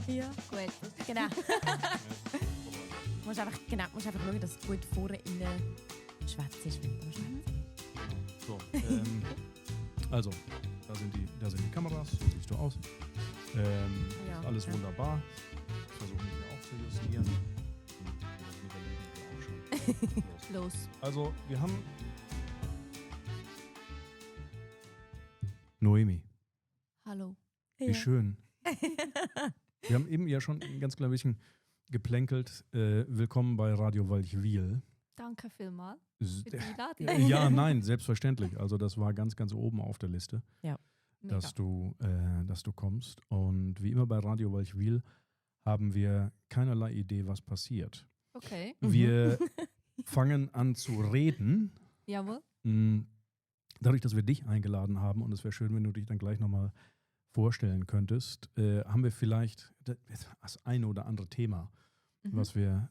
Ja, gut. Genau. Du musst einfach schauen, dass du gut vorne rein schwätzt ist, wenn du schwätzt. So, also, da sind die Kameras, so siehst du aus. Ja, alles ja. wunderbar. Ich versuche mich hier auch zu justieren. Und das überlegen wir auch schon. Los. Also, wir haben Noemi. Hallo. Wie schön. Wir haben eben ja schon ein ganz klein bisschen geplänkelt. Willkommen bei Radio Walchwil. Danke vielmals für die Einladung. Ja, nein, selbstverständlich. Also das war ganz, ganz oben auf der Liste, dass du kommst. Und wie immer bei Radio Walchwil haben wir keinerlei Idee, was passiert. Okay. Wir fangen an zu reden. Jawohl. Dadurch, dass wir dich eingeladen haben, und es wäre schön, wenn du dich dann gleich nochmal vorstellen könntest, haben wir vielleicht das eine oder andere Thema, was wir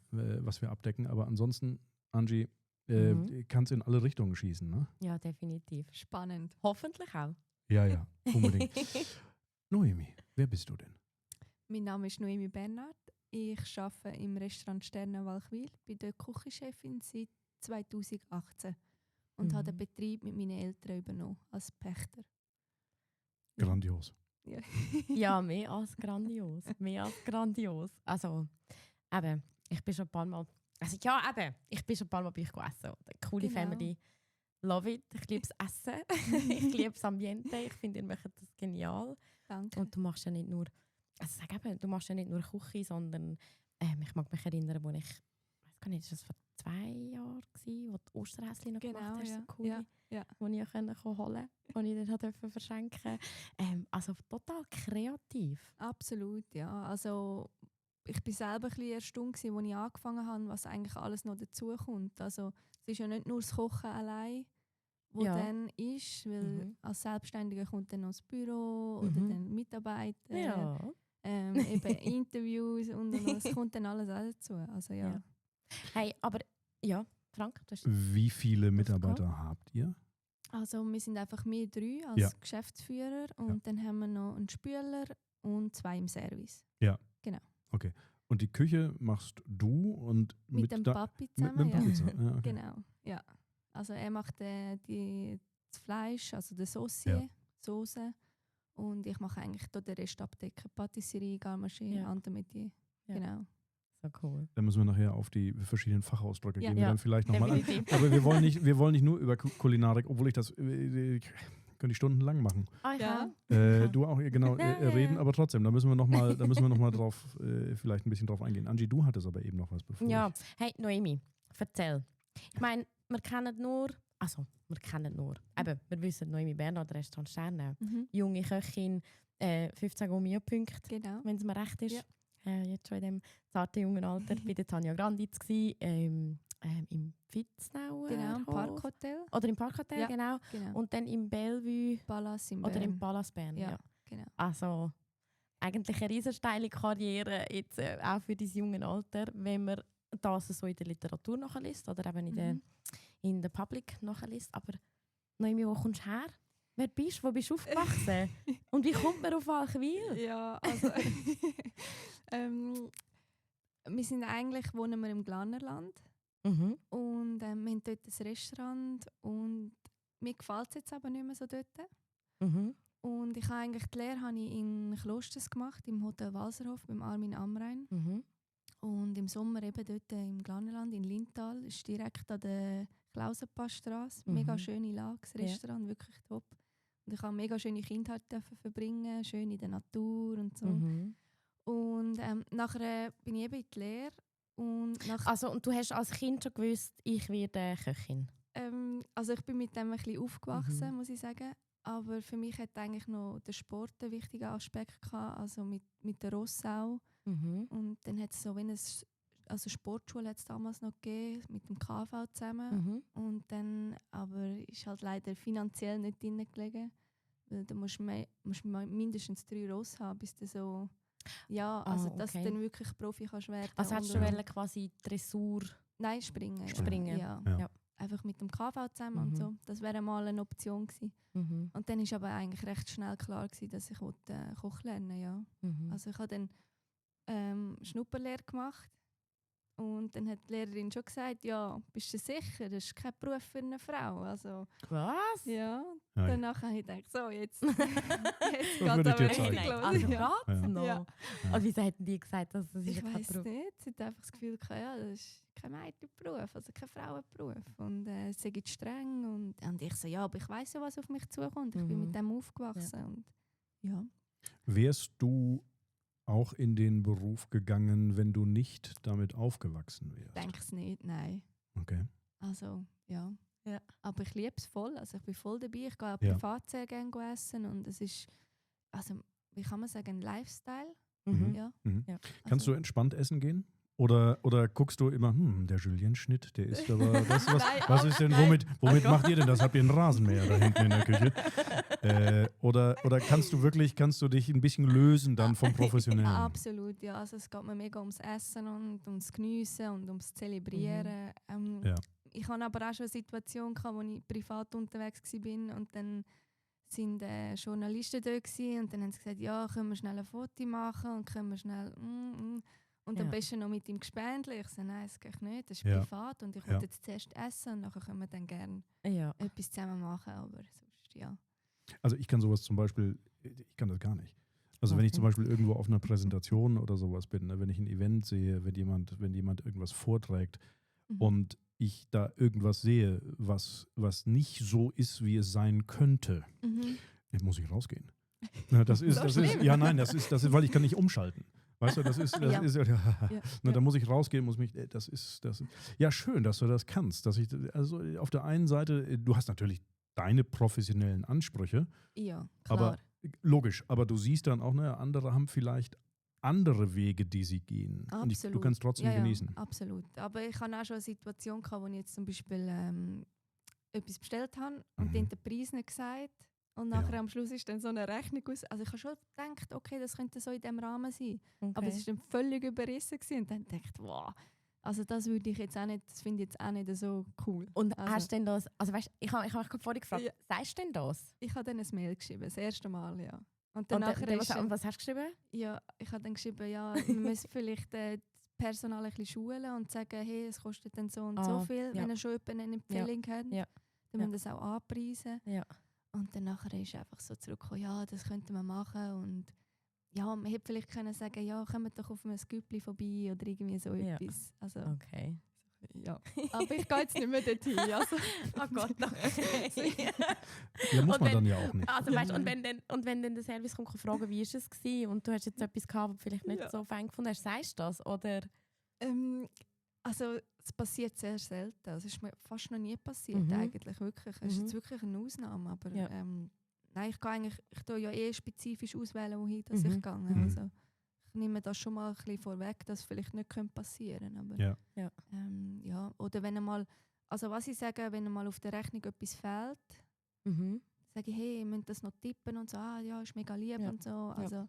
abdecken. Aber ansonsten, Angie, kannst in alle Richtungen schießen, ne? Ja, definitiv. Spannend. Hoffentlich auch. Ja, unbedingt. Noemi, wer bist du denn? Mein Name ist Noemi Bernhard. Ich arbeite im Restaurant Sterne Walchwil, bin dort Küchenchefin seit 2018 und habe den Betrieb mit meinen Eltern übernommen als Pächter. Grandios. Ja. Ja, mehr als grandios. Mehr als grandios. Also, eben, ich bin schon ein paar Mal... Also ja, eben, ich bin schon ein paar Mal bei euch essen. Coole Genau. Family. Love it. Ich liebe das Essen. Ich liebe das Ambiente. Ich finde, ihr macht das genial. Danke. Und du machst ja nicht nur... Also sag eben, du machst ja nicht nur Küche, sondern ich mag mich erinnern, wo ich... Ich weiß gar nicht, ist das vor 2 Jahren gewesen, wo die Osterhäschen noch gemacht hast? ja. So coole, Ja. die ich holen konnte, die ich dann durfte verschenken. Also total kreativ. Absolut, ja. Also ich bin selber ein bisschen erstaunt, als ich angefangen habe, was eigentlich alles noch dazukommt. Also es ist ja nicht nur das Kochen allein, was dann ist, weil als Selbstständiger kommt dann noch das Büro oder dann Mitarbeiter, Ja. eben Interviews und es kommt dann alles auch dazu. Also ja. Ja. Hey, aber ja, Frank, du hast... Wie viele Mitarbeiter habt ihr? Also wir sind einfach wir 3 als Geschäftsführer und dann haben wir noch einen Spüler und 2 im Service. Ja. Genau. Okay. Und die Küche machst du und Mit dem Papi zusammen, mit dem Papi zusammen. Ja, okay. Genau, ja. Also er macht das Fleisch, also die Sauce, Soße. Und ich mache eigentlich dort den Rest abdecken. Patisserie, Garmaché, Entremetier. Ja. Genau. So cool. Dann müssen wir nachher auf die verschiedenen Fachausdrücke gehen. Wir dann vielleicht nochmal an. Definitiv. Aber wir wollen nicht nur über Kulinarik, obwohl ich das könnte ich stundenlang machen. Ja. Du auch, genau, reden, aber trotzdem, da müssen wir noch mal drauf, vielleicht ein bisschen drauf eingehen. Angie, du hattest aber eben noch was bevor. Ja, hey Noemi, erzähl. Ich meine, wir kennen nur, eben, wir wissen Noemi Bernhard, Restaurant Sterne, junge Köchin, 15 Gummio-Punkte, Genau. wenn es mir recht ist. Jetzt schon in dem zarten jungen Alter bei der Tanja Granditz gsi, im Fitznauer Genau, im Parkhotel. Oder im Parkhotel, genau. Und dann im Bellevue Palace in oder Bern. im Palace Bern. Ja. Genau. Also eigentlich eine riesen steile Karriere, jetzt auch für dein junge Alter, wenn man das so in der Literatur nachliest oder eben in der Public nachliest. Aber Noemi, wo kommst du her? Wer bist du? Wo bist du aufgewachsen? Und wie kommt man auf Walchwil? Ja, also wohnen wir im Glarnerland. Und wir haben dort ein Restaurant und mir gefällt es jetzt aber nicht mehr so dort. Und ich habe eigentlich die Lehre in Klosters gemacht, im Hotel Walserhof, beim Armin Amrein. Und im Sommer eben dort im Glarnerland, in Lintal, ist direkt an der Klausenpassstrasse. Mega schöne Lage, das Restaurant, wirklich top. Und ich habe mega schöne Kindheit verbringen, schön in der Natur und so. Und nachher bin ich eben in die Lehre. Und du hast als Kind schon gewusst, ich werde Köchin? Also ich bin mit dem ein bisschen aufgewachsen, muss ich sagen. Aber für mich hat eigentlich noch der Sport einen wichtigen Aspekt gehabt, also mit der Rossau. Und dann hat es so eine Sportschule hat's damals noch gegeben, mit dem KV zusammen. Und dann aber ist halt leider finanziell nicht drin gelegen, weil da musst du mindestens 3 Ross haben, bis du so dass du dann wirklich Profi kannst werden. Also hast du quasi Dressur? Nein, Springen. Ja. Einfach mit dem KV zusammen und so. Das wäre mal eine Option gewesen. Und dann war aber eigentlich recht schnell klar gewesen, dass ich Koch lernen wollte. Also ich habe dann Schnupperlehre gemacht. Und dann hat die Lehrerin schon gesagt, ja, bist du sicher, das ist kein Beruf für eine Frau. Also, Was? ja, Ja. danach habe ich gedacht, so, jetzt Das geht würde ich aber dir zeigen. richtig los. Also Ja. geht's Ja. noch? Ja. Und wieso hätten die gesagt, dass das Ich kein weiss Beruf? nicht, sie hat einfach das Gefühl gehabt, ja, das ist kein Mädchenberuf, also kein Frauenberuf. Und es sei streng. Und ich so, ja, aber ich weiss ja, was auf mich zukommt. Ich bin mit dem aufgewachsen. Und, ja. Wärst du auch in den Beruf gegangen, wenn du nicht damit aufgewachsen wärst? Denke es nicht, nein. Okay. Also, ja. Ja. Aber ich liebe es voll. Also ich bin voll dabei. Ich gehe auch Ja. privat sehr gerne essen. Und es ist, also, wie kann man sagen, ein Lifestyle. Mhm. Ja. Mhm. Ja. Kannst du entspannt essen gehen? Oder guckst du immer, der Julienschnitt, der ist aber, was Nein, ist denn, nein. womit macht ihr denn das? Habt ihr einen Rasenmäher da hinten in der Küche? Oder kannst du dich ein bisschen lösen dann vom Professionellen? Absolut, ja. Also es geht mir mega ums Essen und ums Geniessen und ums Zelebrieren. Ja. Ich hatte aber auch schon eine Situation, wo ich privat unterwegs war und dann sind Journalisten dort gewesen, und dann haben sie gesagt, ja, können wir schnell ein Foto machen und können wir schnell und am besten noch mit ihm gespendelt. Ich so, nein, das geht nicht, das ist Ja. privat und ich Ja. will jetzt zuerst essen und nachher können wir dann gerne Ja. etwas zusammen machen, aber sonst, ja. Also ich kann sowas zum Beispiel, ich kann das gar nicht. Also wenn ich zum Beispiel irgendwo auf einer Präsentation oder sowas bin, ne, wenn ich ein Event sehe, wenn jemand irgendwas vorträgt und ich da irgendwas sehe, was nicht so ist, wie es sein könnte, dann muss ich rausgehen. Ja, das ist, weil ich kann nicht umschalten. Weißt du, das ist, Ja. da muss ich rausgehen, ja, schön, dass du das kannst. Also auf der einen Seite, du hast natürlich deine professionellen Ansprüche, Ja, klar. aber logisch, aber du siehst dann auch, andere haben vielleicht andere Wege, die sie gehen. Und du kannst trotzdem genießen. Ja, absolut. Aber ich hatte auch schon eine Situation, wo ich jetzt zum Beispiel etwas bestellt habe und dann den Preis nicht gesagt. Und nachher am Schluss ist dann so eine Rechnung aus. Also ich habe schon gedacht, okay, das könnte so in diesem Rahmen sein. Okay. Aber es war dann völlig überrissen gewesen. Und dann dachte ich, wow, also das würde ich jetzt auch nicht, das finde ich jetzt auch nicht so cool. Und also, hast du denn das, also weißt, ich habe mich vorhin gefragt, Ja. sagst du denn das? Ich habe dann ein Mail geschrieben, das erste Mal, ja. Und Und nachher ist was hast du geschrieben? ja, ich habe dann geschrieben, ja, wir müssen vielleicht das Personal ein bisschen schulen und sagen, hey, es kostet dann so und so viel, wenn ihr schon eine Empfehlung habt. Ja. Dann müssen wir das auch anpreisen. Ja. Und dann nachher ist einfach so zurückgekommen, ja, das könnte man machen. Und ja, man hätte vielleicht können sagen, ja, kommt doch auf ein Güppli vorbei oder irgendwie so etwas. Also, Okay. ja. Aber ich gehe jetzt nicht mehr dorthin. Also. Oh Gott, okay. Ja, muss Und man wenn- dann ja auch nicht. Also weißt, und wenn dann der Service kommt und fragen, wie war es gewesen, und du hast jetzt etwas gehabt, was du vielleicht nicht so fein gefunden hast, sagst du das? Oder? Also es passiert sehr selten. Es ist mir fast noch nie passiert eigentlich, wirklich. Es ist jetzt wirklich eine Ausnahme, aber nein, ich tue ja spezifisch auswählen, wohin dass ich gehe. Also ich nehme das schon mal ein bisschen vorweg, dass es vielleicht nicht passieren könnte. Aber ja. Oder wenn einmal, also was ich sage, wenn einmal auf der Rechnung etwas fehlt, sage ich, hey, ihr müsst das noch tippen und so, ja, ist mega lieb und so. Also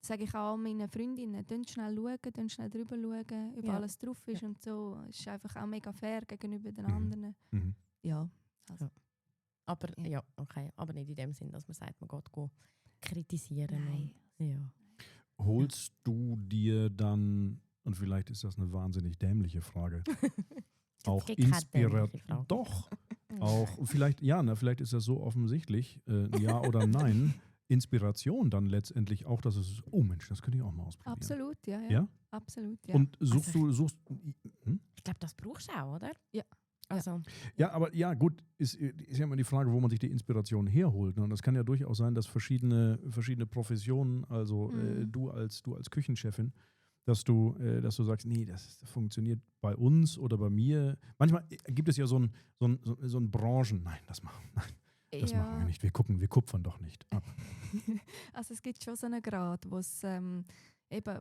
sage ich auch meinen Freundinnen, schnell schauen, schnell drüber schauen, ob alles drauf ist und so. Es ist einfach auch mega fair gegenüber den anderen. Ja. Also. Aber okay. Aber nicht in dem Sinn, dass man sagt, man geht kritisieren. Nein. Ja. Holst du dir dann, und vielleicht ist das eine wahnsinnig dämliche Frage, auch Inspiration? Doch. Auch vielleicht, vielleicht ist das so offensichtlich, ja oder nein. Inspiration dann letztendlich auch, dass es, oh Mensch, das könnte ich auch mal ausprobieren. Absolut, ja? Absolut, ja. Und suchst Ich glaube, das brauchst du auch, oder? Ja. Also. Ja, aber gut, ist ja immer die Frage, wo man sich die Inspiration herholt. Ne? Und das kann ja durchaus sein, dass verschiedene Professionen, also du als Küchenchefin, dass du sagst, nee, das funktioniert bei uns oder bei mir. Manchmal gibt es ja so ein Branchen, nein, das machen wir nicht. Wir kupfern doch nicht ab. Also es gibt schon so einen Grad, wo es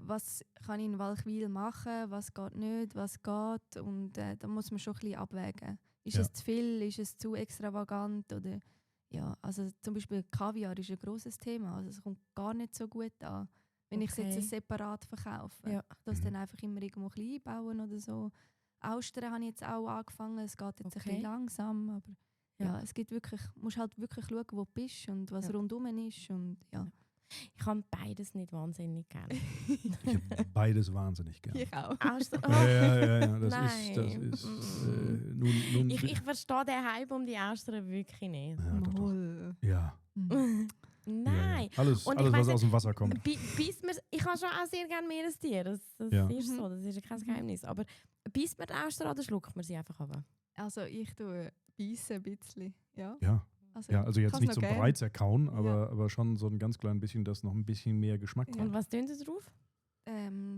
was kann ich in Walchwil machen, was geht nicht, was geht, und da muss man schon ein bisschen abwägen. Ist es zu viel, ist es zu extravagant, oder also zum Beispiel Kaviar ist ein grosses Thema, also es kommt gar nicht so gut an, wenn ich es jetzt separat verkaufe. Ich das dann einfach immer irgendwo ein bisschen einbauen oder so. Austern habe ich jetzt auch angefangen, es geht jetzt ein bisschen langsam, aber es gibt wirklich, musst halt wirklich schauen, wo du bist und was rundum ist und Ich kann beides nicht wahnsinnig gerne. Ich habe beides wahnsinnig gerne. Ich auch. Ja. Das Nein. ist nun Ich verstehe den Hype um die Austern wirklich nicht. ja, doch. Moll. Ja. Nein. Ja. Alles, Und was weiss aus dem Wasser kommt. Ich habe schon auch sehr gerne Meerestiere. Das Ja. ist so, das ist kein Geheimnis. Aber beißt man die Austern oder schluckt man sie einfach ab? Also ich tue beißen ein bisschen. Ja. Ja. Also jetzt kann's nicht noch so gern. breit zerkauen, aber schon so ein ganz klein bisschen, dass noch ein bisschen mehr Geschmack Ja. kommt. Und was tun sie drauf?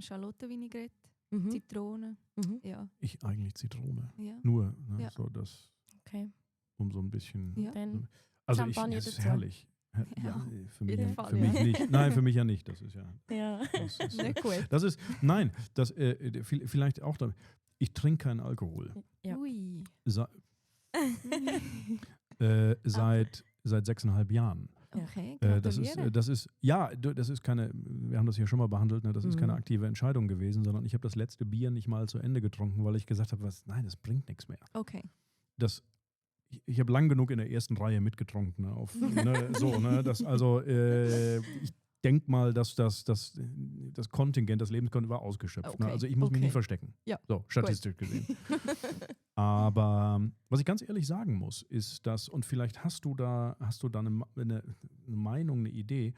Schalottenvinaigrette, Mhm. Zitrone. Mhm. Ja. Ich eigentlich Zitrone. Ja. Nur, ne, Ja. so das, Okay. um so ein bisschen. Ja. Dann Also Champagner das ist dazu. herrlich. Ja, Für mich, jeden Fall, für mich ja. nicht. Nein, für mich ja nicht. Das ist ja. ja. Das ist, Nicht gut. das ist nein, das vielleicht auch. Ich trinke keinen Alkohol. Ja. Ui. Seit 6,5 Jahren. Okay, Das ist keine, wir haben das hier schon mal behandelt, ne, das ist keine aktive Entscheidung gewesen, sondern ich habe das letzte Bier nicht mal zu Ende getrunken, weil ich gesagt habe, nein, das bringt nichts mehr. Okay. Ich habe lang genug in der ersten Reihe mitgetrunken. Ich denke mal, dass das Kontingent, das Lebenskontingent war ausgeschöpft. Okay. Ne? Also ich muss mich Okay. nicht verstecken. Ja. So, statistisch gesehen. Aber was ich ganz ehrlich sagen muss, ist, dass, und vielleicht hast du da eine Meinung, eine Idee,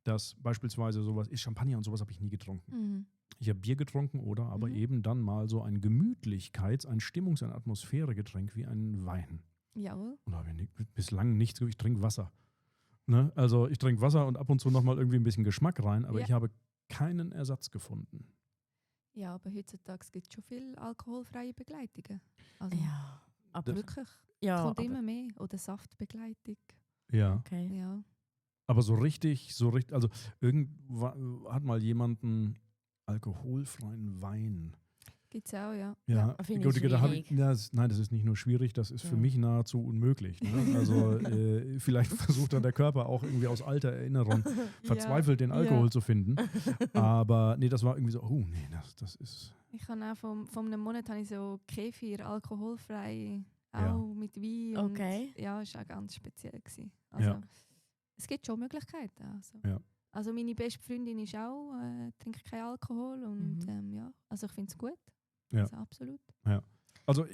dass beispielsweise sowas ist, Champagner und sowas habe ich nie getrunken. Mhm. Ich habe Bier getrunken oder aber eben dann mal so ein ein Stimmungs-, ein Atmosphäregetränk wie ein Wein. Jawohl. Und da habe ich bislang nichts, ich trinke Wasser. Ne? Also ich trinke Wasser und ab und zu nochmal irgendwie ein bisschen Geschmack rein, aber Ja. ich habe keinen Ersatz gefunden. Ja, aber heutzutage gibt es schon viele alkoholfreie Begleitungen. Also Ja. Aber wirklich. ja, Kommt aber, immer mehr. Oder Saftbegleitung. Ja. okay. Ja. Aber so richtig, also irgendwann hat mal jemand einen alkoholfreien Wein. Gibt es auch, ja. Ja, finde ich da habe schwierig. nein, das ist nicht nur schwierig, das ist für Ja. mich nahezu unmöglich. Ne? Also vielleicht versucht dann der Körper auch irgendwie aus alter Erinnerung verzweifelt den Alkohol zu finden. Aber nee, das war irgendwie so, das ist. Ich habe auch von einem Monat habe ich so Kefir, alkoholfrei, auch Ja. mit Wein. Okay. Und, ja, es war auch ganz speziell gewesen. Also, Ja. es gibt schon Möglichkeiten. Also, Ja. also meine beste Freundin ist auch, trinkt keinen Alkohol und ja, also ich finde es gut. Ja. Also absolut. Also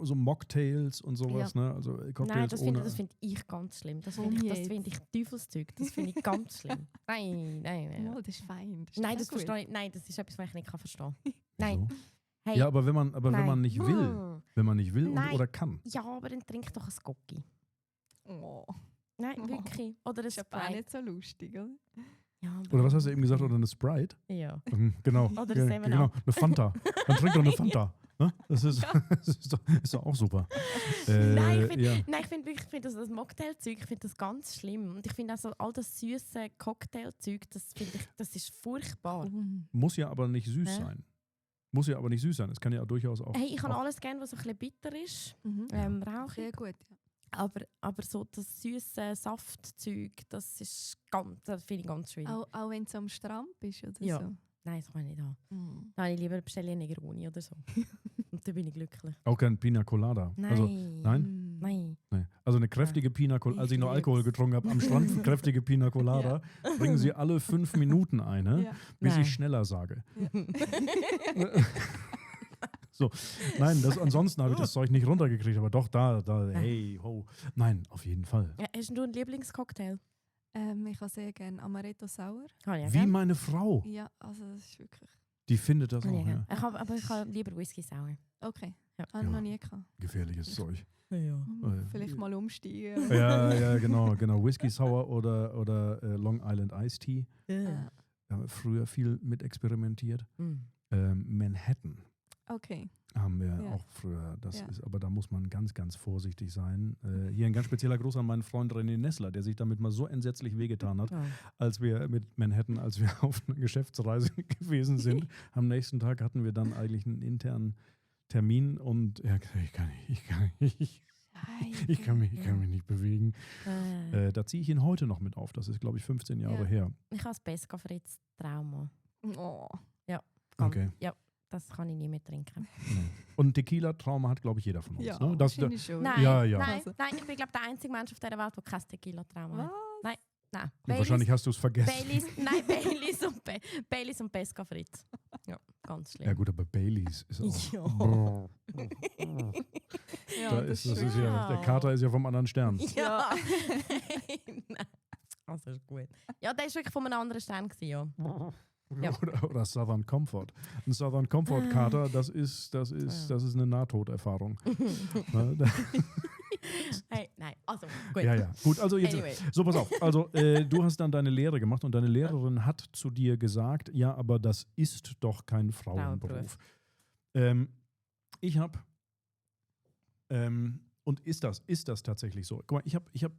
so Mocktails und sowas, ne? Also Nein, Cocktails das ohne. finde ich ganz schlimm. Das Warum finde ich, jetzt? find ich Teufelszeug. Das finde ich ganz schlimm. Nein. Mal, das ist fein. Das ist Nein, sehr das gut. verstehe ich. Nein, das ist etwas, was ich nicht verstehen kann. Nein. So. Hey, Ja, aber wenn man nein. nicht will, Nein. oder kann. Ja, aber dann trink doch ein Gocki. Oh, Nein, Oh. wirklich. Oder ein das ist aber auch Sprite. nicht so lustig, oder? Ja, aber- Oder was hast du eben gesagt? Oder eine Sprite? Ja. Genau. Oder Ja, 7 genau. Up. Eine Fanta. Dann trink doch eine Fanta. Ne? Das ist doch auch super. Nein, ich ja. finde wirklich, das Mocktailzeug, ich finde das ganz schlimm. Und ich finde auch so all das süße Cocktailzeug, das ist furchtbar. Muss ja aber nicht süß Hä? sein. Muss ja aber nicht süß sein. Es kann ja durchaus auch. Hey, ich habe auch, alles gerne, was so ein bisschen bitter ist. Mhm. Rauchig. Sehr gut, ja. Aber so das süße Saftzeug, das finde ich ganz schwierig. Auch wenn es am Strand ist oder Ja. so. Nein, das kann ich nicht haben. Mhm. Nein, ich lieber bestelle einen Negroni oder so. Und dann bin ich glücklich. auch kein Pina Colada. Nein. Also, nein? Mhm. Nein. nee. Also eine kräftige Pina Colada. Als ich noch Ich Alkohol lieb's. getrunken habe, am Strand kräftige Pina Colada, bringen sie alle 5 Minuten eine, Ja. bis Nein. ich schneller sage. So, nein, ansonsten habe ich das Zeug nicht runtergekriegt, aber doch hey, ho. Nein, auf jeden Fall. Ja, hast du einen Lieblingscocktail? Ich habe sehr gerne Amaretto Sauer. Kann ich Wie meine Frau, Ja, also das ist wirklich... die findet das auch. Ja. Aber ich habe lieber Whisky sauer. Okay, Ja. habe ich Ja. noch nie gehabt. Gefährliches Zeug. Ja. Vielleicht mal umsteigen. Ja, genau. Whisky Sour oder Long Island Iced Tea. Ja. Da haben wir früher viel mit experimentiert. Mm. Manhattan Okay. haben wir Ja. auch früher. Ja. Aber da muss man ganz, ganz vorsichtig sein. Hier ein ganz spezieller Gruß an meinen Freund René Nessler, der sich damit mal so entsetzlich wehgetan hat, Ja. als wir mit Manhattan, als wir auf einer Geschäftsreise gewesen sind. Am nächsten Tag hatten wir dann eigentlich einen internen Termin und ich kann mich nicht bewegen. Da ziehe ich ihn heute noch mit auf. Das ist, glaube ich, 15 Jahre Ja. her. Ich habe das Pesca Fritz Trauma. Oh. Okay. Ja, das kann ich nie mehr trinken. Und Tequila-Trauma hat, glaube ich, jeder von uns. Ja, ne? wahrscheinlich schon. Nein, Ja, ja. nein, ich bin, glaube ich, der einzige Mensch auf dieser Welt, der kein Tequila-Trauma hat. Was? Nein. Nein, Wahrscheinlich hast du es vergessen. Baileys und Pesca Fritz. Ja, ganz schlimm. Ja gut, aber Baileys ist auch... Ja. Ja, Das ist ja, der Kater ist ja vom anderen Stern. Ja. Nein. Also ist gut. Ja, der war wirklich von einem anderen Stern. Ja. Ja. Oder Southern Comfort. Ein Southern Comfort Kater, das ist eine Nahtoderfahrung. Hey, nein, also gut. Ja. Gut, also jetzt. Anyway. So, pass auf. Also, du hast dann deine Lehre gemacht und deine Lehrerin hat zu dir gesagt, ja, aber das ist doch kein Frauenberuf. Ich habe und ist das tatsächlich so? Guck mal, ich hab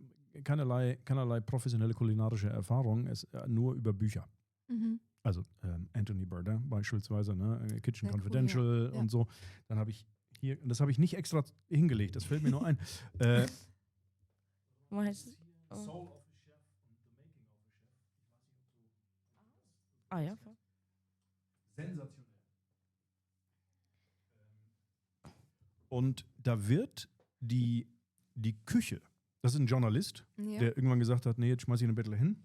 keinerlei professionelle kulinarische Erfahrung, nur über Bücher. Mhm. Also Anthony Bourdain beispielsweise, ne? Kitchen Sehr Confidential cool, ja. und so. Dann habe ich hier, das habe ich nicht extra hingelegt, das fällt mir nur ein. Wo hast du- Soul of a Chef und The Making of a Chef. Ah ja. Sensationell. Und da wird die Küche, das ist ein Journalist, Ja. der irgendwann gesagt hat, nee, jetzt schmeiße ich eine Bettel hin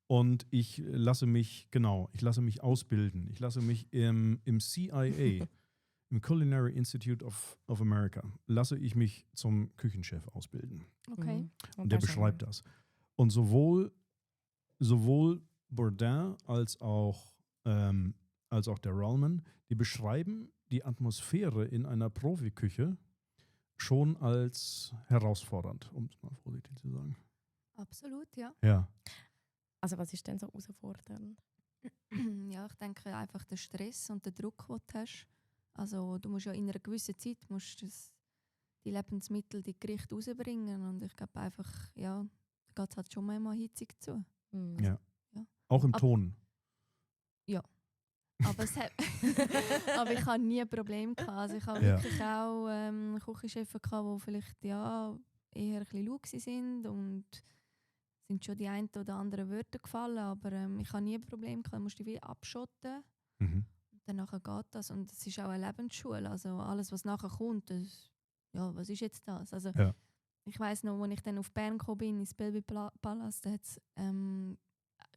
und ich lasse mich ausbilden. Ich lasse mich im CIA, im Culinary Institute of America, lasse ich mich zum Küchenchef ausbilden. Okay. Und der beschreibt das. Und sowohl Bourdain als auch der Rallman, die beschreiben die Atmosphäre in einer Profiküche schon als herausfordernd, um es mal vorsichtig zu sagen. Absolut, ja. Ja. Also was ist denn so herausfordernd? Ja, ich denke einfach der Stress und der Druck, den du hast. Also du musst ja in einer gewissen Zeit die Lebensmittel, die Gerichte rausbringen und ich glaube einfach, ja, da geht es halt schon mal hitzig zu. Mhm. Ja. Ja. Auch im Ton. Aber, aber ich habe nie ein Problem gehabt. Also ich habe Ja. wirklich auch Küchenchefs gehabt, die vielleicht eher ein bisschen lau sind und sind schon die ein oder anderen Wörter gefallen, aber ich habe nie ein Problem gehabt. Du musst dich wie abschotten. Mhm. Dann geht das. Und es ist auch eine Lebensschule. Also alles, was nachher kommt, was ist jetzt das? Also Ja. ich weiss noch, als ich dann auf Bern gekommen bin, ins Bellevue Palace, da hat es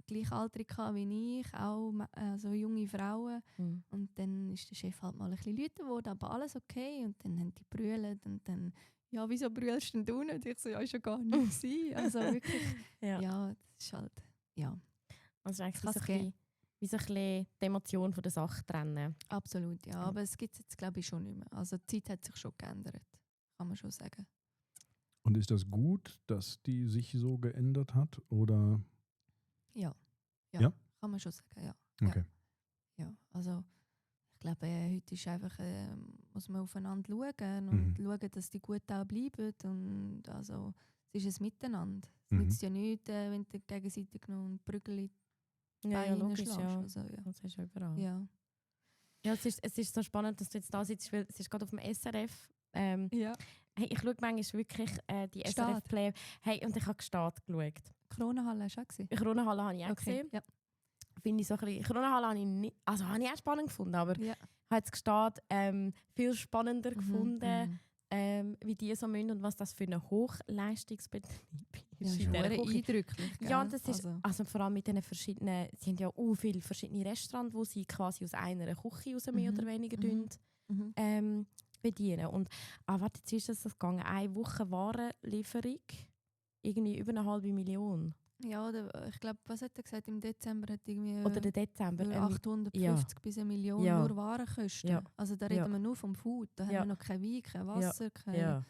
Gleichaltrige wie ich, auch so junge Frauen. Mhm. Und dann ist der Chef halt mal ein bisschen lauter geworden, aber alles okay. Und dann haben die brüllt und dann, ja, wieso brüllst denn du nicht? Ich so, ja, ist ja gar nicht gewesen. Also wirklich, ja, das ist halt, ja. Also eigentlich Kann's wie so ein bisschen die Emotion von der Sache trennen. Absolut, ja. Aber es gibt es jetzt, glaube ich, schon nicht mehr. Also die Zeit hat sich schon geändert, kann man schon sagen. Und ist das gut, dass die sich so geändert hat? Oder? Ja, Ja? kann man schon sagen, ja. Okay. Ja, also ich glaube, heute ist einfach, muss man aufeinander schauen und schauen, dass die gut auch bleiben. Und also, es ist ein Miteinander. Es nützt ja nichts, wenn du gegenseitig noch ein Prügel Ja, logisch, ja. Also, ja. Das ist ja überall. Ja. Ja, es ist so spannend, dass du jetzt da sitzt, weil es ist gerade auf dem SRF. Ja. Hey, ich schaue manchmal wirklich die Gstaad. SRF-Player. Hey, und ich habe Gstaad geschaut. Kronenhalle hast du auch gesehen? Kronenhalle habe ich auch gesehen. Ja. Finde ich so ein bisschen, Kronenhalle habe ich nicht, also habe ich auch spannend gefunden, aber Ja. habe jetzt Gstaad viel spannender gefunden, wie die so müssen und was das für ein Hochleistungsbetrieb Ja, ist. ist in dieser verdammt Küche. eindrücklich. Ja, gell? das ist also vor allem mit den verschiedenen, sie haben ja viele verschiedene Restaurants, wo sie quasi aus einer Küche raus mehr oder weniger bedienen. Und warte, jetzt ist das gegangen, 1 Woche Warenlieferung, irgendwie über 1,5 Million. Ja, ich glaube, was hat er gesagt? Im Dezember hat irgendwie Oder der Dezember. 850 bis 1 Million Ja. nur Warenkosten. Ja. Also da reden wir nur vom Food. Da haben wir noch kein Wein, kein Wasser, kein... Ja.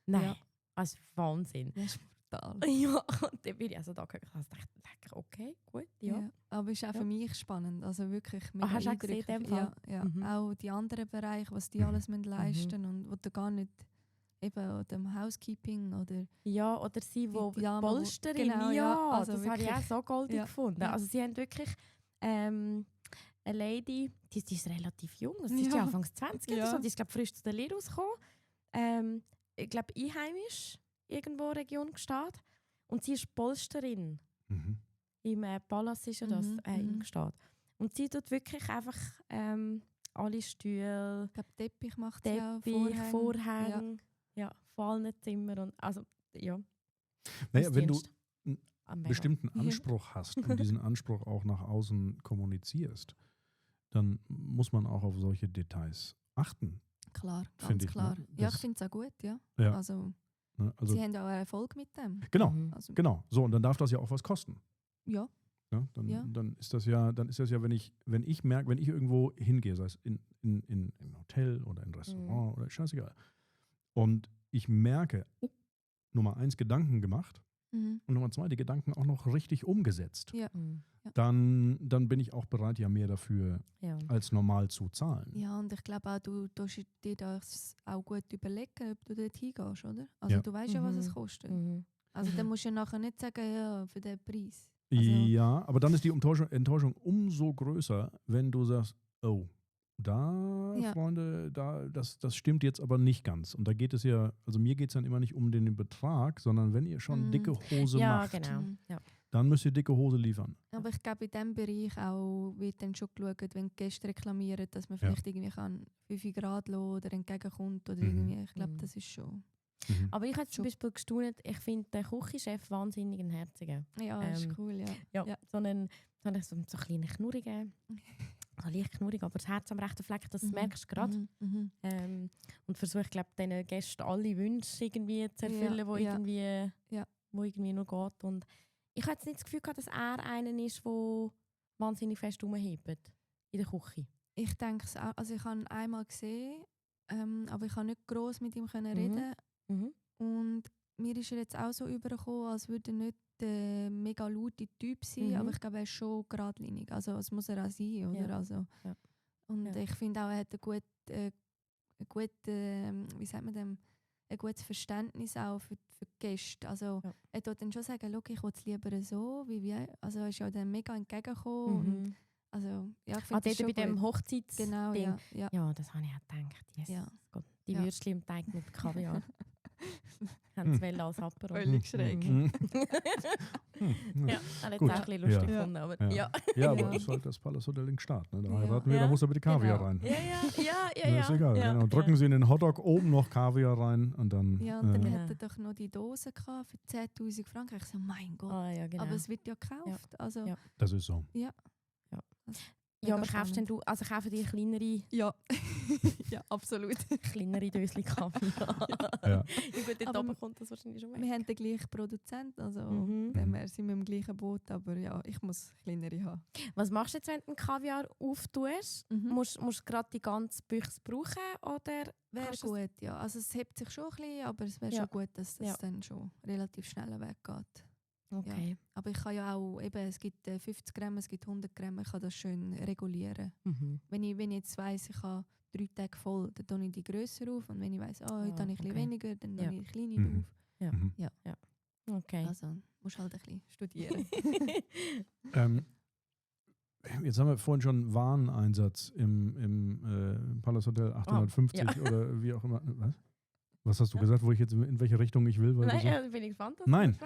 Nein, Ja. also Wahnsinn. Das ist brutal. Ja, und dann bin ich also da gegangen und dachte, okay, gut, ja. Ja. Aber es ist auch für mich spannend. Also wirklich mega hast du auch gesehen, eindrücklich. in dem Fall? Ja. Mhm. Auch die anderen Bereiche, was die alles müssen leisten und wo du gar nicht eben dem Housekeeping oder... Ja, oder sie, wo Die Dame, Polsterin, genau, ja, also das habe ich auch wirklich. so goldig Ja. gefunden. Ja. Also sie haben wirklich eine Lady, die ist relativ jung, also die ist Ja. ja Anfangs 20 oder Ja. so, die ist glaube frisch zu der Lehre rausgekommen. Ich glaube einheimisch, irgendwo Region Gstaad. Und sie ist Polsterin. Mhm. Im Palast ist ja das, in Gstaad. Und sie tut wirklich einfach alle Stühle, Ich glaube, Teppich macht sie auch, Teppich, Vorhänge, ja, von allen Zimmern. Und, also, ja. Naja, wenn du Hausdienst. bestimmten Anspruch hast und diesen Anspruch auch nach außen kommunizierst, dann muss man auch auf solche Details achten. Klar, ganz klar. Ne? Ja, ich finde es auch gut, ja. Also, Sie haben ja auch Erfolg mit dem. Genau, genau. So, und dann darf das ja auch was kosten. Ja. Ja, dann ist das ja, wenn ich irgendwo hingehe, sei es in ein Hotel oder in ein Restaurant oder scheißegal, und ich merke, Nummer 1 Gedanken gemacht und Nummer 2 die Gedanken auch noch richtig umgesetzt, dann bin ich auch bereit, ja mehr dafür als normal zu zahlen. Ja, und ich glaube auch, du tust dir das auch gut überlegen, ob du dort hingehst, oder? Also du weißt ja, was es kostet. Also dann musst du ja nachher nicht sagen, ja, für den Preis. Also, ja, aber dann ist die Enttäuschung umso größer, wenn du sagst, oh, Freunde, das stimmt jetzt aber nicht ganz. Und da geht es ja, also mir geht es dann immer nicht um den Betrag, sondern wenn ihr schon dicke Hose macht, dann müsst ihr dicke Hose liefern. Aber ich glaube, in diesem Bereich auch wird dann schon geschaut, wenn die Gäste reklamieren, dass man vielleicht irgendwie 5 Grad lassen oder entgegenkommt oder irgendwie. Ich glaube, das ist schon... Aber ich habe zum Beispiel gestaunt, ich finde den Küchenchef wahnsinnig ein herziger. Ja, ist cool, ja. So einen kleinen Knurrigen, leicht knurrig, aber das Herz am rechten Fleck, das merkst du gerade. Und versuche, glaube ich, diesen Gästen alle Wünsche irgendwie zu erfüllen, wo irgendwie nur geht. Und ich habe jetzt nicht das Gefühl gehabt, dass er einer ist, der wahnsinnig fest rumhebt in der Küche. Ich denke es auch. Also ich habe ihn einmal gesehen, aber ich konnte nicht gross mit ihm reden. Und mir ist er jetzt auch so übergekommen, als würde er nicht der mega laute Typ sein, aber ich glaube, er ist schon geradlinig. Also es muss er auch sein, oder? Ja. Also, und ich finde auch, er hat ein gutes Verständnis auch für die Gäste. Also er tut dann schon sagen, ich will es lieber so, also er ist ja dann mega entgegengekommen. Und, also, ja, ich finde das schon bei dem Hochzeitsding. Genau, ja. Das habe ich auch gedacht. Yes. Gott, die Würstchen im Teig mit Kaviar. Haben sie als Apero. Völlig schräg. Er hat es auch ein bisschen lustig gefunden. Aber, aber das ist halt das Palace Hotel in Start. Ne? Da heiraten wir, da muss aber die Kaviar rein. Ja. Ist egal. Ja. Genau. Drücken Sie in den Hotdog oben noch Kaviar rein und dann... Ja, und dann hat er doch noch die Dose gehabt für 10'000 Franken. Ich so, mein Gott. Genau. Aber es wird ja gekauft. Ja. Also, das ist so. Ja. Aber kaufen die kleinere? Ja. Ja, absolut. Kleinere Döschen Kaviar. Gut, dort oben kommt das wahrscheinlich schon weg. Wir haben den gleichen Produzenten, also wir sind mit dem gleichen Boot, aber ja, ich muss kleinere haben. Was machst du jetzt, wenn du einen Kaviar auftust? Musst du gerade die ganze Büchse brauchen? Oder wäre gut, ja. Also es hebt sich schon ein bisschen, aber es wäre schon gut, dass das dann schon relativ schnell weggeht. Okay. Ja. Aber ich kann ja auch, es gibt 50 Gramm, es gibt 100 Gramm, ich kann das schön regulieren. Wenn ich jetzt weiss, ich habe 3 Tage voll, dann tue ich die grösser auf. Und wenn ich weiss, heute habe ich ein bisschen weniger, dann tue ich die kleine auf. Ja. Okay. Also musst halt ein bisschen studieren. Jetzt haben wir vorhin schon Wareneinsatz im Palace Hotel 850 oder wie auch immer. Was hast du gesagt, wo ich jetzt in welche Richtung ich will? Nein, bin ich gespannt. Nein.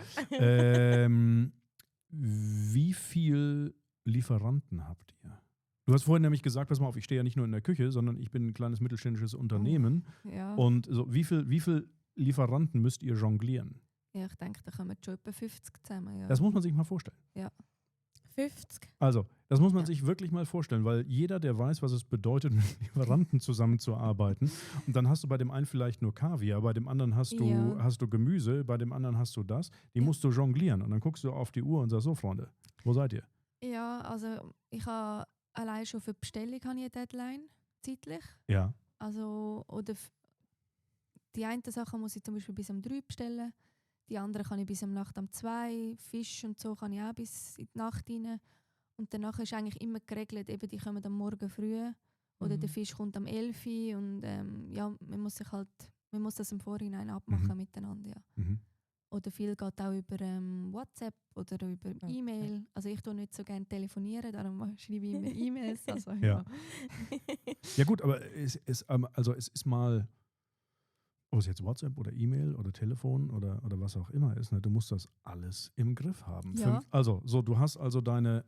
Wie viel Lieferanten habt ihr? Du hast vorhin nämlich gesagt, pass mal auf, ich stehe ja nicht nur in der Küche, sondern ich bin ein kleines mittelständisches Unternehmen. Und so, wie viel Lieferanten müsst ihr jonglieren? Ja, ich denke, da kommen schon etwa 50 zusammen. Ja. Das muss man sich mal vorstellen. Ja. 50? Also, das muss man sich wirklich mal vorstellen, weil jeder, der weiß, was es bedeutet, mit Lieferanten zusammenzuarbeiten, und dann hast du bei dem einen vielleicht nur Kaviar, bei dem anderen hast du Gemüse, bei dem anderen hast du das, die musst du jonglieren. Und dann guckst du auf die Uhr und sagst, so Freunde, wo seid ihr? Ja, also ich habe allein schon für die Bestellung habe ich eine Deadline, zeitlich. Ja. Also, oder die eine Sache muss ich zum Beispiel bis um 3 bestellen, die andere kann ich bis um Nacht um 2, Fisch und so kann ich auch bis in die Nacht rein. Und danach ist eigentlich immer geregelt, eben die kommen am Morgen früh oder der Fisch kommt am 11 Uhr und man muss das im Vorhinein abmachen miteinander. Ja. Oder viel geht auch über WhatsApp oder über E-Mail. Also ich tue nicht so gerne telefonieren, darum schreibe ich immer E-Mails. Also, ja gut, aber es ist mal, ob es jetzt WhatsApp oder E-Mail oder Telefon oder was auch immer ist, ne, du musst das alles im Griff haben. Ja. Du hast also deine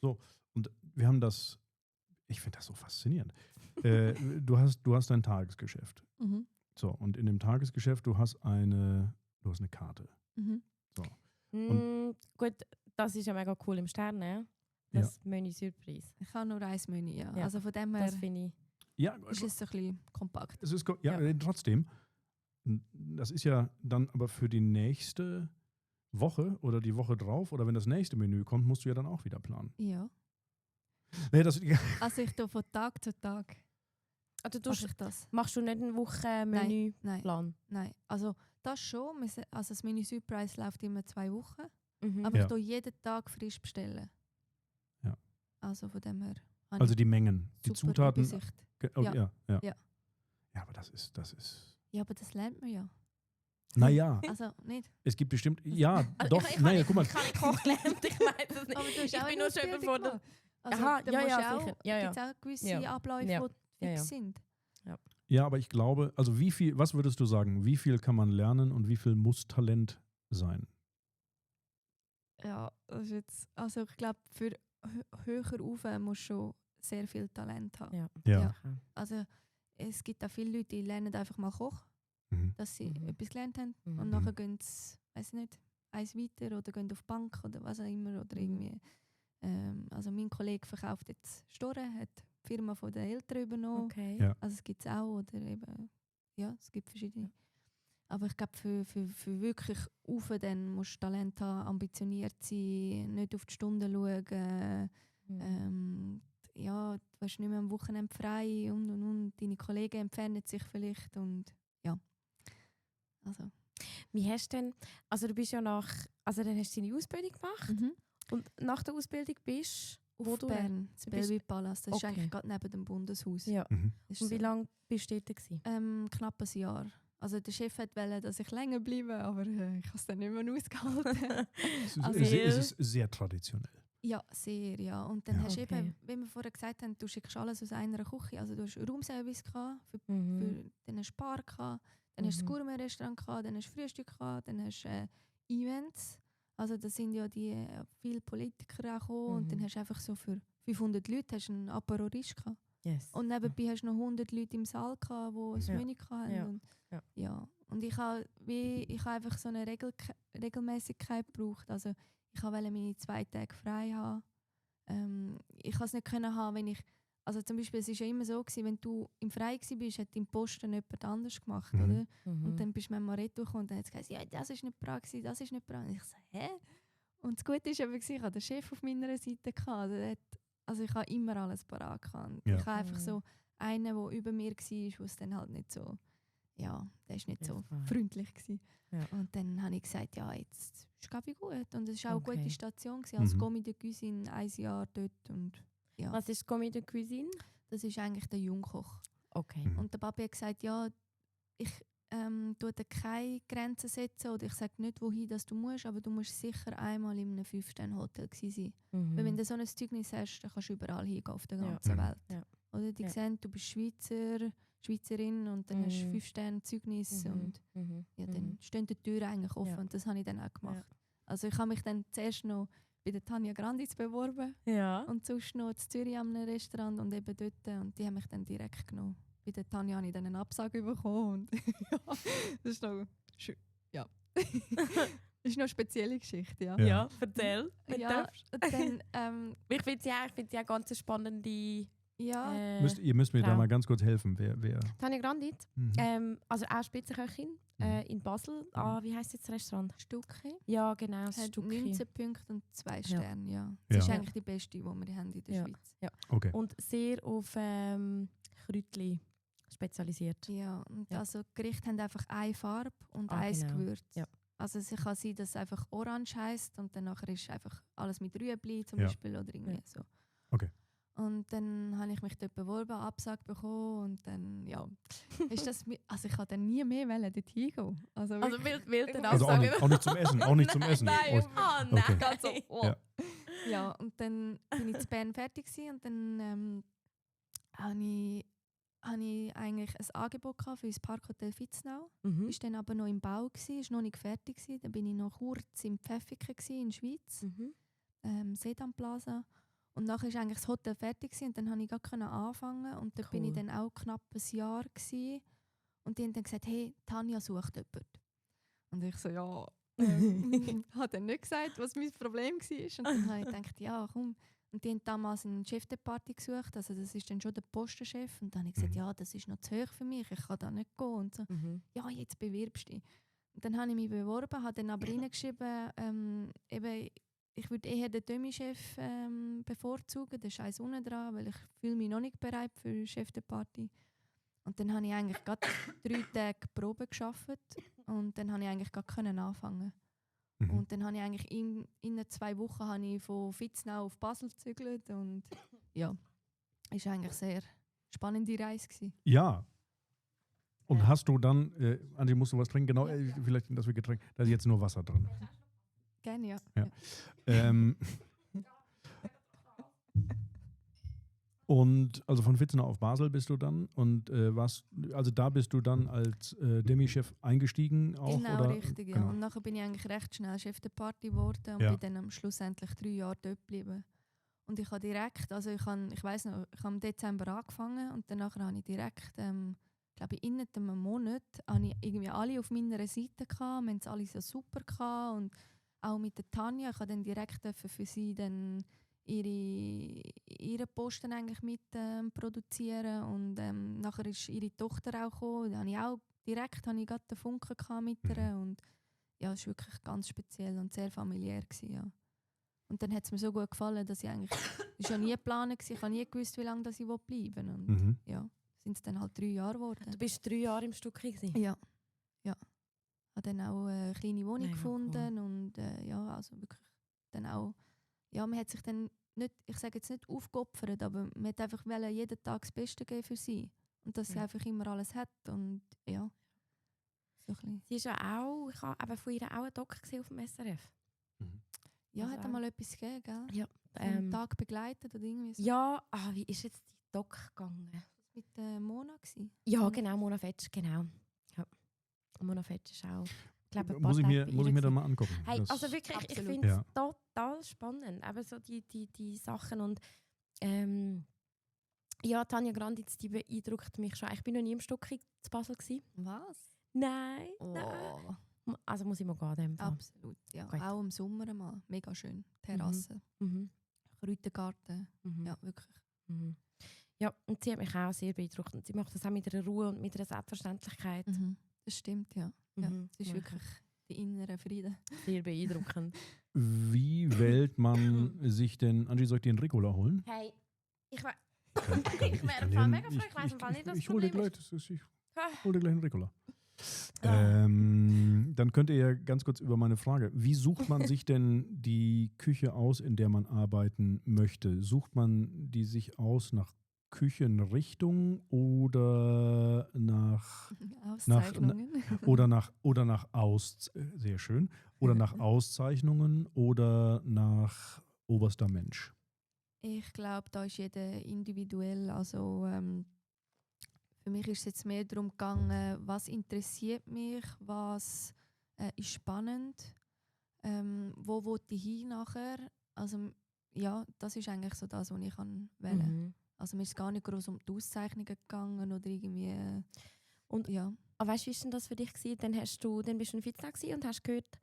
so, und wir haben das, ich finde das so faszinierend. Du hast dein Tagesgeschäft. So, und in dem Tagesgeschäft, du hast eine Karte. So. Gut, das ist ja mega cool im Stern, ne? Das Menü Surprise. Ich habe nur ein Menü, ja. Ja. Also von dem her Das finde ich. Ja, ist es so ein bisschen kompakt. es ist, trotzdem. Das ist ja dann aber für die nächste Woche oder die Woche drauf oder wenn das nächste Menü kommt, musst du ja dann auch wieder planen. Ja. Nee, Also ich tue von Tag zu Tag. Also machst du nicht einen Wochenmenüplan? Nein, also das schon. Also das Menü Surprise läuft immer 2 Wochen. Mhm. Aber ich tue jeden Tag frisch bestellen. Ja. Also von dem her. Also die Mengen, die Zutaten. Übersicht. Ja. Ja, aber das ist. Ja, aber das lernt man ja. Naja. Also nicht. Es gibt bestimmt. Ja, doch. Naja, guck mal. Ich habe nicht Koch gelernt, ich weiß es nicht. Aber du hast ich auch bin eine nur schon Ausbildung überfordert. gemacht. Also, Aha, da ja, musst ja, du auch, sicher. Ja, gibt es auch gewisse Abläufe, Ja. die fix Ja. sind. Ja, aber ich glaube, also was würdest du sagen, wie viel kann man lernen und wie viel muss Talent sein? Ja, das ist jetzt, also ich glaube, für höher rauf musst du schon sehr viel Talent haben. Ja. Also es gibt auch viele Leute, die lernen einfach mal kochen, Mhm. dass sie etwas gelernt haben Mhm. und nachher gehen sie, weiß nicht, eins weiter oder gehen auf die Bank oder was auch immer oder irgendwie. Also mein Kollege verkauft jetzt Storen, hat die Firma von den Eltern übernommen. Okay. Ja. Also es gibt es auch oder eben, ja, es gibt verschiedene. Aber ich glaube, für wirklich rauf, dann musst du Talent haben, ambitioniert sein, nicht auf die Stunden schauen. Ja, du hast nicht mehr am Wochenende frei und. Deine Kollegen entfernen sich vielleicht und ja. Also. Wie hast du denn, also du bist ja dann hast du deine Ausbildung gemacht und nach der Ausbildung bist Auf Bern, das Bellevue Palace, das ist Okay. eigentlich gerade neben dem Bundeshaus. Ja. Mhm. Das ist Und wie so. lange bist du dort gewesen? Knapp ein Jahr. Also der Chef wollte, dass ich länger bleibe, aber ich habe es dann nicht mehr ausgehalten. Es ist sehr traditionell. Ja, sehr, ja. Und dann Ja. hast du Okay. eben, wie wir vorher gesagt haben, du schickst alles aus einer Küche. Also du hast Raumservice gehabt, dann hast du Bar gehabt, dann hast du das Gourmet-Restaurant gehabt, dann hast du Frühstück gehabt, dann hast du Events. Also da sind ja viele Politiker auch gekommen und dann hast du einfach so für 500 Leute hast du einen Apero-Risch gehabt. Yes. Und nebenbei hast du noch 100 Leute im Saal gehabt, die ein Menü hatten. Ja. Und, Ja. ja. Und ich habe einfach so eine Regelmäßigkeit gebraucht. Also ich wollte meine 2 Tage frei haben. Ich konnte es nicht haben, wenn ich... Also zum Beispiel, es war ja immer so, wenn du im Frei warst, hat dein Posten jemand anders gemacht, oder? Und dann bist du manchmal retourgekommen und dann hat es gesagt, ja, das ist nicht Prag, das ist nicht Prag. Und ich so, hä? Und das Gute ist eben, ich hatte den Chef auf meiner Seite. Also ich hatte immer alles parat. Ich hatte einfach so einen, der über mir war, der es dann halt nicht so... Ja, der war nicht so freundlich gewesen. Ja. Und dann habe ich gesagt, ja, jetzt ist es gut. Und es war auch eine gute Station gewesen, als Commis de Cuisine, 1 Jahr dort. Und, ja. Was ist Commis de Cuisine? Das ist eigentlich der Jungkoch. Okay. Und der Papi hat gesagt, ja, ich tue dir keine Grenzen setzen oder ich sage nicht, wohin das du musst, aber du musst sicher einmal in einem 5-Sterne-Hotel gewesen sein. Weil wenn du so ein Zeugnis hast, dann kannst du überall hingehen auf der ganzen Welt. Ja. Oder die sehen, du bist Schweizerin und dann hast du 5-Sterne-Zeugnis und ja, dann stehen die Türen eigentlich offen und das habe ich dann auch gemacht. Ja. Also ich habe mich dann zuerst noch bei der Tanja Granditz beworben Ja. und sonst noch in Zürich an einem Restaurant und eben dort und die haben mich dann direkt genommen. Bei der Tanja habe ich dann eine Absage bekommen und ja, das ist noch ja. Das ist noch eine spezielle Geschichte, ja. Ja, erzähl. Ja, dann, ich finde es ja ganz spannende... ja. Ihr müsst mir da Frau. mal ganz kurz helfen. Wer? Tanja Grandit, also auch Spitzenköchin in Basel. Wie heisst jetzt das Restaurant? Stücke. Ja, genau, das Hat Stückchen. 19 Punkte und 2 Sterne, ja. Ja. Das ist eigentlich die beste, die wir haben in der Ja. Schweiz. Ja. Okay. Und sehr auf Kräutchen spezialisiert. Ja, und Ja. also Gerichte haben einfach eine Farbe und ein genau. Gewürz. Ja. Also es kann sein, dass es einfach orange heisst und dann nachher ist einfach alles mit Rüebli zum Ja. Beispiel oder irgendwie so. Okay. Und dann habe ich mich dort beworben, Absage bekommen und dann, ja, ist das, also ich wollte dann nie mehr dort hingehen. Also will der Also auch nicht zum Essen. Auch nicht zum Essen. Nein, Oh, nein. okay. Ganz so, oh. Ja. Ja, und dann bin ich zu Bern fertig gewesen und dann habe ich eigentlich ein Angebot gehabt für das Parkhotel Vitznau. Ist dann aber noch im Bau gewesen, ist noch nicht fertig gewesen. Dann bin ich noch kurz im Pfäffiken in der Schweiz, Sedan Plaza. Und nachher ist eigentlich das Hotel fertig gewesen, und dann konnte ich gerade anfangen und da bin ich dann auch knapp ein Jahr gewesen. Und die haben dann gesagt, hey, Tanja sucht jemanden. Und ich so, ja, Hat er nicht gesagt, was mein Problem war. Und dann habe ich gedacht, ja komm. Und die haben damals einen Chef de Partie gesucht, also das ist dann schon der Postenchef. Und dann habe ich gesagt, ja, das ist noch zu hoch für mich, ich kann da nicht gehen. Und so, ja, jetzt bewirbst du dich. Und dann habe ich mich beworben, habe dann aber reingeschrieben, eben, ich würde eher den Demi-Chef bevorzugen, der ist eins unten dran, weil ich fühle mich noch nicht bereit für Chef de Partie. Und dann habe ich eigentlich gerade 3 Tage Probe gearbeitet und dann habe ich eigentlich gerade anfangen. Und dann habe ich eigentlich in 2 Wochen habe ich von Vitznau auf Basel gezügelt und ja, es war eigentlich sehr spannende Reise gewesen. Ja. Und hast du dann, Andi, musst du was trinken? Genau, vielleicht das wir Getränk. Da ist jetzt nur Wasser drin. Gerne, ja. Und also von Vitznau auf Basel bist du dann und also da bist du dann als Demi-Chef eingestiegen auch? Genau, oder? richtig, ja. Genau. Und nachher bin ich eigentlich recht schnell Chef der Party geworden und bin dann am Schluss endlich 3 Jahre dort geblieben. Und ich habe direkt, also ich weiss noch, ich habe im Dezember angefangen und danach habe ich direkt, glaube ich, innerhalb einem Monat habe ich irgendwie alle auf meiner Seite gehabt, wir haben es alle so super gehabt und auch mit der Tanja, ich habe dann direkt für sie dann ihre Posten eigentlich mit produzieren und nachher ist ihre Tochter auch gekommen, da habe ich auch direkt den Funken mit ihr und ja, es war wirklich ganz speziell und sehr familiär gewesen, ja. Und dann hat es mir so gut gefallen, dass ich eigentlich, das war ja nie geplant, ich habe nie gewusst, wie lange ich bleiben will. Und ja, sind es dann halt 3 Jahre geworden. Du bist 3 Jahre im Stück gewesen? Ja. Ich habe dann auch eine kleine Wohnung gefunden cool. und ja, also wirklich dann auch, ja, man hat sich dann nicht, ich sage jetzt nicht aufgeopfert, aber man hat einfach jeden Tag das Beste geben für sie. Und dass sie einfach immer alles hat und ja. So sie ist ja auch, ich habe aber von ihr auch einen Doc gesehen auf dem SRF. Ja, also hat einmal etwas gegeben, gell? Ja. Einen Tag begleitet oder irgendwie so. Ja, wie ist jetzt die Doc gegangen? Das mit Mona gewesen? Ja, genau, Mona Fetsch, genau. Ja. Mona Fetsch ist auch, ich glaube, muss ich mir dann mal angucken. Hey, also wirklich, ich finde es total spannend, aber so die Sachen und ja, Tanja Granditz, die beeindruckt mich schon. Ich bin noch nie im Stück zu Basel gewesen. Was? Nein, Oh. nein. Also muss ich mal gehen. Absolut, ja. Gut. Auch im Sommer mal. Mega schön. Terrasse. Kräutergarten. Ja, wirklich. Ja, und sie hat mich auch sehr beeindruckt. Und sie macht das auch mit einer Ruhe und mit einer Selbstverständlichkeit. Das stimmt, ja. Es ist wirklich der innere Frieden. Sehr beeindruckend. Wie wählt man sich denn, Angie, soll ich dir einen Ricola holen? Hey, ich wäre mega froh, ich weiss im Fall nicht, was ich hole dir gleich, ich hol dir gleich einen Ricola. Ah. Dann könnt ihr ja ganz kurz über meine Frage. Wie sucht man sich denn die Küche aus, in der man arbeiten möchte? Sucht man die sich aus nach Küchenrichtung oder nach Auszeichnungen? Sehr schön. Oder nach Auszeichnungen oder nach oberster Mensch? Ich glaube, da ist jeder individuell. Also für mich ist es jetzt mehr darum gegangen, was interessiert mich, was ist spannend, wo will ich hin nachher. Also ja, das ist eigentlich so das, was ich wählen. Also mir ist gar nicht groß um die Auszeichnungen gegangen oder irgendwie. Und ja. Weißt du, wie war denn das für dich gewesen? Dann bist du in Vitznau und hast gehört,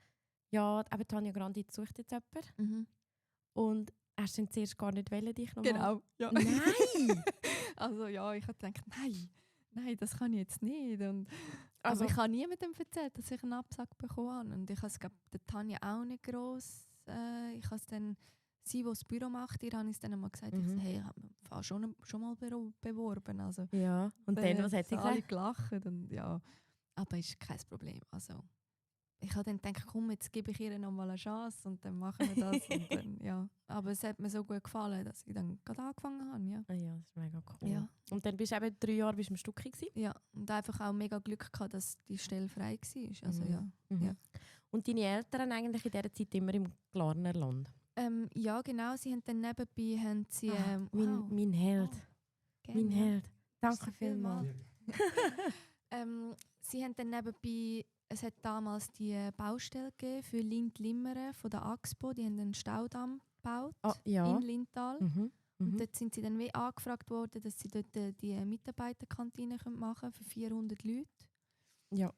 ja, aber Tanja Granditz sucht jetzt jemanden. Und hast du dann zuerst gar nicht wollen, dich nochmal? Genau, ja. Nein! Also ja, ich habe gedacht, nein, das kann ich jetzt nicht. Und, also, aber ich habe niemandem erzählt, dass ich einen Absack bekommen habe. Und ich habe es, der Tanja auch nicht gross. Ich habe es dann, sie, die das Büro macht, ihr habe ich es dann einmal gesagt, ich so, hey, ich habe mich schon mal beworben. Also, ja, und dann, was hat sie gesagt? Alle gelacht und ja, aber ist kein Problem. Also, ich habe dann gedacht, komm, jetzt gebe ich ihr noch mal eine Chance und dann machen wir das. Und dann, ja. Aber es hat mir so gut gefallen, dass ich dann gerade angefangen habe. Ja, ja, das ist mega cool. Ja. Und dann bist du eben 3 Jahre im Stück gewesen? Ja, und einfach auch mega Glück gehabt, dass die Stelle frei war. Also, ja. Und deine Eltern eigentlich in dieser Zeit immer im Glarnerland? Ja, genau. Sie haben dann nebenbei... mein Held. Mein Held. Danke vielmals. Sie haben dann nebenbei... Es hat damals die Baustelle gegeben für Lind-Limmeren von der AXPO. Die haben einen Staudamm gebaut in Lindtal. Und dort sind sie dann wie angefragt worden, dass sie dort die Mitarbeiterkantine machen können für 400 Leute. Ja.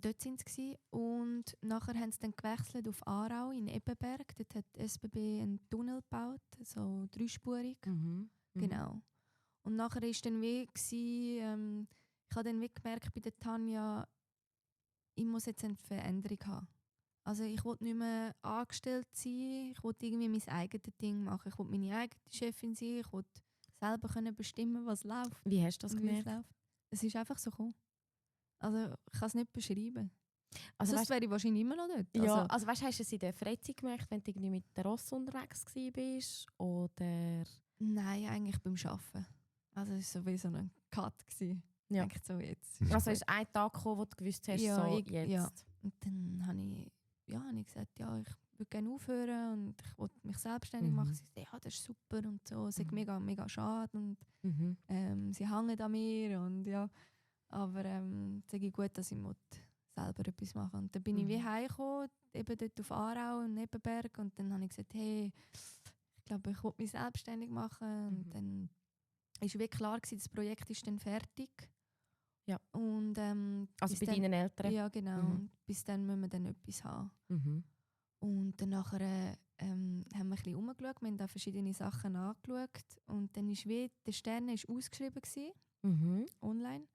Dort waren sie. Und nachher haben sie dann gewechselt auf Aarau in Ebbenberg. Dort hat die SBB einen Tunnel gebaut, so 3-spurig. Genau. Und nachher war dann wie, ich habe dann wie gemerkt bei der Tanja, ich muss jetzt eine Veränderung haben. Also ich wollte nicht mehr angestellt sein, ich wollte irgendwie mein eigenes Ding machen. Ich wollte meine eigene Chefin sein, ich wollte selber können bestimmen, was läuft. Wie hast du das gemerkt? Es ist einfach so gekommen. Also ich kann es nicht beschreiben. Also sonst wäre ich wahrscheinlich immer noch dort. Ja, also weißt, hast du es in der Freizeit gemerkt, wenn du irgendwie mit der Ross unterwegs warst? Oder? Nein, eigentlich beim Arbeiten. Also es war so ein Cut. Ja. Eigentlich so jetzt. Also ist ein Tag gekommen, wo du gewusst hast, ja, so jetzt? Ja. Und dann habe ich gesagt, ja, ich würde gerne aufhören und ich wollte mich selbstständig machen. Sie sagten, ja, das ist super und so. Es ist mega, mega schade und sie hängen an mir und ja. Aber es ist gut, dass ich selber etwas machen muss. Und dann bin ich wie heimgekommen, eben dort auf Aarau und Nebenberg und dann habe ich gesagt, hey, ich glaube, ich will mich selbstständig machen. Und dann war wirklich klar, das Projekt ist dann fertig. Ja. Und, also bei deinen Eltern? Ja, genau. Und bis dann müssen wir dann etwas haben. Und dann nachher haben wir ein bisschen umgeschaut, wir haben da verschiedene Sachen angeschaut. Und dann war wie, der Stern war ausgeschrieben online.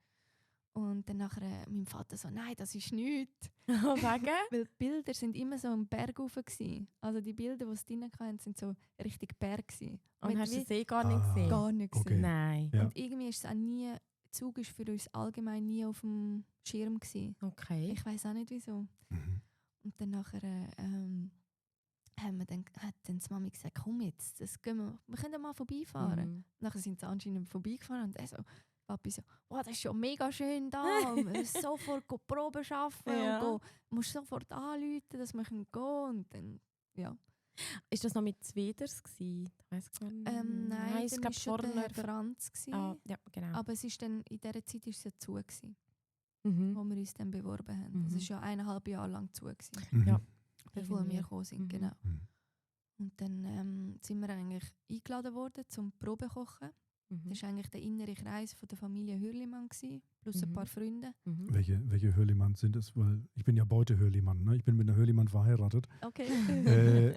Und dann nachher mein Vater so, nein, das ist nichts. Wegen? Weil die Bilder sind immer so am Berg rauf gsi. Also die Bilder, die sie drin hatten, sind so richtig Berg gsi. Und hast du sie gar nicht gesehen? Gar nicht gesehen. Okay. Nein. Ja. Und irgendwie ist es auch nie, der Zug war für uns allgemein nie auf dem Schirm gsi. Okay. Ich weiss auch nicht wieso. Und dann nachher hat dann die Mami gesagt, komm jetzt, wir können mal vorbeifahren. Nachher sind sie anscheinend vorbeigefahren und er so, Papi so, oh, das ist schon mega schön da, wir müssen sofort Proben arbeiten und musst sofort anrufen, dass wir gehen können. Und dann, ja. Ist das noch mit Zweders gsi? Ich weiss gar nicht. Nein, es war schon der Franz. Ah, ja, genau. Aber es ist dann, in dieser Zeit war es ja zu, wo wir uns dann beworben haben. Es war ja 1,5 Jahre lang zu, ja. bevor wir gekommen sind. Genau. Und dann sind wir eigentlich eingeladen worden zum Probekochen. Das war eigentlich der innere Kreis von der Familie Hürlimann, plus ein paar Freunde. Welche Hürlimann sind es? Weil ich bin ja Beute Hürlimann, ne? Ich bin mit einer Hürlimann verheiratet. Okay.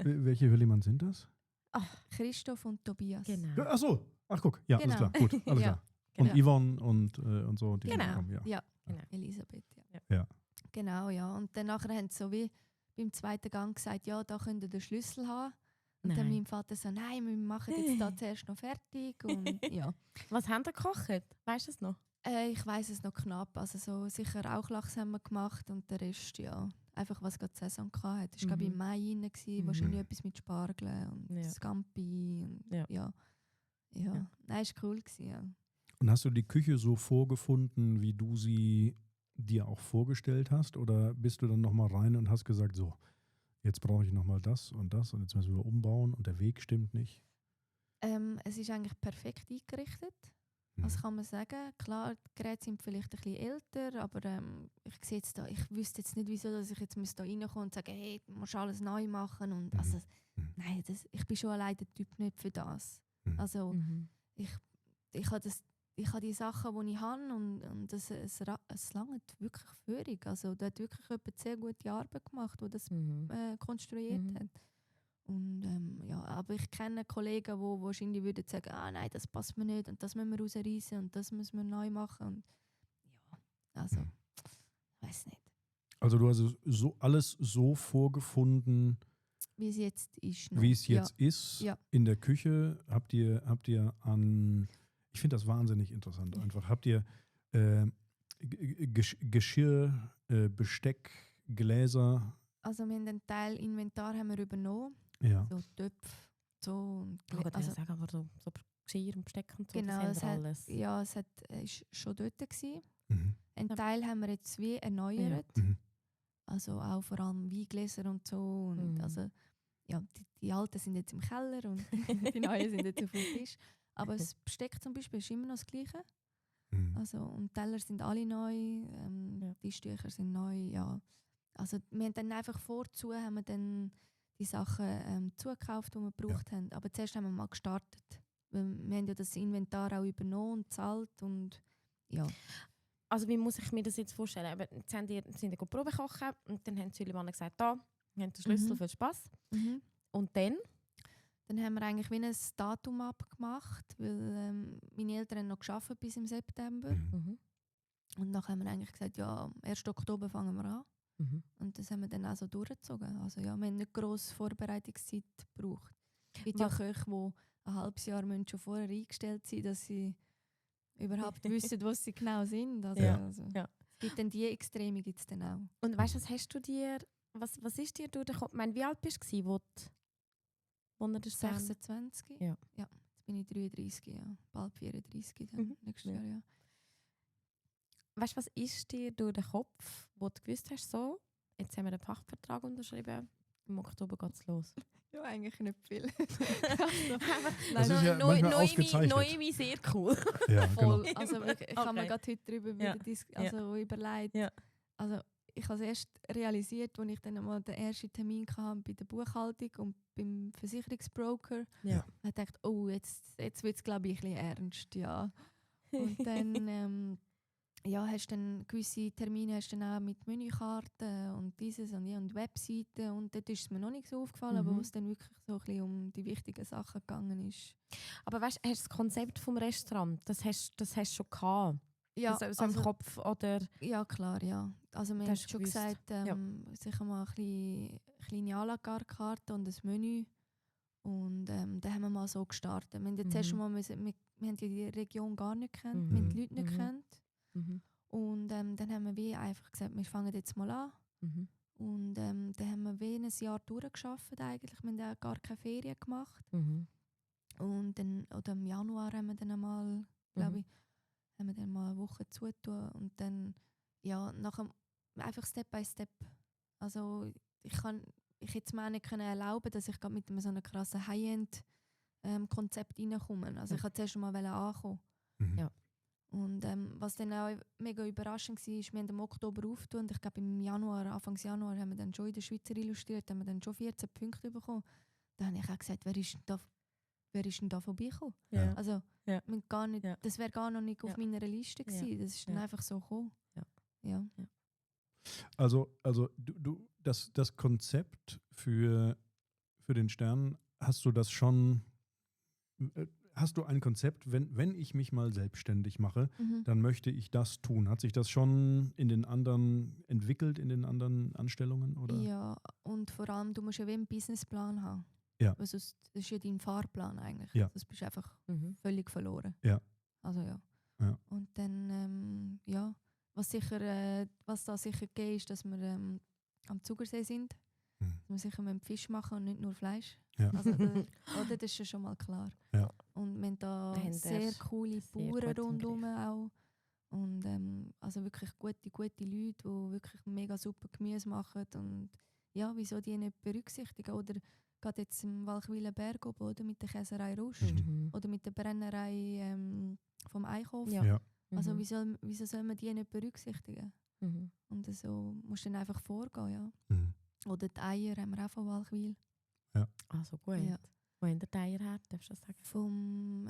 Welche Hürlimann sind das? Ach, Christoph und Tobias. Genau. Ach so, ach guck, ja, genau. alles klar, gut, alles klar. Und Yvonne und so. Die genau. Kommen, ja, genau. Elisabeth, ja. Genau, ja. Und dann nachher haben sie so wie beim zweiten Gang gesagt, ja, da könnt ihr den Schlüssel haben. Und dann mein Vater so, nein, wir machen jetzt da zuerst noch fertig. Und, ja. Was haben ihr gekocht? Weißt du es noch? Ich weiss es noch knapp. Also so sicher Rauchlachs haben wir gemacht und der Rest, ja, einfach was gerade die Saison hatte. Das war glaube ich im Mai rein, wahrscheinlich etwas mit Spargeln und Scampi. Und, ja. Nein, es war cool. Ja. Und hast du die Küche so vorgefunden, wie du sie dir auch vorgestellt hast? Oder bist du dann nochmal rein und hast gesagt, so, jetzt brauche ich nochmal das und jetzt müssen wir umbauen und der Weg stimmt nicht? Es ist eigentlich perfekt eingerichtet. Das kann man sagen. Klar, die Geräte sind vielleicht ein bisschen älter, aber ich wüsste jetzt nicht, wieso dass ich jetzt da reinkommen und sagen, hey, du musst alles neu machen. Und also, nein, ich bin schon allein der Typ nicht für das. Also ich habe die Sachen, die ich habe und es langt wirklich völlig. Also da hat wirklich jemand sehr gute Arbeit gemacht, der das konstruiert hat. Und, aber ich kenne Kollegen, die wahrscheinlich würden sagen, nein, das passt mir nicht und das müssen wir rausreißen und das müssen wir neu machen. Und, ja, also, ich weiß nicht. Also du hast so alles so vorgefunden, wie es jetzt ist. Wie es jetzt ist. Ja. In der Küche habt ihr an, ich finde das wahnsinnig interessant einfach, habt ihr Geschirr, Besteck, Gläser? Also wir haben den Teil Inventar haben wir übernommen. Ja. So Töpfe, so und also sagen aber so Geschirr und Besteck und so, genau, das haben wir alles. Ja, es war schon dort gewesen. Ein Teil haben wir jetzt wie erneuert. Also auch vor allem Weingläser und so. Und also, ja, die alten sind jetzt im Keller und die neuen sind jetzt auf dem Tisch. Aber das Besteck zum Beispiel ist immer noch das Gleiche. Also, und die Teller sind alle neu, die Tücher sind neu. Ja. Also wir haben dann einfach haben wir dann die Sachen zugekauft, die wir gebraucht haben. Aber zuerst haben wir mal gestartet. Weil wir haben ja das Inventar auch übernommen und gezahlt und ja. also wie muss ich mir das jetzt vorstellen? Aber jetzt sind die Probe kochen und dann haben die Süleymannen gesagt, da, wir haben den Schlüssel für Spass. Und dann? Dann haben wir eigentlich wie ein Datum abgemacht, weil meine Eltern haben noch gearbeitet bis im September. Und dann haben wir eigentlich gesagt, ja, am 1. Oktober fangen wir an. Und das haben wir dann auch so durchgezogen. Also ja, wir haben nicht grosse Vorbereitungszeit gebraucht. Es gibt ja Köche, die ein halbes Jahr schon vorher eingestellt sind, dass sie überhaupt wissen, was sie genau sind. Also, es gibt dann die Extreme gibt's dann auch. Und weißt du, was ist dir durch den Kopf? Ich meine, wie alt bist du, wo du das 26? Ja. Jetzt bin ich 33, ja. Bald 34 dann, nächstes Jahr, ja. Weißt du, was ist dir durch den Kopf, wo du gewusst hast, so, jetzt haben wir den Pachtvertrag unterschrieben, im Oktober geht es los? Ja, eigentlich nicht viel. Das ist ja manchmal ausgezeichnet. Noemi, sehr cool. Ja, Voll. genau. Also wirklich, ich habe mir gerade heute darüber überlegt. Ja. Also ich habe es erst realisiert, als ich dann einmal den ersten Termin hatte bei der Buchhaltung und beim Versicherungsbroker. Ja. Ich dachte, oh, jetzt wird es glaube ich ein bisschen ernst. Ja. Und dann hast dann gewisse Termine hast dann auch mit Menükarten und dieses und Webseiten und dort ist es mir noch nicht so aufgefallen, aber wo es dann wirklich so ein bisschen um die wichtigen Sachen gegangen ist. Aber weißt du, hast du das Konzept vom Restaurant, das hast du schon gehabt? Ja, so im Kopf, oder? Ja, klar, ja. Also wir haben schon gesagt, sicher mal eine kleine à la carte Karte und ein Menü. Und dann haben wir mal so gestartet. Wir haben jetzt erst mal, wir haben die Region gar nicht gekannt, wir haben die Leute nicht gekannt. Und dann haben wir wie einfach gesagt, wir fangen jetzt mal an. Und dann haben wir wie ein Jahr durchgearbeitet eigentlich. Wir haben auch gar keine Ferien gemacht. Und dann, oder im Januar haben wir dann einmal, glaube ich, haben wir dann mal eine Woche zugetan. Und dann, ja, nachher einfach Step by Step. Also ich hätte mir auch nicht erlauben, dass ich mit so einem krassen High-End-Konzept reinkomme. Also ich wollte zuerst mal ankommen. Ja. Und was dann auch mega überraschend war, ist, wir haben im Oktober aufgetan und ich glaube im Januar, Anfang Januar haben wir dann schon in der Schweizer Illustriert, haben wir dann schon 14 Punkte bekommen. Da habe ich auch gesagt, wer ist denn da vorbeigekommen? Ja. Also gar nicht, das wäre gar noch nicht auf meiner Liste gewesen. Das ist dann einfach so gekommen. Ja. Also das Konzept für den Stern, hast du das schon... Hast du ein Konzept, wenn ich mich mal selbstständig mache, dann möchte ich das tun? Hat sich das schon in den anderen entwickelt, in den anderen Anstellungen? Oder? Ja, und vor allem, du musst ja wie einen Businessplan haben. Ja. Weil sonst, das ist ja dein Fahrplan eigentlich. Ja. Sonst bist du einfach völlig verloren. Ja. Also ja. Und dann, was da sicher geht, ist, dass wir am Zugersee sind. Dass wir sicher mit Fisch machen und nicht nur Fleisch. Ja. Also, das ist ja schon mal klar. Ja. Und wir haben da sehr coole Bauern rundherum auch. Und also wirklich gute Leute, die wirklich mega super Gemüse machen. Und ja, wieso die nicht berücksichtigen? Oder gerade jetzt im Walchwiler Berg oben, oder mit der Käserei Rust oder mit der Brennerei vom Eichhof. Ja. Also wieso soll man die nicht berücksichtigen? Und so musst du dann einfach vorgehen, ja. Oder die Eier haben wir auch von Walchwil. Ja. Also gut. Ja. Wo haben die Eier her, darfst du das sagen? Vom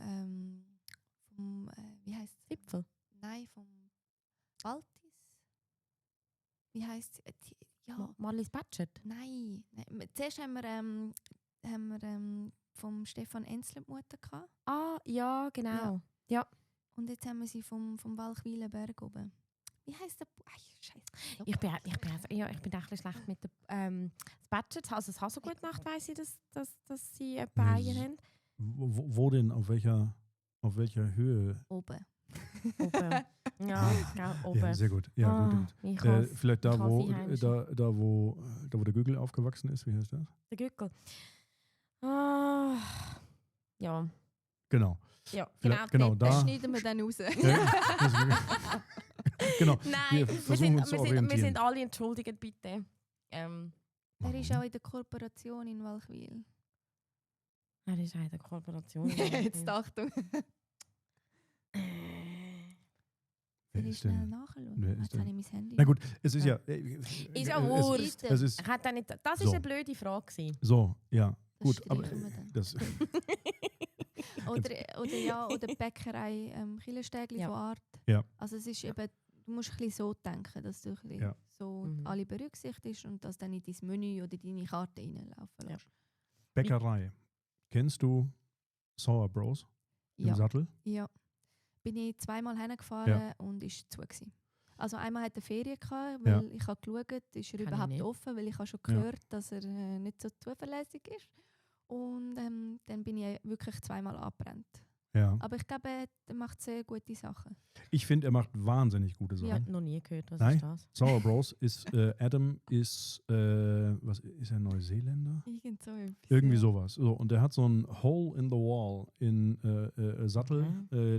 wie heisst es? Zipfel? Nein, vom Baltis. Wie heisst es? Ja. Marlies Batschert? Nein. Zuerst haben wir vom Stefan Enzler die Mutter gehabt. Ah, ja, genau. Ja. Und jetzt haben wir sie vom Walchwiler Berg oben. Wie heisst der? Scheiße. Ich bin ein bisschen schlecht mit der Batschert. Also es hat so gut gemacht, weiss ich, dass sie Eier haben. Wo denn? Auf welcher Höhe? Oben. Ja, oben. Ja, sehr gut. Ja, gut. Vielleicht da, wo der Gügel aufgewachsen ist. Wie heißt das? Der Gügel. Ja. Genau. Ja, genau da. Das schneiden wir dann raus. Genau. Nein, wir sind alle entschuldigt, bitte. Er ist auch in der Kooperation in Walchwil. Er ist auch in der Kooperation. Jetzt Achtung. Wer ist schnell denn? nachschauen. Jetzt habe ich mein Handy. Na gut, es ist ja. Ist ja wurscht. Das ist eine blöde Frage gewesen. So, ja. Das gut, aber das. oder Bäckerei Killenstägli von Art. Ja. Also es ist eben du musst ein bisschen so denken, dass du ein bisschen so alle berücksichtigst und dass dann in dein Menü oder deine Karte reinlaufen lässt. Bäckerei. Kennst du Sour Bros im Sattel? Ja. Bin ich 2-mal hingefahren und ist zu gewesen. Also einmal hatte er Ferien gehabt, weil ich habe geschaut, ist er überhaupt offen, weil ich habe schon gehört, dass er nicht so zuverlässig ist. Und dann bin ich wirklich 2-mal abgebrannt. Ja. Aber ich glaube, er macht sehr gute Sachen. Ich finde, er macht wahnsinnig gute Sachen. Ich habe noch nie gehört, was Nein? ist das? Sour Bros ist, Adam ist, was ist er, Neuseeländer? Irgendwie sowas. So, und der hat so ein Hole in the Wall in Sattel.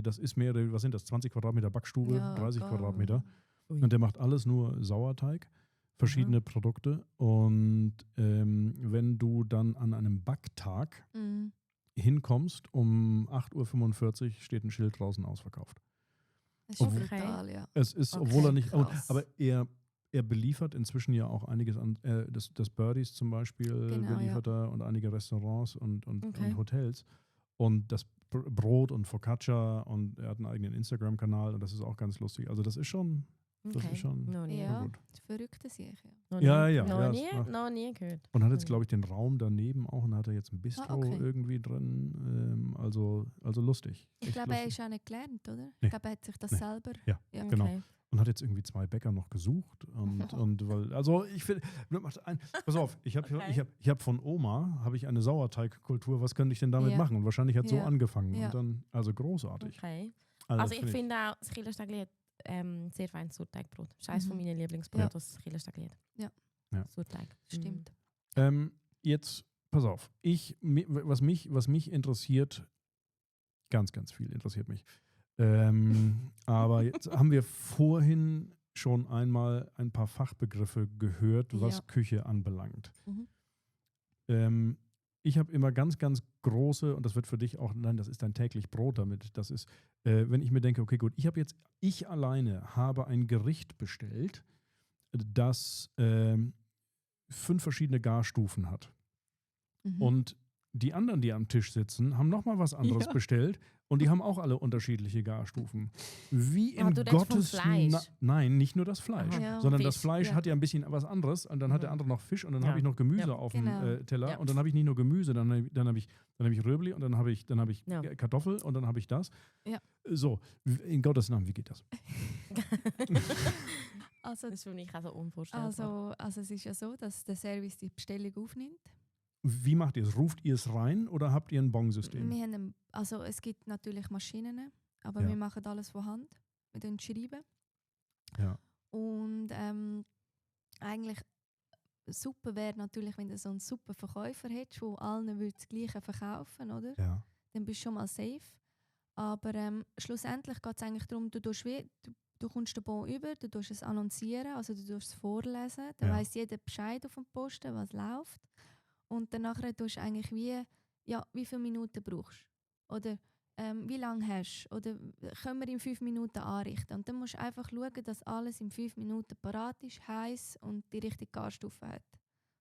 Das ist was sind das, 20 Quadratmeter Backstube, 30 Quadratmeter. Ui. Und der macht alles nur Sauerteig, verschiedene Produkte. Und wenn du dann an einem Backtag hinkommst, um 8:45 Uhr steht ein Schild draußen ausverkauft. Das ist brutal, ja. Es ist, obwohl er nicht, aber er beliefert inzwischen ja auch einiges an, das Birdies zum Beispiel beliefert er und einige Restaurants und Hotels. Und das Brot und Focaccia und er hat einen eigenen Instagram-Kanal und das ist auch ganz lustig. Also das ist schon gut. Das ist verrückte Sache. Noch nie gehört. Und hat jetzt, glaube ich, den Raum daneben auch und hat er jetzt ein Bistro irgendwie drin. Also lustig. Ich glaube, er ist auch nicht gelernt, oder? Nee. Ich glaube, er hat sich das selber... Ja, genau. Und hat jetzt irgendwie 2 Bäcker noch gesucht. Also ich finde, pass auf, ich hab von Oma eine Sauerteigkultur, was könnte ich denn damit machen? Und wahrscheinlich hat so angefangen. Und dann, also großartig. Okay. Also ich finde auch, das Killerstagliet sehr feines Sauerteigbrot. Das ist eines von meinen Lieblingsbrot, das Killerstagliet. Ja. Sauerteig. Stimmt. Jetzt, pass auf, was mich interessiert, ganz, ganz viel interessiert mich. Aber jetzt haben wir vorhin schon einmal ein paar Fachbegriffe gehört, was Küche anbelangt. Ich habe immer ganz, ganz große, und das wird für dich auch, nein, das ist dein täglich Brot damit. Das ist, wenn ich mir denke, okay, gut, ich alleine habe ein Gericht bestellt, das 5 verschiedene Garstufen hat. Und die anderen, die am Tisch sitzen, haben nochmal was anderes bestellt und die haben auch alle unterschiedliche Garstufen. Wie in Gottes Nein, nicht nur das Fleisch, sondern Fisch, das Fleisch hat ja ein bisschen was anderes und dann hat der andere noch Fisch und dann habe ich noch Gemüse auf dem Teller und dann habe ich nicht nur Gemüse, dann habe ich Röbli und dann habe ich Kartoffel und dann habe ich das. Ja. So, in Gottes Namen, wie geht das? Also, das finde ich also unvorstellbar. Also es ist ja so, dass der Service die Bestellung aufnimmt. Wie macht ihr es? Ruft ihr es rein oder habt ihr ein Bon-System? Es gibt natürlich Maschinen, aber wir machen alles von Hand. Wir schreiben. Ja. Und eigentlich super wäre natürlich, wenn du so einen super Verkäufer hättest, der allen das Gleiche verkaufen würde, oder? Ja. Dann bist du schon mal safe. Aber schlussendlich geht es eigentlich darum, du kommst den Bon über, du tust es annoncieren, also du tust es vorlesen, dann weiss jeder Bescheid auf dem Posten, was läuft. Und danach tust du eigentlich wie viele Minuten brauchst du. Oder wie lange hast du. Oder können wir in 5 Minuten anrichten. Und dann musst du einfach schauen, dass alles in 5 Minuten parat ist, heiß und die richtige Garstufe hat.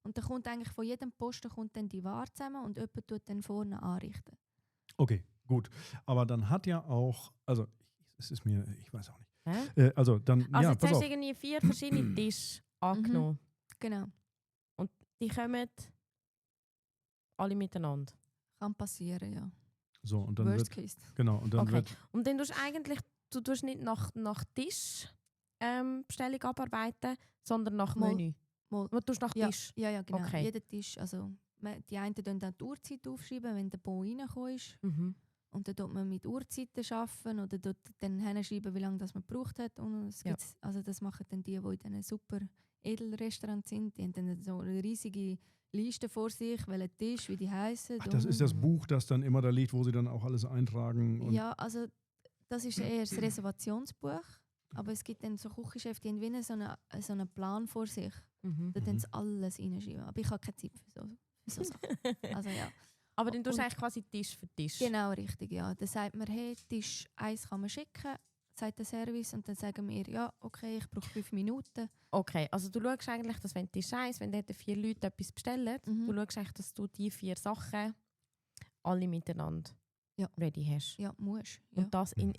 Und dann kommt eigentlich von jedem Posten dann die Ware zusammen und jemand tut dann vorne anrichten. Okay, gut. Aber dann hat ja auch, also es ist mir, ich weiß auch nicht. Also jetzt hast du irgendwie 4 verschiedene Tische angenommen. Genau. Und die kommen alle miteinander. Kann passieren, ja. So, und dann Worst Case. Genau, und dann und dann tust du tust nicht nach Tisch Bestellung abarbeiten, sondern nach Menü. Du tust nach Tisch? Ja, genau. Okay. Jeder Tisch, also die einen dann die Uhrzeit aufschreiben, wenn der Bon reingekommen ist. Und dann tut man mit Uhrzeiten arbeiten oder dann hinschreiben, wie lange das man gebraucht hat. Und also das machen dann die in diesen super Edelrestaurants sind. Die haben dann so eine riesige Liste vor sich, welcher Tisch, wie die heissen. Ach, das ist das Buch, das dann immer da liegt, wo sie dann auch alles eintragen. Und ja, also das ist eher das Reservationsbuch. Aber es gibt dann so Küchenchefs, die haben wie so einen Plan vor sich. Da dann sie alles reinschreiben. Aber ich habe keine Zeit für so Sachen. Also, ja. Aber dann tust du eigentlich quasi Tisch für Tisch. Genau, richtig, ja. Dann sagt man, hey, Tisch 1 kann man schicken, sagt der Service, und dann sagen wir, ja, okay, ich brauche 5 Minuten. Okay, also du schaust eigentlich, dass wenn Tisch 1, wenn dort 4 Leute etwas bestellen, du schaust eigentlich, dass du die 4 Sachen alle miteinander ready hast. Ja, musst. Ja. Und das und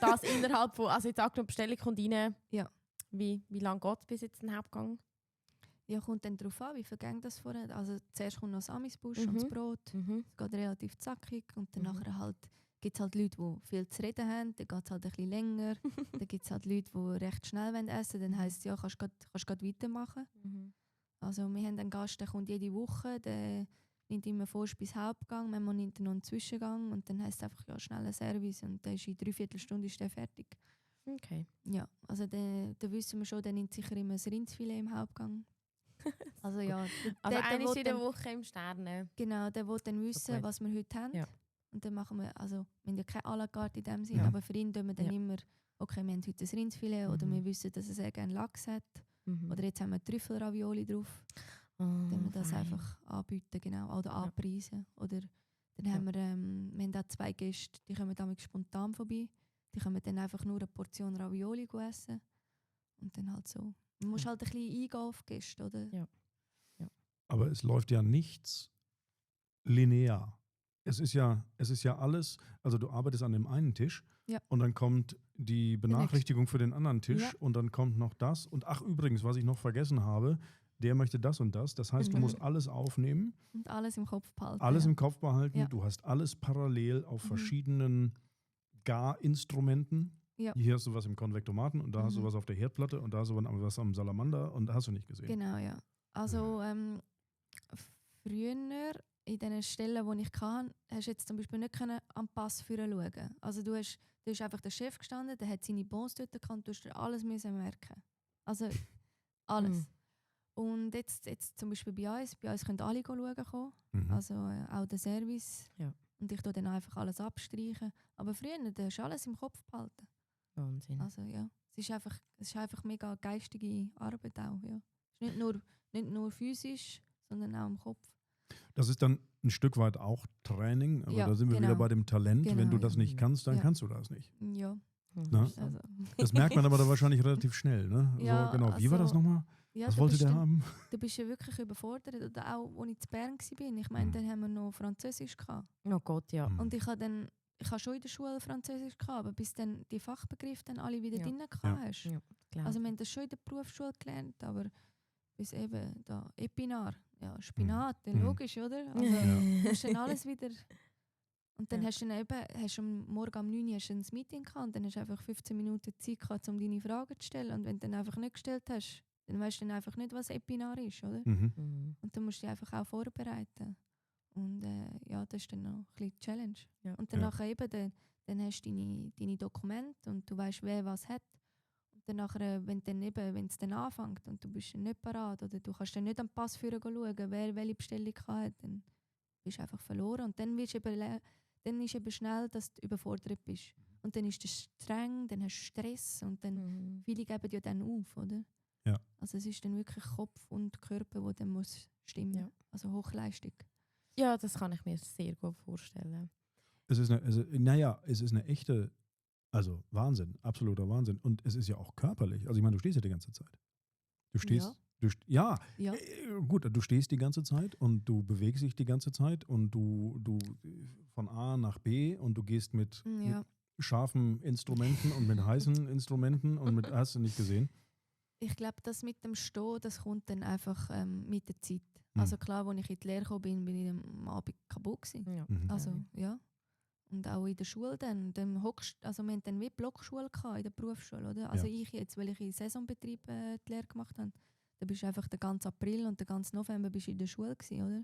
das innerhalb von, also jetzt angenommen, die Bestellung kommt rein. Ja. Wie lange geht es bis jetzt den Hauptgang? Ja, kommt dann darauf an, wie viel Gänge das vorher. Also zuerst kommt noch das Amisbusch und das Brot. Es geht relativ zackig und dann nachher halt gibt es halt Leute, die viel zu reden haben, dann geht es halt ein bisschen länger. Dann gibt es halt Leute, die recht schnell essen wollen, dann heisst es ja, kannst du weitermachen. Also wir haben einen Gast, der kommt jede Woche, der nimmt immer Vorst bis Hauptgang, manchmal nimmt er noch einen Zwischengang und dann heisst es einfach, ja, schneller Service und dann ist in 3/4 Stunde ist der fertig. Okay. Ja, also da wissen wir schon, der nimmt sicher immer ein Rindsfilet im Hauptgang. Also ja, also eine in der Woche im Sterne. Genau, der will dann wissen, gut. was wir heute haben. Ja. Und dann machen wir, also wir haben ja keine à la carte in dem Sinn, aber für ihn tun wir dann immer, okay, wir haben heute ein Rindsfilet oder wir wissen, dass er sehr gerne Lachs hat. Oder jetzt haben wir Trüffelravioli drauf. Dann wir das einfach anbieten, genau, oder anpreisen. Oder dann haben wir haben auch 2 Gäste, die kommen damit spontan vorbei. Die können dann einfach nur eine Portion Ravioli essen. Und dann halt so. Man muss halt ein bisschen eingehen auf Gäste, oder? Ja. Aber es läuft ja nichts linear. Es ist ja alles, also du arbeitest an dem einen Tisch und dann kommt die Benachrichtigung für den anderen Tisch und dann kommt noch das. Und ach übrigens, was ich noch vergessen habe, der möchte das und das. Das heißt, du musst alles aufnehmen. Und alles im Kopf behalten. Alles im Kopf behalten. Ja. Du hast alles parallel auf verschiedenen Garinstrumenten. Ja. Hier hast du was im Konvektomaten und da hast du was auf der Herdplatte und da hast du was am Salamander und da hast du nicht gesehen. Genau, ja. Also früher in den Stellen, die ich hatte, hast du jetzt zum Beispiel nicht am Pass schauen. Also du hast einfach der Chef gestanden, der hat seine Bons dort gekannt, du musst dir alles merken. Also alles. Und jetzt zum Beispiel bei uns können alle schauen kommen. Also auch der Service. Ja. Und ich tue dann einfach alles abstreichen. Aber früher, da hast du alles im Kopf behalten. Wahnsinn. Also ja, es ist einfach mega geistige Arbeit auch. Ja. Es ist nicht nur physisch, sondern auch im Kopf. Das ist dann ein Stück weit auch Training, aber da sind wir wieder bei dem Talent. Genau, wenn du das nicht kannst, dann kannst du das nicht. Ja. Also. Das merkt man aber dann wahrscheinlich relativ schnell. Ne? Ja, so, genau. Wie war das nochmal? Ja, was wollte der haben? Du bist ja wirklich überfordert. Oder auch, als ich in Bern war. Ich meine, dann haben wir noch Französisch gehabt. Oh Gott, ja. Und ich habe schon in der Schule Französisch gehabt, aber bis dann die Fachbegriffe dann alle wieder drin hast. Ja, also wir haben das schon in der Berufsschule gelernt, aber bis eben da Epinar, ja, Spinat, logisch, oder? Also du hast dann alles wieder. Und dann hast du dann eben, morgen um 9 Uhr hast du ein Meeting gehabt und dann hast du einfach 15 Minuten Zeit gehabt, um deine Fragen zu stellen. Und wenn du dann einfach nicht gestellt hast, dann weißt du dann einfach nicht, was Epinar ist, oder? Und dann musst du dich einfach auch vorbereiten. Und das ist dann noch ein bisschen die Challenge. Ja. Und dann nachher eben, dann hast du deine Dokumente und du weißt, wer was hat. Und dann nachher, wenn es dann anfängt und du bist dann nicht parat oder du kannst dann nicht am Pass schauen, wer welche Bestellung hat, dann bist du einfach verloren. Und dann ist eben schnell, dass du überfordert bist. Und dann ist es streng, dann hast du Stress und dann viele geben ja dann auf, oder? Ja. Also es ist dann wirklich Kopf und Körper, wo dann muss stimmen. Ja. Also Hochleistung. Ja, das kann ich mir sehr gut vorstellen. Es ist eine echte, also Wahnsinn, absoluter Wahnsinn. Und es ist ja auch körperlich. Also ich meine, du stehst ja die ganze Zeit. Du stehst, gut, du stehst die ganze Zeit und du bewegst dich die ganze Zeit und du von A nach B und du gehst mit scharfen Instrumenten und mit heißen Instrumenten und mit, hast du nicht gesehen? Ich glaube, das mit dem Stehen, das kommt dann einfach mit der Zeit. Also klar, als ich in die Lehre gekommen bin, bin ich am Abend kaputt gewesen. Ja. Also, ja. Und auch in der Schule dann also wir hatten dann wie Blockschule in der Berufsschule, oder? Also ich jetzt, weil ich in Saisonbetrieb die Lehre gemacht habe, da bist du einfach den ganzen April und den ganzen November bist du in der Schule gewesen, oder?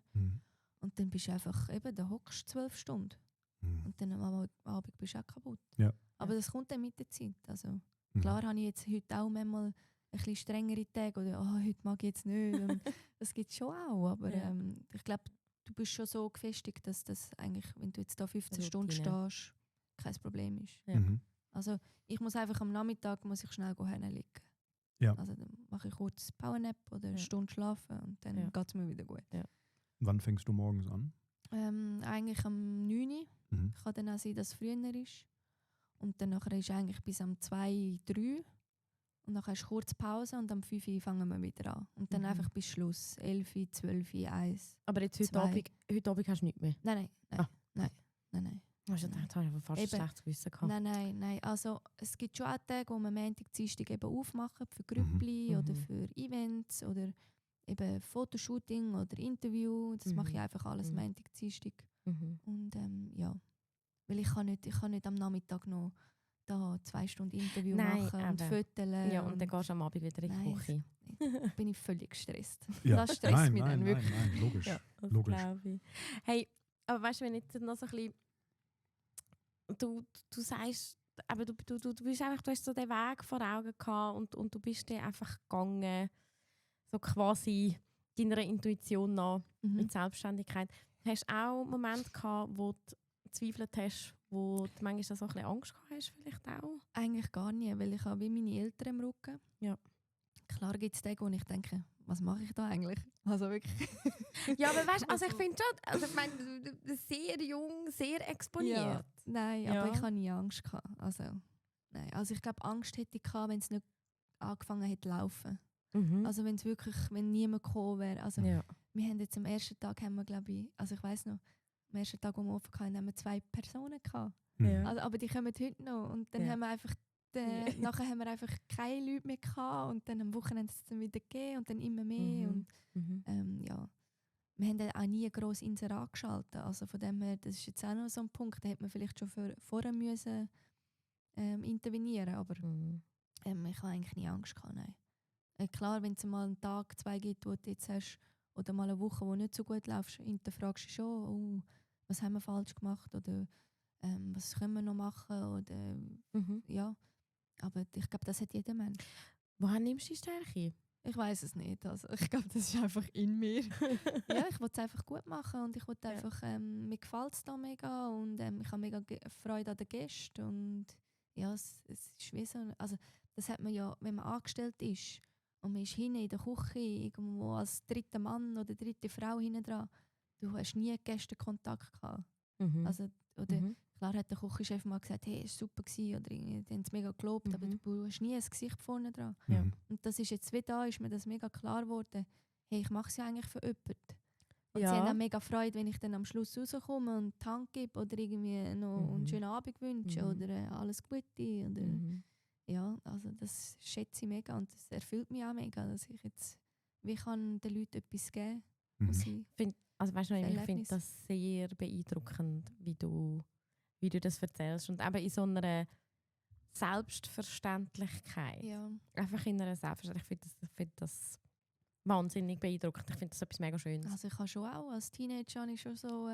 Und dann bist du einfach eben, da hockst 12 Stunden. Und dann am Abend bist du auch kaputt. Ja. Aber das kommt dann mit der Zeit. Also klar habe ich jetzt heute auch manchmal ein bisschen strengere Tage oder heute mag ich jetzt nicht. Und das gibt es schon auch, aber ich glaube, du bist schon so gefestigt, dass das eigentlich, wenn du jetzt da 15 Stunden stehst, kein Problem ist. Ja. Also ich muss einfach am Nachmittag schnell hinlegen. Ja. Also dann mache ich kurz Powernap oder eine Stunde schlafen und dann geht es mir wieder gut. Ja. Wann fängst du morgens an? Eigentlich am 9 Uhr. Kann dann auch sein, dass es früher ist. Und dann nachher ist eigentlich bis am 2, 3 und dann hast du kurz Pause und am 5 Uhr fangen wir wieder an. Und dann einfach bis Schluss. 11, 12, 1. Aber jetzt heute Abend hast du nichts mehr? Nein. Also, da habe ich fast ein schlechtes Gewissen gehabt. Nein. Also, es gibt schon auch Tage, wo wir Montag, Dienstag eben aufmachen für Grüppli oder für Events oder eben Fotoshooting oder Interview. Das mache ich einfach alles Montag, Dienstag. Und weil ich kann nicht am Nachmittag noch da 2 Stunden Interview machen und fotografieren. Ja, und dann gehst du am Abend wieder in die Küche. Bin ich völlig gestresst. Ja. Das stresst mich dann wirklich. Nein, logisch. Ja, das logisch. glaube ich. Hey, aber weißt du, wenn jetzt noch so ein bisschen du sagst, aber du bist einfach, du hast so den Weg vor Augen gehabt und du bist dann einfach gegangen, so quasi deiner Intuition nach mit Selbstständigkeit. Hast du auch Momente gehabt, wo du gezweifelt hast, wo du manchmal so ein bisschen Angst gehabt hast, vielleicht auch? Eigentlich gar nicht, weil ich habe wie meine Eltern im Rücken. Ja. Klar gibt es Tage, wo ich denke, was mache ich da eigentlich? Also wirklich. Ja, aber weißt, also ich finde schon, also ich meine, du bist sehr jung, sehr exponiert. Ja, nein, Ja. aber ich habe nie Angst gehabt. Also ich glaube, Angst hätte ich gehabt, wenn es nicht angefangen hätte zu laufen. Also wenn niemand gekommen wäre. Also wir haben jetzt am ersten Tag, glaube ich, also ich weiss noch, am ersten Tag, wo wir offen hatten, haben wir 2 Personen gehabt. Ja. Also, aber die kommen heute noch. Und dann haben wir einfach, nachher haben wir einfach keine Leute mehr gehabt. Und dann am Wochenende ist es dann wieder gegeben und dann immer mehr. Und wir haben dann auch nie ein grosses Inserat geschaltet. Also von dem her, das ist jetzt auch noch so ein Punkt, da hätte man vielleicht schon vorher müssen intervenieren. Aber ich habe eigentlich nie Angst gehabt, nein. Klar, wenn es mal einen Tag, 2 gibt, wo du jetzt hast, oder mal eine Woche, wo nicht so gut läuft, hinterfragst du schon, was haben wir falsch gemacht oder was können wir noch machen oder ja. Aber ich glaube, das hat jeder Mensch. Woher nimmst du die Stärke? Ich weiß es nicht. Also, ich glaube, das ist einfach in mir. Ja, ich wollte es einfach gut machen und ich wollte einfach, mir gefällt es da mega und ich habe mega Freude an den Gästen und ja, es ist wie so, also das hat man ja, wenn man angestellt ist und man ist hinten in der Küche irgendwo als dritter Mann oder dritte Frau hinten dran, du hast nie Gästenkontakt gehabt. Also, oder klar hat der Küchenchef mal gesagt, hey, es war super gewesen, oder die haben es mega gelobt, aber du hast nie ein Gesicht vorne dran. Und das ist jetzt wieder da, ist mir das mega klar geworden, hey, ich mache es ja eigentlich für jemanden. Und sie haben auch mega Freude, wenn ich dann am Schluss rauskomme und die Hand gebe oder irgendwie noch einen schönen Abend wünsche oder alles Gute. Oder, ja, also das schätze ich mega und das erfüllt mich auch mega, dass ich jetzt wie kann den Leuten etwas geben kann. Ich finde das sehr beeindruckend, wie du das erzählst. Und eben in so einer Selbstverständlichkeit. Ja. Einfach in einer Selbstverständlichkeit. Ich finde das wahnsinnig beeindruckend. Ich finde das etwas mega Schönes. Also ich habe schon auch, als Teenager hatte ich schon so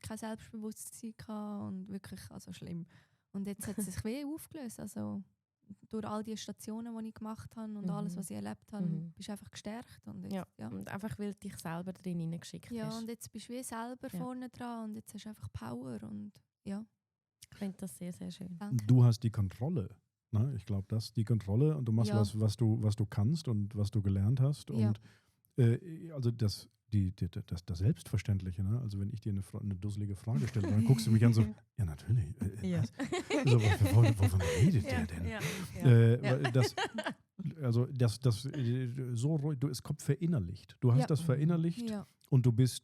kein Selbstbewusstsein gehabt und wirklich also schlimm. Und jetzt hat es sich wie aufgelöst. Also durch all die Stationen, die ich gemacht habe und alles, was ich erlebt habe, bist du einfach gestärkt. Und jetzt, und einfach, weil du dich selber drin hineingeschickt hast. Ja, und jetzt bist du wie selber vorne dran und jetzt hast du einfach Power und ja. Ich finde das sehr, sehr schön. Danke. Du hast die Kontrolle. Ne? Ich glaube, das ist die Kontrolle und du machst was du kannst und was du gelernt hast. Und also das Selbstverständliche, ne? Also wenn ich dir eine dusselige Frage stelle, dann guckst du mich an so, ja natürlich. Also, wovon redet der denn? Es kommt verinnerlicht. Du hast das verinnerlicht und du bist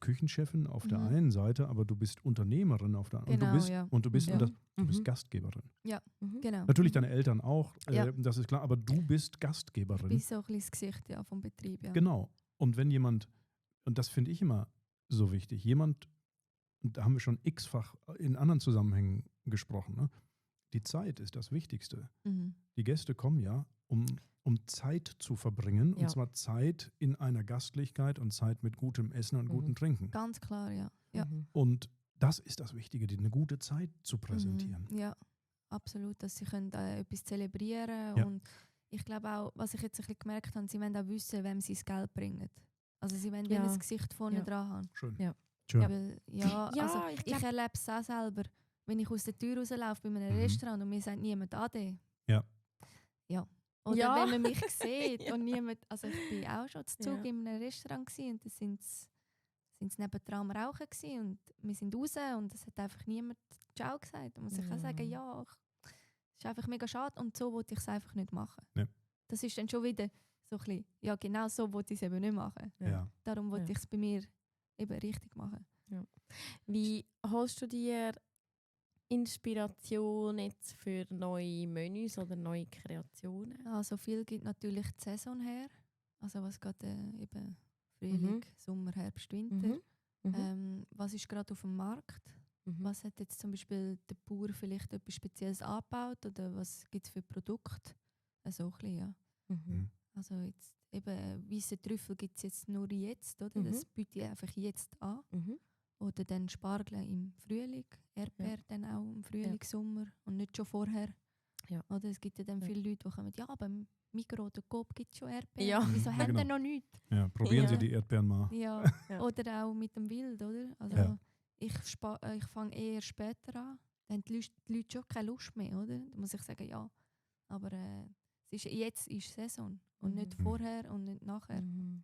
Küchenchefin auf der einen Seite, aber du bist Unternehmerin auf der anderen. Und du bist Gastgeberin. Ja, genau. Natürlich deine Eltern auch, das ist klar, aber du bist Gastgeberin. Du bist so ein bisschen das Gesicht vom Betrieb, ja. Genau. Und wenn jemand, und das finde ich immer so wichtig, und da haben wir schon x-fach in anderen Zusammenhängen gesprochen, ne? Die Zeit ist das Wichtigste. Die Gäste kommen ja, um Zeit zu verbringen, und zwar Zeit in einer Gastlichkeit und Zeit mit gutem Essen und gutem Trinken. Ganz klar, ja. Und das ist das Wichtige, eine gute Zeit zu präsentieren. Ja, absolut, dass sie können, etwas zelebrieren können. Und ich glaube auch, was ich jetzt ein bisschen gemerkt habe, sie wollen auch wissen, wem sie das Geld bringen. Also sie wollen das Gesicht vorne dran haben. Schön. Ja. Schön. Also ich erlebe es auch selber, wenn ich aus der Tür rauslaufe bei einem Restaurant und mir sagt niemand Ade. Ja. Oder wenn man mich sieht und niemand, also ich war auch schon zu Zug in einem Restaurant und da sind sie nebendran am Rauchen gewesen und wir sind raus und es hat einfach niemand Ciao gesagt. Da muss ich auch sagen, es ist einfach mega schade und so wollte ich es einfach nicht machen. Ja. Das ist dann schon wieder so ein bisschen, genau so wollte ich es eben nicht machen. Ja. Darum wollte ich es bei mir eben richtig machen. Ja. Wie holst du dir Inspiration jetzt für neue Menüs oder neue Kreationen? Also viel gibt natürlich die Saison her. Also was gerade eben Frühling, Sommer, Herbst, Winter. Was ist gerade auf dem Markt? Was hat jetzt zum Beispiel der Bauer vielleicht etwas Spezielles angebaut oder was gibt es für Produkte? So ein bisschen, ja. Also jetzt eben weisse Trüffel gibt es jetzt nur jetzt, oder? Das biete ich einfach jetzt an. Oder dann Spargel im Frühling, Erdbeer dann auch im Frühling, Sommer und nicht schon vorher. Ja. Oder es gibt ja dann viele Leute, die kommen, ja, beim Migros oder Coop gibt es schon Erdbeeren. Ja. Wieso haben genau. die noch nichts? Ja, probieren Sie die Erdbeeren mal. Ja. Oder auch mit dem Wild, oder? Also ich fange eher später an. Dann haben die Leute schon keine Lust mehr, oder? Da muss ich sagen, ja. Aber jetzt ist Saison und nicht vorher und nicht nachher.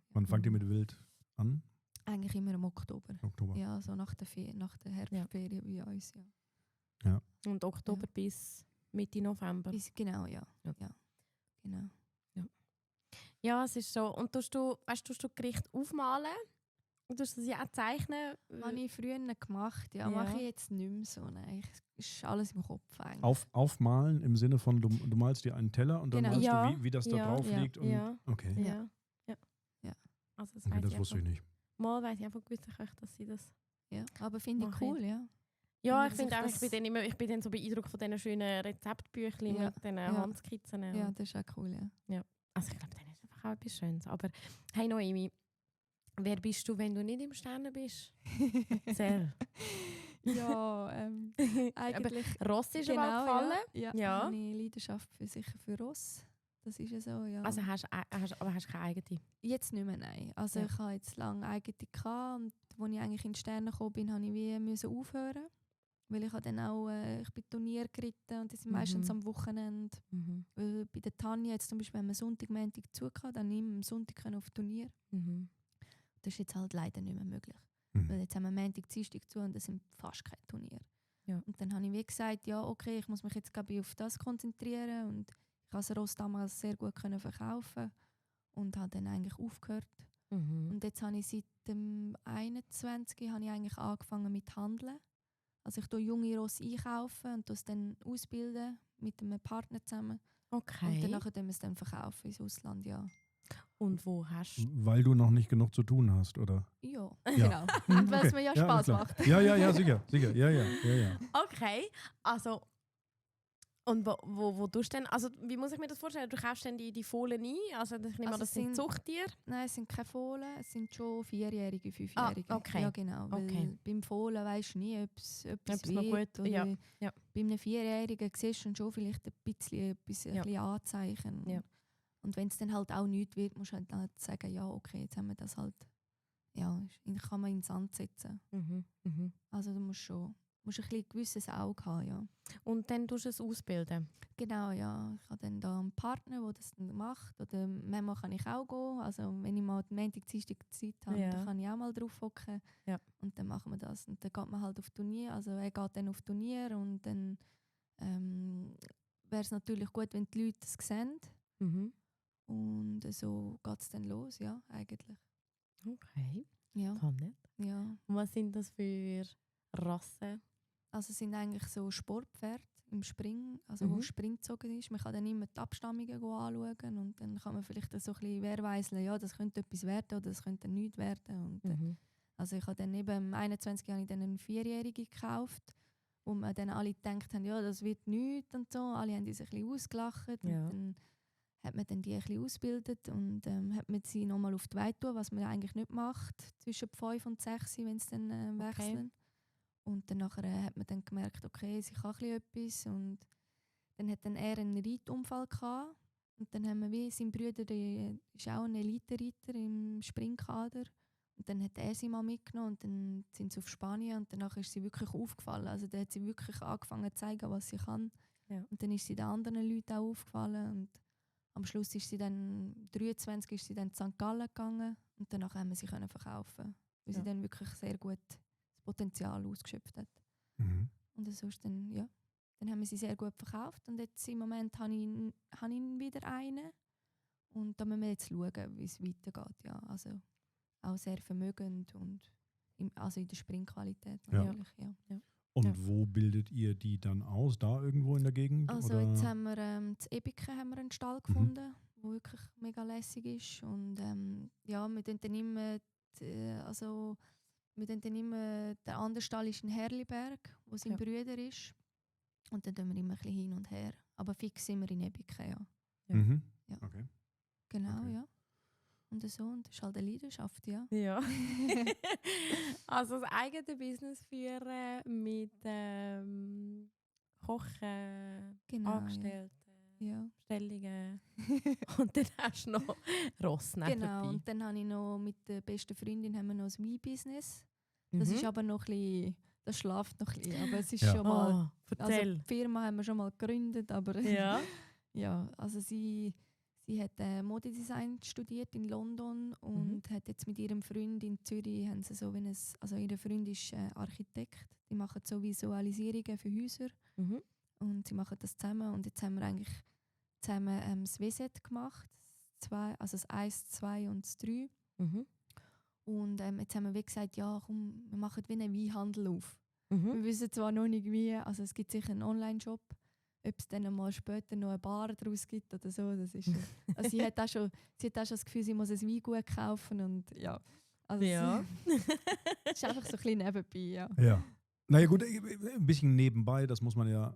Wann fangt ihr mit Wild an? Eigentlich immer im Oktober. Ja, so nach der Herbstferien bei uns, ja. Und Oktober bis Mitte November. Genau, ja. Genau. Ja, es ist so. Und tust du Gericht aufmalen? Tust du sie auch zeichnen? Habe ich früher gemacht, mache ich jetzt nicht mehr so. Nein, ist alles im Kopf eigentlich. Aufmalen im Sinne von, du malst dir einen Teller und dann weißt du, wie das da drauf liegt. Und, okay. Ja. Also das wusste ich nicht. Mal weiss ich einfach gewusst, dass sie das. Ja, aber finde ich cool, ja. Ja, ich finde auch, ich bin dann so beeindruckt von diesen schönen Rezeptbüchlein mit diesen Handskizzen. Ja, das ist auch cool, ja. Also ich glaube, dann ist einfach auch etwas Schönes. Aber hey Noemi, wer bist du, wenn du nicht im Sterne bist? Erzähl. Ja, eigentlich... Aber Ross ist aber gefallen. Ja. Meine Leidenschaft sicher für Ross. Das ist ja so, ja. Also hast du keine eigene? Jetzt nicht mehr, nein. Also ich hatte jetzt lange eigene gehabt, und als ich eigentlich in die Sterne gekommen bin, musste ich aufhören. Weil ich dann auch, ich bin Turnier geritten und die sind meistens am Wochenende. Bei der Tanja jetzt zum Beispiel haben wir Sonntag, Montag zu gehabt, dann nicht mehr am Sonntag auf Turnier. Das ist jetzt halt leider nicht mehr möglich. Weil jetzt haben wir Montag, Dienstag zu und das sind fast keine Turnier. Ja. Und dann habe ich wie gesagt, ja okay, ich muss mich jetzt auf das konzentrieren, und ich konnte das Ross damals sehr gut verkaufen und habe dann eigentlich aufgehört. Und jetzt habe ich seit dem 21 habe ich eigentlich angefangen mit Handeln. Also ich einkaufe junge Rosse einkaufen und das dann ausbilden mit einem Partner zusammen. Okay. Und danach wir es dann verkaufen ins Ausland, ja. Und wo hast du? Weil du noch nicht genug zu tun hast, oder? Ja. Genau. Weil es mir ja Spaß macht. Ja, sicher. Ja. Okay, also und wo tust du denn, also wie muss ich mir das vorstellen? Du kaufst dann die Fohlen ein? Also ich nehme an, das sind Zuchttiere? Nein, es sind keine Fohlen, es sind schon 4-Jährige, 5-Jährige. Okay. Ja, genau. Weil beim Fohlen weisst du nie, ob es wird. Gut, oder ja. Bei einem 4-Jährigen siehst du schon vielleicht ein bisschen Anzeichen. Ja. Und wenn es dann halt auch nichts wird, musst du halt sagen, ja okay, jetzt haben wir das halt, kann man in den Sand setzen. Also du musst ein gewisses Auge haben, ja. Und dann tust du es ausbilden? Genau, ja. Ich habe dann da einen Partner, der das dann macht. Oder manchmal kann ich auch gehen. Also wenn ich mal die Montag, Dienstag Zeit habe, dann kann ich auch mal drauf hocken. Ja. Und dann machen wir das. Und dann geht man halt auf Turnier. Also er geht dann auf Turnier und dann wäre es natürlich gut, wenn die Leute es sehen. Und so geht es dann los, ja, eigentlich. Okay. Ja. Spannend. Ja. Und was sind das für Rassen? Also es sind eigentlich so Sportpferde im Spring, also wo Springzogen ist. Man kann dann immer die Abstammungen anschauen und dann kann man vielleicht so ein bisschen werweiseln, ja, das könnte etwas werden oder das könnte nichts werden. Und, also ich habe dann eben am 21. habe ich dann einen 4-Jährigen gekauft, wo man dann alle gedacht haben, ja, das wird nichts und so. Alle haben uns ein bisschen ausgelacht. Ja. Und dann hat man dann die ein bisschen ausgebildet und hat man sie nochmal auf die Weide tun, was man eigentlich nicht macht, zwischen 5 und 6, wenn sie dann wechseln. Und dann nachher hat man dann gemerkt, okay, sie kann etwas. Und dann hat dann er einen Reitunfall gehabt. Und dann haben wir wie sein Bruder, der ist auch ein Elite-Reiter im Springkader. Und dann hat er sie mal mitgenommen und dann sind sie auf Spanien und danach ist sie wirklich aufgefallen. Also dann hat sie wirklich angefangen zu zeigen, was sie kann. Ja. Und dann ist sie den anderen Leuten auch aufgefallen. Und am Schluss ist sie dann, 23 ist sie dann in St. Gallen gegangen und danach haben wir sie verkaufen. Weil sie dann wirklich sehr gut Potenzial ausgeschöpft hat. Und so ist dann, dann haben wir sie sehr gut verkauft und jetzt im Moment habe ich wieder einen und da müssen wir jetzt schauen, wie es weitergeht. Ja. Also auch sehr vermögend und also in der Springqualität natürlich. Ja. Und wo bildet ihr die dann aus? Da irgendwo in der Gegend? Also oder? jetzt haben wir zu Ebike haben wir einen Stall gefunden, der wirklich mega lässig ist. Und wir tun dann immer, der andere Stall ist in Herliberg, wo sein Brüder ist. Und dann tun wir immer ein bisschen hin und her. Aber fix sind wir in Ebike, ja. Mhm. Ja. Okay. Genau, Okay. ja. Und so, und das ist halt eine Leidenschaft, ja. Ja. Also das eigene Business führen mit Kochen, Genau, Angestellten, ja. Stellungen und dann hast du noch Ross nebenbei. Genau, und dann habe ich noch mit der besten Freundin haben wir noch ein Wein-Business. Das ist aber noch ein bisschen, das schläft noch ein bisschen, aber es ist schon mal, erzähl. also die Firma haben wir schon mal gegründet, aber Ja. ja, also sie hat Modedesign studiert in London und hat jetzt mit ihrem Freund in Zürich, haben sie so wie also ihr Freund ist Architekt, die machen so Visualisierungen für Häuser und sie machen das zusammen und jetzt haben wir eigentlich zusammen das W-Set gemacht, also das 1, 2 und das 3 und jetzt haben wir wie gesagt, ja komm, wir machen wie einen Weinhandel auf. Wir wissen zwar noch nicht wie, also es gibt sicher einen Online-Shop, ob es dann mal später noch eine Bar daraus gibt oder so, das ist also sie hat auch schon das Gefühl, sie muss ein Weingut kaufen und ja. Also es ist einfach so ein bisschen nebenbei, ja. Naja gut, ein bisschen nebenbei, das muss man ja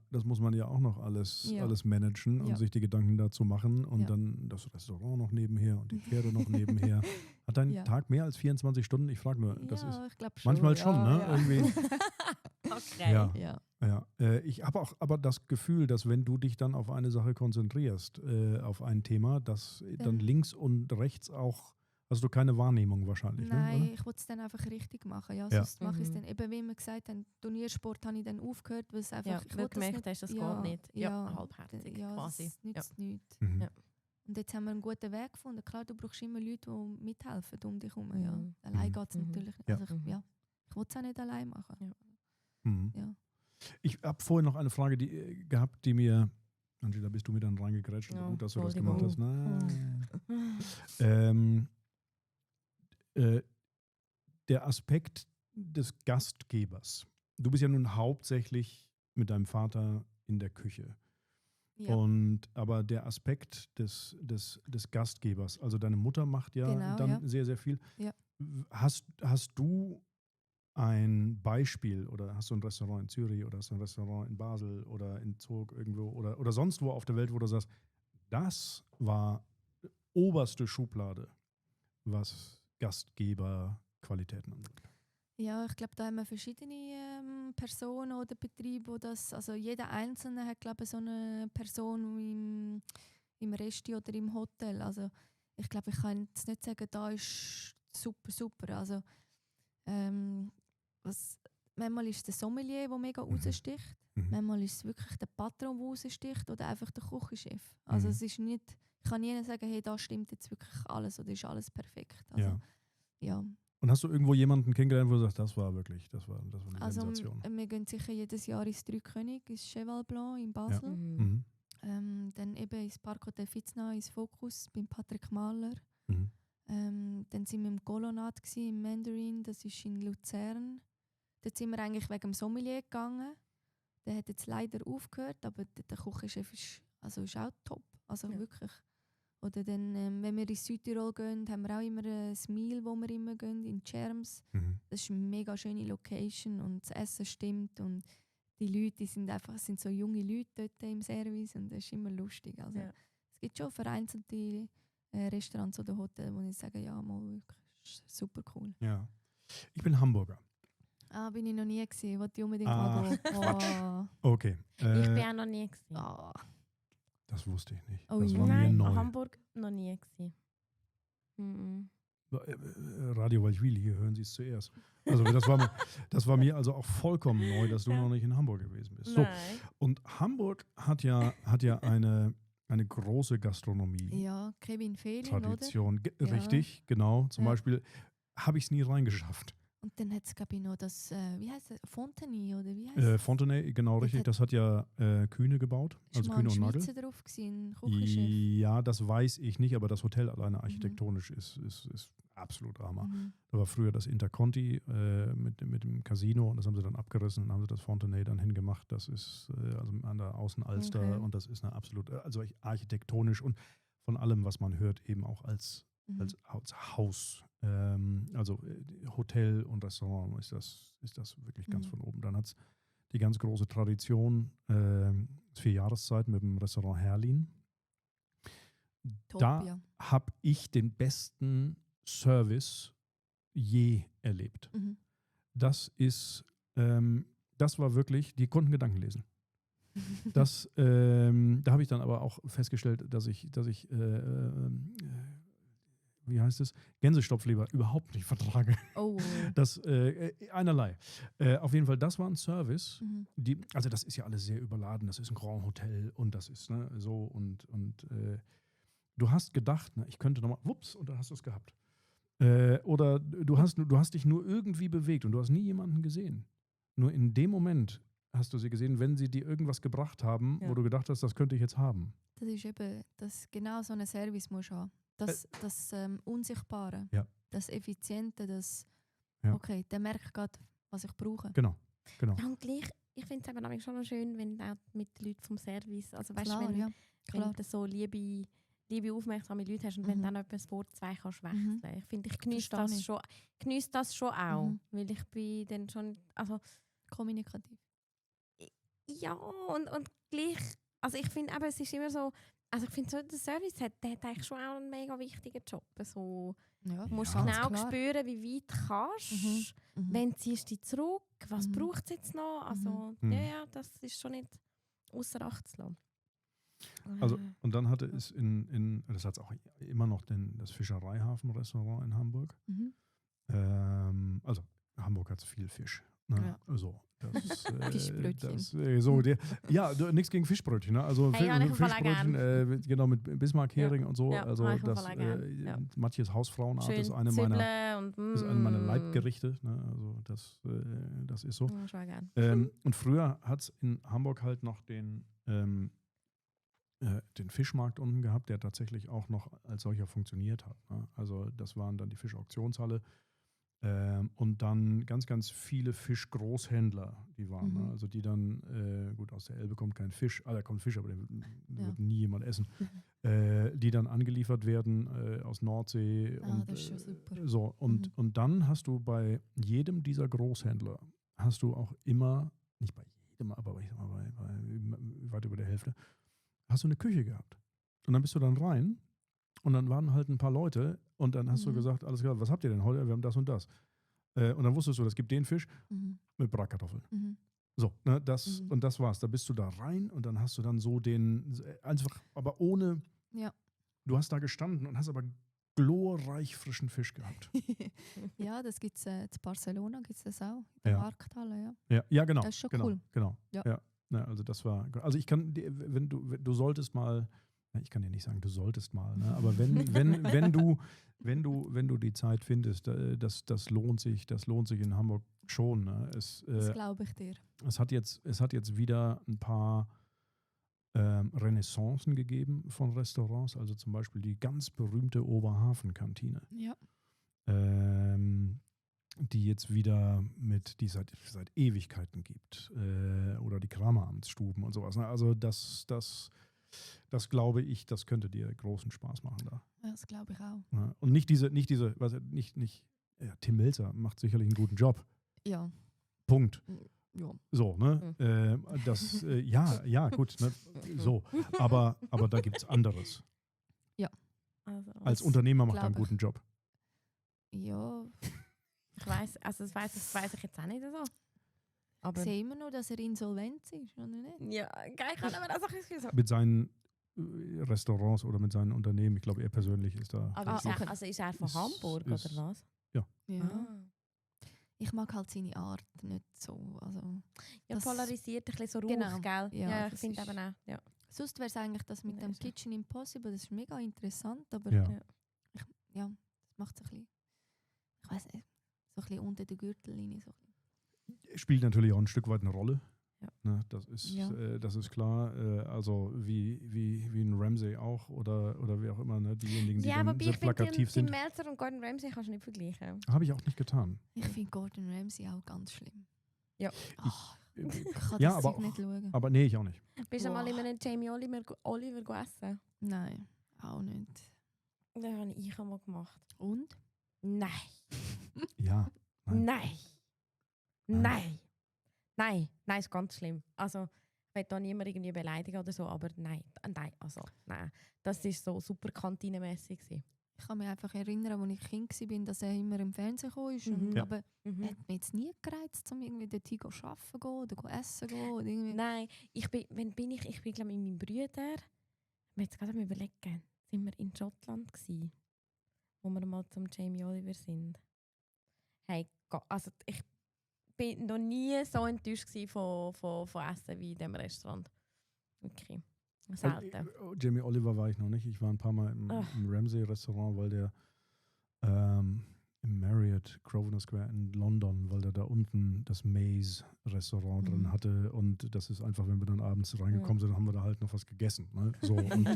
auch noch alles managen und sich die Gedanken dazu machen und dann das Restaurant noch nebenher und die Pferde noch nebenher. Hat dein Tag mehr als 24 Stunden? Ich frage nur, das ist ich glaube schon. Manchmal schon, ne? Ja. Irgendwie. Okay. Ja. Ich habe auch aber das Gefühl, dass wenn du dich dann auf eine Sache konzentrierst, auf ein Thema, dass dann links und rechts auch, hast du keine Wahrnehmung wahrscheinlich. Nein, ne? Ich wollte es dann einfach richtig machen. Ja, sonst mache ich es dann, eben wie wir gesagt haben, Turniersport habe ich dann aufgehört, weil es einfach, ich weil wollte du gemerkt hast, das geht nicht. Ja, halbherzig quasi. Das nützt nichts. Mhm. Ja. Und jetzt haben wir einen guten Weg gefunden. Klar, du brauchst immer Leute, die mithelfen um dich herum. Ja. Allein geht es natürlich nicht. Ja. Also ich wollte es auch nicht allein machen. Ja. Ja. Ich habe vorhin noch eine Frage gehabt, die mir, Angela, bist du mir dann reingegrätscht? Also gut, dass du das gemacht hast. Nein. Der Aspekt des Gastgebers. Du bist ja nun hauptsächlich mit deinem Vater in der Küche. Ja. Aber der Aspekt des Gastgebers, also deine Mutter macht sehr, sehr viel. Ja. Hast du ein Beispiel oder hast du ein Restaurant in Zürich oder hast du ein Restaurant in Basel oder in Zug irgendwo oder sonst wo auf der Welt, wo du sagst, das war oberste Schublade, was Gastgeberqualitäten angeht? Ja, ich glaube, da haben wir verschiedene Personen oder Betriebe, wo das, also jeder Einzelne hat, glaube ich, so eine Person im Resti oder im Hotel. Also ich glaube, ich kann jetzt nicht sagen, da ist super. Also manchmal ist es der Sommelier, der mega raussticht. Manchmal ist es wirklich der Patron, der raussticht oder einfach der Küchenchef. Also es ist nicht, ich kann nie sagen, hey, da stimmt jetzt wirklich alles oder ist alles perfekt. Also, ja. Und hast du irgendwo jemanden kennengelernt, wo du sagst, das war eine Sensation? Wir gehen sicher jedes Jahr ins Drei König, ins Cheval Blanc in Basel. Ja. Dann eben ins Parkhotel Fitznau, ins Focus, beim Patrick Mahler. Dann sind wir im Colonnade im Mandarin, das ist in Luzern. Dort sind wir eigentlich wegen dem Sommelier gegangen. Der hat jetzt leider aufgehört, aber der Küchenchef ist auch top. Also wirklich. Oder dann, wenn wir in Südtirol gehen, haben wir auch immer ein Meal, wo wir immer gehen, in Cherms. Das ist eine mega schöne Location und das Essen stimmt und die Leute sind so junge Leute dort im Service und das ist immer lustig. Also, es gibt schon vereinzelte Restaurants oder Hotels, wo ich sage, ja, mal wirklich super cool. Ja. Ich bin Hamburger. Bin ich noch nie gewesen, wollte ich unbedingt mal gehen. Okay. Ich bin auch noch nie gewesen. Das wusste ich nicht. Oh, das ja. war mir neu. Hamburg noch nie gewesen. Radio Walchwili, hier hören Sie es zuerst. Also das war mir also auch vollkommen neu, dass du noch nicht in Hamburg gewesen bist. So. Und Hamburg hat ja eine große Gastronomie. Ja, Kevin Fehlin, Tradition. Richtig, genau. Zum Beispiel habe ich es nie reingeschafft. Und dann hat es, glaube ich, noch das, wie heißt es, Fontenay, oder wie heißt es? Fontenay, genau, richtig. Das hat ja Kühne gebaut, also Kühne und Nagel. Ist mal drauf gewesen, Küchenchef? Ja, das weiß ich nicht, aber das Hotel alleine architektonisch ist absolut Drama. Da war früher das Interconti mit dem Casino und das haben sie dann abgerissen und haben sie das Fontenay dann hingemacht. Das ist also an der Außenalster und das ist eine absolut, also architektonisch und von allem, was man hört, eben auch als Haus. Also Hotel und Restaurant ist das wirklich ganz von oben. Dann hat es die ganz große Tradition, 4 Jahreszeiten mit dem Restaurant Herlin. Da habe ich den besten Service je erlebt. Das war wirklich, die konnten Gedanken lesen. Da habe ich dann aber auch festgestellt, dass ich wie heißt es, Gänsestopfleber überhaupt nicht vertrage. Oh. Das einerlei. Auf jeden Fall, das war ein Service. Also das ist ja alles sehr überladen. Das ist ein Grand Hotel und das ist so und du hast gedacht, ich könnte nochmal, wups, und dann hast du es gehabt. Oder du hast dich nur irgendwie bewegt und du hast nie jemanden gesehen. Nur in dem Moment hast du sie gesehen, wenn sie dir irgendwas gebracht haben, wo du gedacht hast, das könnte ich jetzt haben. Das ist eben, genau so einen Service musst du haben. Das Unsichtbare, das Effiziente, okay, der merkt gerade, was ich brauche. Genau. Ja, und gleich, ich finde es eben schon noch schön, wenn auch mit den Leuten vom Service, also weißt du, wenn du so liebe aufmerksame Leute hast und wenn du dann etwas vor 2 kannst wechseln. Ich finde, ich geniesse das schon auch, weil ich bin dann schon, also kommunikativ. Ja, und gleich, also ich finde eben, es ist immer so, also ich finde so, der Service der hat eigentlich schon auch einen mega wichtigen Job. So, du musst genau spüren, wie weit du kannst, wenn ziehst du dich zurück, was braucht es jetzt noch, also das ist schon nicht außer Acht zu lassen. Also, und dann hatte es das hat es auch immer noch das Fischereihafen-Restaurant in Hamburg. Also, Hamburg hat viel Fisch. Ne? Ja. So, Fischbrötchen. Nichts gegen Fischbrötchen. Ne? Also Fischbrötchen, genau, mit Bismarck-Hering und so. Also Matjes Hausfrauenart ist eine meiner Leibgerichte. Ne? Also das ist so. Und früher hat es in Hamburg halt noch den Fischmarkt unten gehabt, der tatsächlich auch noch als solcher funktioniert hat. Ne? Also das waren dann die Fischauktionshalle und dann ganz, ganz viele Fischgroßhändler, die waren. Ne? Also die dann, gut, aus der Elbe kommt kein Fisch, da kommt Fisch, aber den wird nie jemand essen, die dann angeliefert werden aus Nordsee. Und, das ist schon super. So, und dann hast du bei jedem dieser Großhändler, hast du auch immer, nicht bei jedem, aber ich sag mal bei weit über der Hälfte, hast du eine Küche gehabt. Und dann bist du dann rein und dann waren halt ein paar Leute und dann hast du gesagt, alles klar, was habt ihr denn heute? Wir haben das und das. Und dann wusstest du, das gibt den Fisch mit Bratkartoffeln. So, ne, und das war's. Da bist du da rein und dann hast du dann so einfach, aber ohne, du hast da gestanden und hast aber glorreich frischen Fisch gehabt. Ja, das gibt es in Barcelona, gibt es das auch, in der Markthalle, Ja, genau. Das ist schon cool. Genau, ja. Ja, also das war, also ich kann, wenn du solltest mal, ich kann dir nicht sagen, du solltest mal, ne? Aber wenn du die Zeit findest, das lohnt sich in Hamburg schon. Ne? Das glaube ich dir. Es hat jetzt wieder ein paar Renaissancen gegeben von Restaurants, also zum Beispiel die ganz berühmte Oberhafen-Kantine. Ja. Die jetzt wieder die es seit Ewigkeiten gibt. Oder die Krameramtsstuben und sowas. Ne? Also das glaube ich, das könnte dir großen Spaß machen da. Das glaube ich auch. Ja, und nicht Tim Melzer macht sicherlich einen guten Job. Ja. Punkt. Ja. So, ne? Gut, ne? So. Aber da gibt es anderes. Ja. Als Unternehmer macht er einen guten Job. Ja. Das weiß ich jetzt auch nicht so. Aber sehen wir noch, dass er insolvent ist, oder nicht? Ja, geil, kann aber das auch gesagt. Mit seinen Restaurants oder mit seinen Unternehmen, ich glaube, er persönlich ist da. Aber ist er von Hamburg oder was? Ja. Ich mag halt seine Art nicht so. Also, ja, polarisiert, ein bisschen so ruhig, gell? Ja, ich finde eben auch. Ja. Sonst wäre es eigentlich das mit dem Kitchen Impossible, das ist mega interessant, aber das macht es ein bisschen, ich weiß nicht, so ein bisschen unter der Gürtellinie. So. Spielt natürlich auch ein Stück weit eine Rolle. Ne, das ist klar. Also wie ein Ramsay auch oder wie auch immer, ne? Diejenigen, die dann sehr plakativ sind. Tim Melzer und Gordon Ramsay kannst du nicht vergleichen. Habe ich auch nicht getan. Ich finde Gordon Ramsay auch ganz schlimm. Ja. Ich kann ja, das aber nicht schauen. Aber nee, ich auch nicht. Bist du mal in einem Jamie Oliver gegessen? Nein, auch nicht. Das habe ich einmal gemacht. Und? Nein. Ja. Nein, ist ganz schlimm. Also, ich will da niemand irgendwie beleidigen oder so, aber nein. Das war so super kantinenmässig. Ich kann mich einfach erinnern, als ich Kind war, dass er immer im Fernsehen kam. Ja. Aber er hat mich jetzt nie gereizt, um irgendwie dort arbeiten gehen oder essen gehen. Oder irgendwie. Nein, ich bin glaube ich, mit meinem Bruder, wir jetzt gerade mal überlegen, sind wir in Schottland gsi, wo wir mal zum Jamie Oliver sind. Hey, also ich bin noch nie so enttäuscht von Essen wie in diesem Restaurant. Okay. Selten. Jamie Oliver war ich noch nicht. Ich war ein paar Mal im Ramsay-Restaurant, weil der im Marriott Grosvenor Square in London, weil der da unten das Maze-Restaurant drin hatte. Und das ist einfach, wenn wir dann abends reingekommen sind, haben wir da halt noch was gegessen. Ne? So, und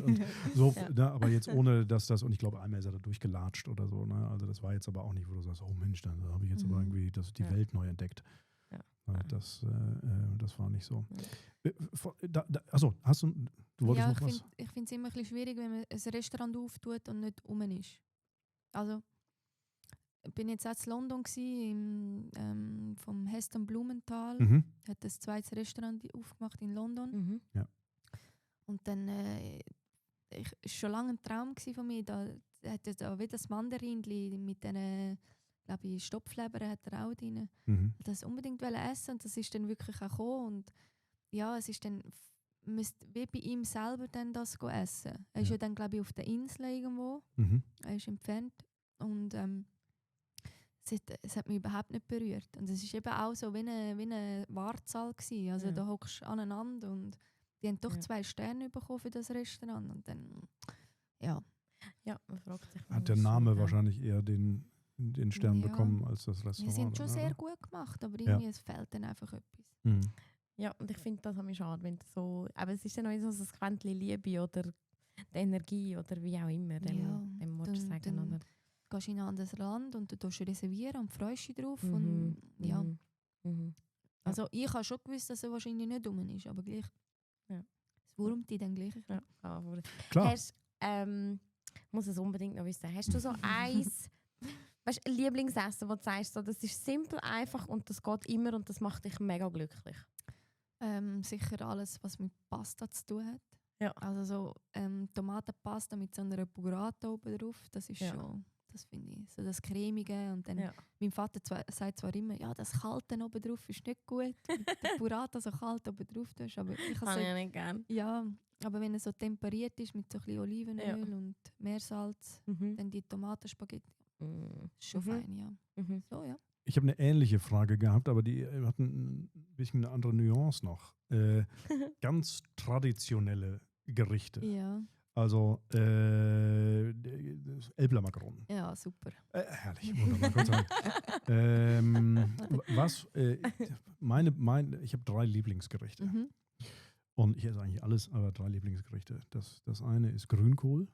so, ne? Aber jetzt ohne, dass das, und ich glaube, einmal ist er da durchgelatscht oder so. Ne? Also das war jetzt aber auch nicht, wo du sagst, oh Mensch, da habe ich jetzt aber irgendwie die Welt neu entdeckt. Das war nicht so. Achso, du wolltest noch was? Ich finde es immer ein bisschen schwierig, wenn man ein Restaurant auftut und nicht rum ist. Also, ich bin jetzt auch in London vom Heston Blumenthal. Hat das zweites Restaurant aufgemacht in London. Ja. Und dann war schon lange ein Traum von mir. Da hat er da wieder das Mandarinli mit diesen, glaube ich, Stopfleber hat er auch drin. Das unbedingt essen und das ist dann wirklich auch gekommen. Und ja, es ist dann wie bei ihm selber dann das essen. Er ist ja dann, glaube ich, auf der Insel irgendwo. Er ist entfernt und es hat mich überhaupt nicht berührt. Und es war eben auch so wie eine Wartsaal gewesen. Also da hockst du aneinander und die haben doch 2 Sterne bekommen für das Restaurant. Und dann, ja. Ja, man fragt sich. Hat der Name wahrscheinlich eher den Stern bekommen als das Restaurant. Die sind schon sehr gut gemacht, aber irgendwie es fehlt dann einfach etwas. Ja, und ich finde das auch schade, wenn so, aber es ist ja noch so ein Quäntchen Liebe oder die Energie oder wie auch immer, dann musst du sagen, oder? Gehst in ein anderes Land und du tust reservieren und freust dich drauf. Also ich habe schon gewusst, dass er wahrscheinlich nicht rum ist, aber gleich. Es wurmt dich dann gleich. Ja. Klar. Ich muss es unbedingt noch wissen. Hast du so ein Lieblingsessen, wo du sagst, so, das ist simpel, einfach und das geht immer und das macht dich mega glücklich? Sicher alles, was mit Pasta zu tun hat. Ja. Also so Tomatenpasta mit so einer Burrata oben drauf, das ist schon, das finde ich, so das Cremige. Und dann, mein Vater sagt zwar immer, ja, das Kalte oben drauf ist nicht gut, wenn die Burrata so kalt oben drauf tust, aber ich kann ich nicht gern. Ja, aber wenn er so temperiert ist mit so ein bisschen Olivenöl und Meersalz, dann die Tomatenspaghetti, ist schon fein, ja. So, ja. Ich habe eine ähnliche Frage gehabt, aber die hat ein bisschen eine andere Nuance noch. Ganz traditionelle Gerichte. Ja. Also Elbler Makronen. Ja, super. Herrlich, wunderbar. Ich habe 3 Lieblingsgerichte. Und ich esse eigentlich alles, aber 3 Lieblingsgerichte. Das eine ist Grünkohl.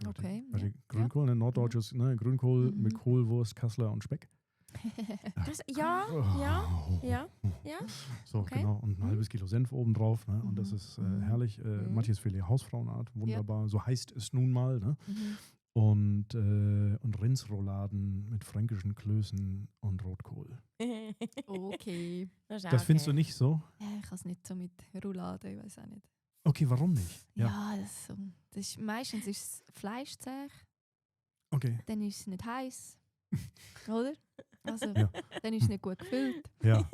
Okay. Grünkohl, ein norddeutsches Grünkohl mit Kohlwurst, Kassler und Speck. Ja. So, genau. Und ein halbes Kilo Senf obendrauf. Ne? Und das ist herrlich. Manches Filet Hausfrauenart, wunderbar. So heißt es nun mal. Ne? Und Rindsrouladen mit fränkischen Klößen und Rotkohl. Okay. Das findest du nicht so? Ja, ich kann es nicht so mit Roulade, ich weiß auch nicht. Okay, warum nicht? Ja, das ist meistens ist es Fleisch zäh. Okay. Dann ist es nicht heiß. Oder? Also, dann ist es nicht gut gefüllt. Ja.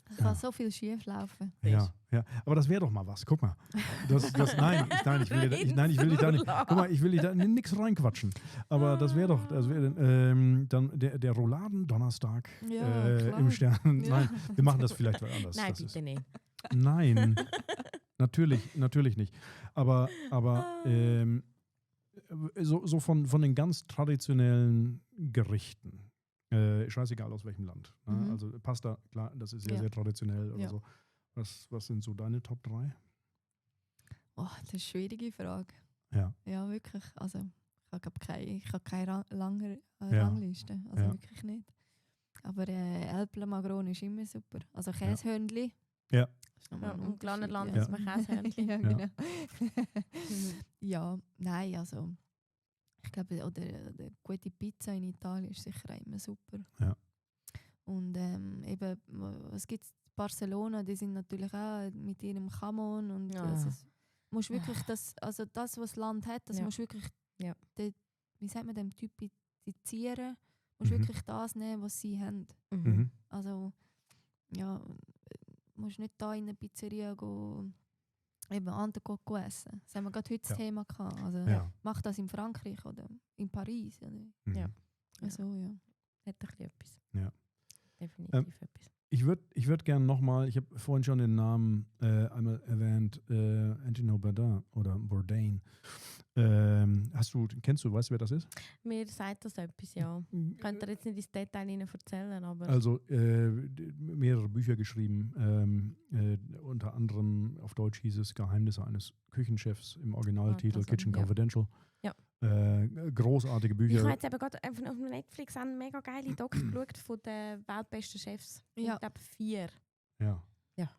Es kann so viel schief laufen. Ja. Aber das wäre doch mal was. Guck mal. Nein, ich will dich da nicht. Guck mal, ich will dich da nichts reinquatschen. Aber das wäre doch, dann der Rouladen-Donnerstag im Stern. Ja. Nein, wir machen das vielleicht anders. Nein, bitte nicht. Nein, natürlich nicht. Aber so von den ganz traditionellen Gerichten, scheißegal aus welchem Land. Ne? Also Pasta, klar, das ist sehr, sehr traditionell oder so. Was sind so deine Top 3? Oh, das ist eine schwierige Frage. Ja. Ja, wirklich. Also, ich habe keine lange Ja. Rangliste. Also Ja. wirklich nicht. Aber Elble Magron ist immer super. Also Käsehörnli. Ja. Ja, und Glanerland Ja. ist man Käsehörnchen. Ja, Ja. genau. Ja, nein, also ich glaube, oder gute Pizza in Italien ist sicher immer super. Ja. Und eben, was gibt es? Barcelona, die sind natürlich auch mit ihrem Jamon und Ja. also, musst wirklich das, also das, was das Land hat, das Ja. musst wirklich, Ja. wie sagt man dem, typizieren. Musst wirklich das nehmen, was sie haben. Mhm. Also, ja, musst nicht da in eine Pizzeria gehen, eben Entrecôte essen. Das haben wir gerade heute das Ja. Thema gehabt. Also, Ja. mach das in Frankreich oder in Paris. Oder? Mhm. Ja. Also, ja. Hat ein bisschen etwas. Ja. Definitiv etwas. Ich würd gerne nochmal, ich habe vorhin schon den Namen einmal erwähnt, Angelo Bourdain. Kennst du, weißt du, wer das ist? Mir sagt das etwas, ja. Könnt ihr jetzt nicht ins Detail rein erzählen, aber... Also mehrere Bücher geschrieben, unter anderem auf Deutsch hieß es Geheimnisse eines Küchenchefs im Originaltitel das, Kitchen ja. Confidential. Ja. Großartige Ich Bücher. habe jetzt eben gerade auf Netflix einen mega geile Doc geschaut von den weltbesten Chefs. Ja. Ich glaube 4. Ja.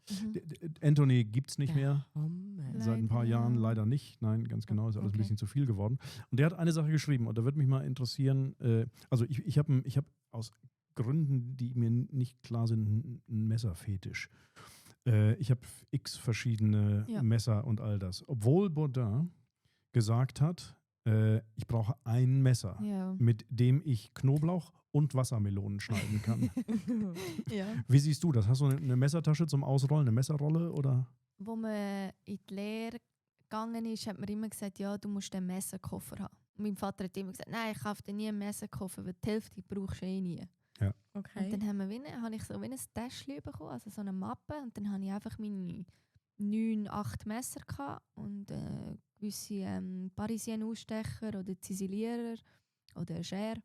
Mhm. Anthony gibt es nicht mehr. Hammer. Seit ein paar Leider. Jahren leider nicht. Nein, ganz genau, ist alles ein Okay. bisschen zu viel geworden. Und der hat eine Sache geschrieben und da würde mich mal interessieren, also ich hab aus Gründen, die mir nicht klar sind, einen Messerfetisch. Ich habe x verschiedene Ja. Messer und all das. Obwohl Bourdain gesagt hat, ich brauche ein Messer, Ja. mit dem ich Knoblauch und Wassermelonen schneiden kann. Ja. Wie siehst du das? Hast du eine Messertasche zum Ausrollen, eine Messerrolle oder? Wo man in die Lehre gegangen ist, hat man immer gesagt, ja, du musst einen Messerkoffer haben. Und mein Vater hat immer gesagt, nein, ich kaufe dir nie einen Messerkoffer, weil die Hälfte brauchst du eh nie. Okay. Und dann habe ich so wie ein Täschchen bekommen, also so eine Mappe. Und dann habe ich einfach meine 9, 8 Messer gehabt und gewisse Parisien-Ausstecher oder Ziselierer oder Schere.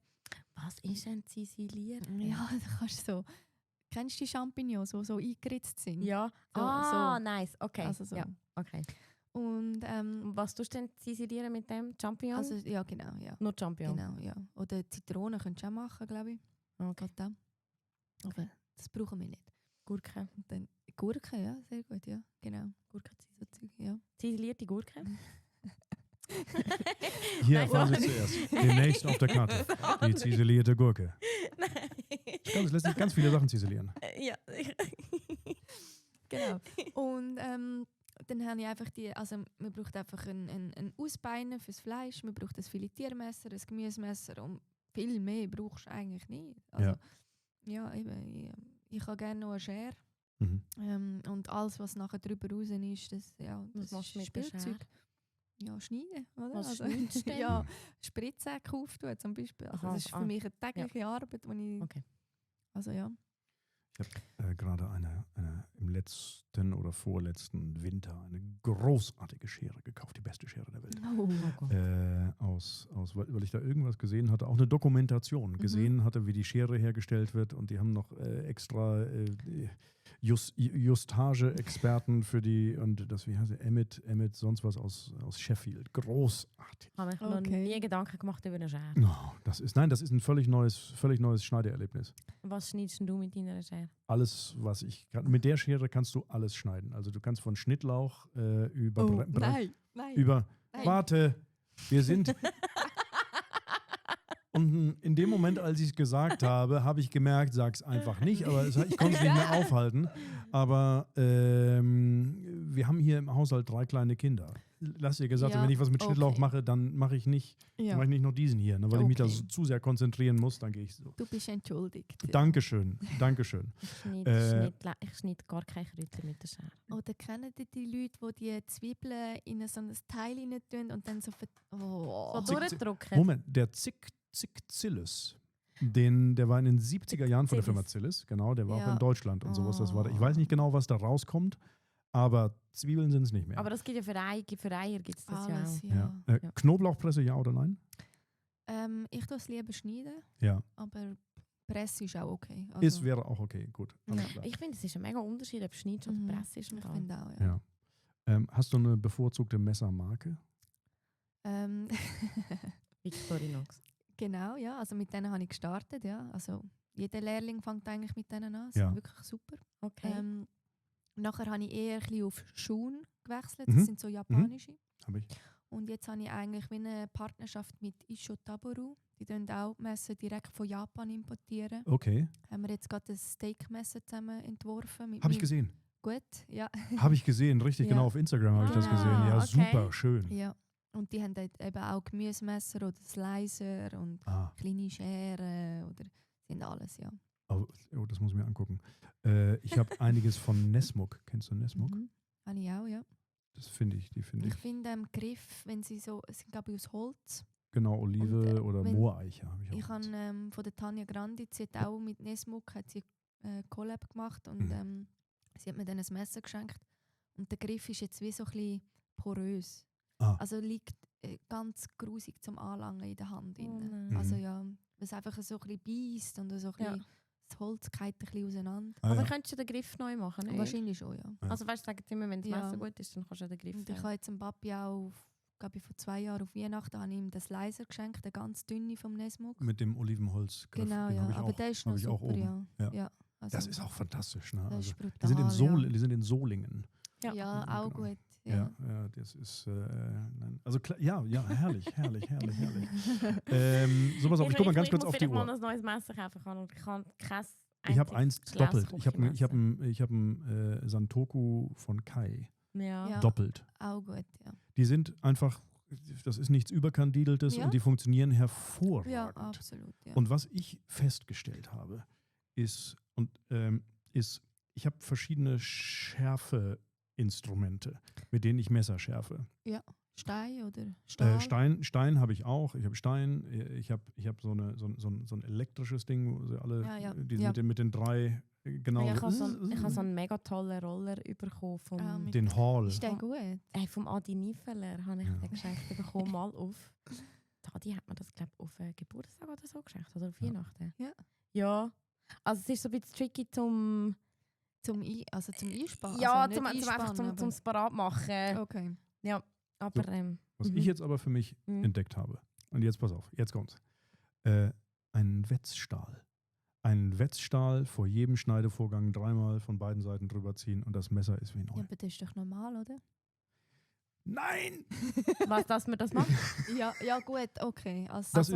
Was ist ein Zisilier? Ja, da kannst du so... Kennst du die Champignons, die so eingeritzt sind? Ja. So, so. Nice. Okay. Also so. Ja. Okay. Und Und was tust du denn zisilieren mit dem? Champignon? also, ja, genau, ja. Nur Champignon? Genau, ja. Oder Zitronen könntest du auch machen, glaube ich. Okay. Geht auch. Aber das brauchen wir nicht. Gurke. Und dann Gurken, ja, sehr gut, ja, genau. Gurke So Zeug, ja. Zisilierte Gurke? Hier Nein, erfahren Sie sorry. zuerst. Demnächst auf der Karte. Die ziselierte Gurke. Nein. Es lässt sich ganz viele Sachen ziselieren. Ja. Genau. Und dann habe ich einfach also man braucht einfach einen Ausbeiner fürs Fleisch, man braucht ein Filetiermesser, ein Gemüsemesser und viel mehr brauchst du eigentlich nicht. Also, ja, eben, ich habe gerne noch eine Schere. Mhm. Und alles, was nachher drüber raus ist, das Was machst du ist mit der Schere? Spielzeug. Ja, schneiden, oder? Was schneidest du denn? Ja, Spritzsäcke auftun zum Beispiel. Also Aha, das ist für mich eine tägliche Arbeit, wo ich... Okay. Also ja. Ich habe gerade im letzten oder vorletzten Winter eine großartige Schere gekauft, die beste Schere der Welt. Weil ich da irgendwas gesehen hatte, auch eine Dokumentation gesehen hatte, wie die Schere hergestellt wird und die haben noch extra Justage-Experten für die und das, wie heißt er, Emmett sonst was aus Sheffield. Großartig. Ich habe mir noch nie Gedanken gemacht über eine Schere. Oh, das ist ein völlig neues Schneideerlebnis. Was schneidest denn du mit deiner Schere? Alles, was ich kann. Mit der Schere kannst du alles schneiden. Also du kannst von Schnittlauch über Nein. Warte, wir sind. Und in dem Moment, als ich es gesagt habe, habe ich gemerkt, sag's einfach nicht, aber ich konnte es nicht mehr aufhalten. Aber wir haben hier im Haushalt 3 kleine Kinder. Lass dir gesagt, Ja, wenn ich was mit Schnittlauch okay. mache, dann mache ich nicht noch diesen hier, ne, weil ich mich da Okay. so zu sehr konzentrieren muss, dann gehe ich so. Du bist entschuldigt. Dankeschön. Ich schneide gar keine Kräuter mit der Schere. Oder kennen die Leute, die Zwiebeln in so ein Teil rein tun und dann so... So Zick, durchdrücken. Moment, der Zick-Zillus, der war in den 70er Jahren von der Firma Zillis. Zillis, genau, der war auch Ja. in Deutschland und sowas. Das war, ich Oh. weiß nicht genau, was da rauskommt, aber Zwiebeln sind es nicht mehr. Aber das gibt ja für Eier gibt es das Alles, ja ja. ja. Ja. Knoblauchpresse, ja oder nein? Ich tue es lieber schneiden, Ja. aber Presse ist auch okay. Es wäre auch okay, gut. Ja. Ich finde, es ist ein mega Unterschied, ob es Schnitt oder Presse ist. Ich finde auch, ja. Hast du eine bevorzugte Messermarke? Victorinox. Genau, ja. Also mit denen habe ich gestartet, ja. Also jeder Lehrling fängt eigentlich mit denen an. Das Ja. ist wirklich super. Okay. Nachher habe ich eher ein bisschen auf Schuhen gewechselt. Das sind so japanische. Habe ich. Und jetzt habe ich eigentlich wie eine Partnerschaft mit Issho Taboru. Die importieren auch Messer direkt von Japan. Importieren. Okay. Haben wir jetzt gerade ein Steakmesser zusammen entworfen. Habe ich gesehen. Gut, ja. Habe ich gesehen, richtig, Ja. genau, auf Instagram habe ich das gesehen. Ja, okay. super, schön. Ja. Und die haben dort eben auch Gemüsemesser oder Slicer und kleine Scheren oder sind alles, ja. Oh, das muss ich mir angucken. Ich habe einiges von Nesmuk. Kennst du Nesmuk? Habe ich auch, ja. Das finde ich, Ich finde Griff, wenn sie so, es sind glaube ich aus Holz. Genau, Olive oder wenn- Mooreiche habe ich auch. Ich habe von der Tanja Grandi, sie hat auch mit Nesmuk hat sie Collab gemacht und sie hat mir dann ein Messer geschenkt. Und der Griff ist jetzt wie so ein bisschen porös. Also liegt ganz grusig zum Anlangen in der Hand. Also ja, was einfach so ein bisschen beißt und so ein bisschen das Holz geht ein bisschen auseinander. Aber könntest du den Griff neu machen? Nicht? Wahrscheinlich schon, ja. Also weißt du, sagen immer, wenn das Ja. Messer gut ist, dann kannst du den Griff Und ich habe jetzt dem Papi auch, glaube ich, vor 2 Jahren auf Weihnachten habe ich ihm den Slicer geschenkt, den ganz dünne vom Nesmuk. Mit dem Olivenholz. Genau, den ja. habe ich Aber auch, der ist habe noch ich auch super, oben. ja. Ja. Also, Das ist auch fantastisch. Ne? das Also, ist brutal, die sind in Solingen. Ja, auch Genau. gut. Ja, das ist, also klar, ja, herrlich. So, pass auf, ich guck mal ganz kurz auf die Ich muss Uhr. mal ein neues Messer kaufen können und ich kann kein Ich habe eins einziges doppelt. Glas-Küchenmesser. Ich habe ein Santoku von Kai. Ja. Doppelt. Auch gut, ja. Die sind einfach, das ist nichts Überkandideltes Ja. und die funktionieren hervorragend. Ja, absolut. Ja. Und was ich festgestellt habe, ist, ich habe verschiedene Schärfeinstrumente, mit denen ich Messer schärfe. Ja. Stein oder Stahl? Stein habe ich auch. Ich habe Stein. Ich hab so ein elektrisches Ding, wo sie alle, die mit den 3 genau. Ja, ich habe so einen mega tollen Roller bekommen vom, den Hall. Ist der gut? vom Adi Niefeler habe ich den geschenkt bekommen, mal auf. Adi hat mir das, glaube ich, auf Geburtstag oder so geschenkt. Oder auf Weihnachten. Ja. Ja. Also es ist so ein bisschen tricky zum Einsparen. Ja, also nicht zum Parat machen. Okay. Ja, aber Was ich jetzt aber für mich entdeckt habe, und jetzt pass auf, jetzt kommt's. Ein Wetzstahl. Einen Wetzstahl vor jedem Schneidevorgang 3-mal von beiden Seiten drüber ziehen und das Messer ist wie neu. Ja, aber das ist doch normal, oder? Nein! was, dass man das macht? ja gut, okay. Also, Das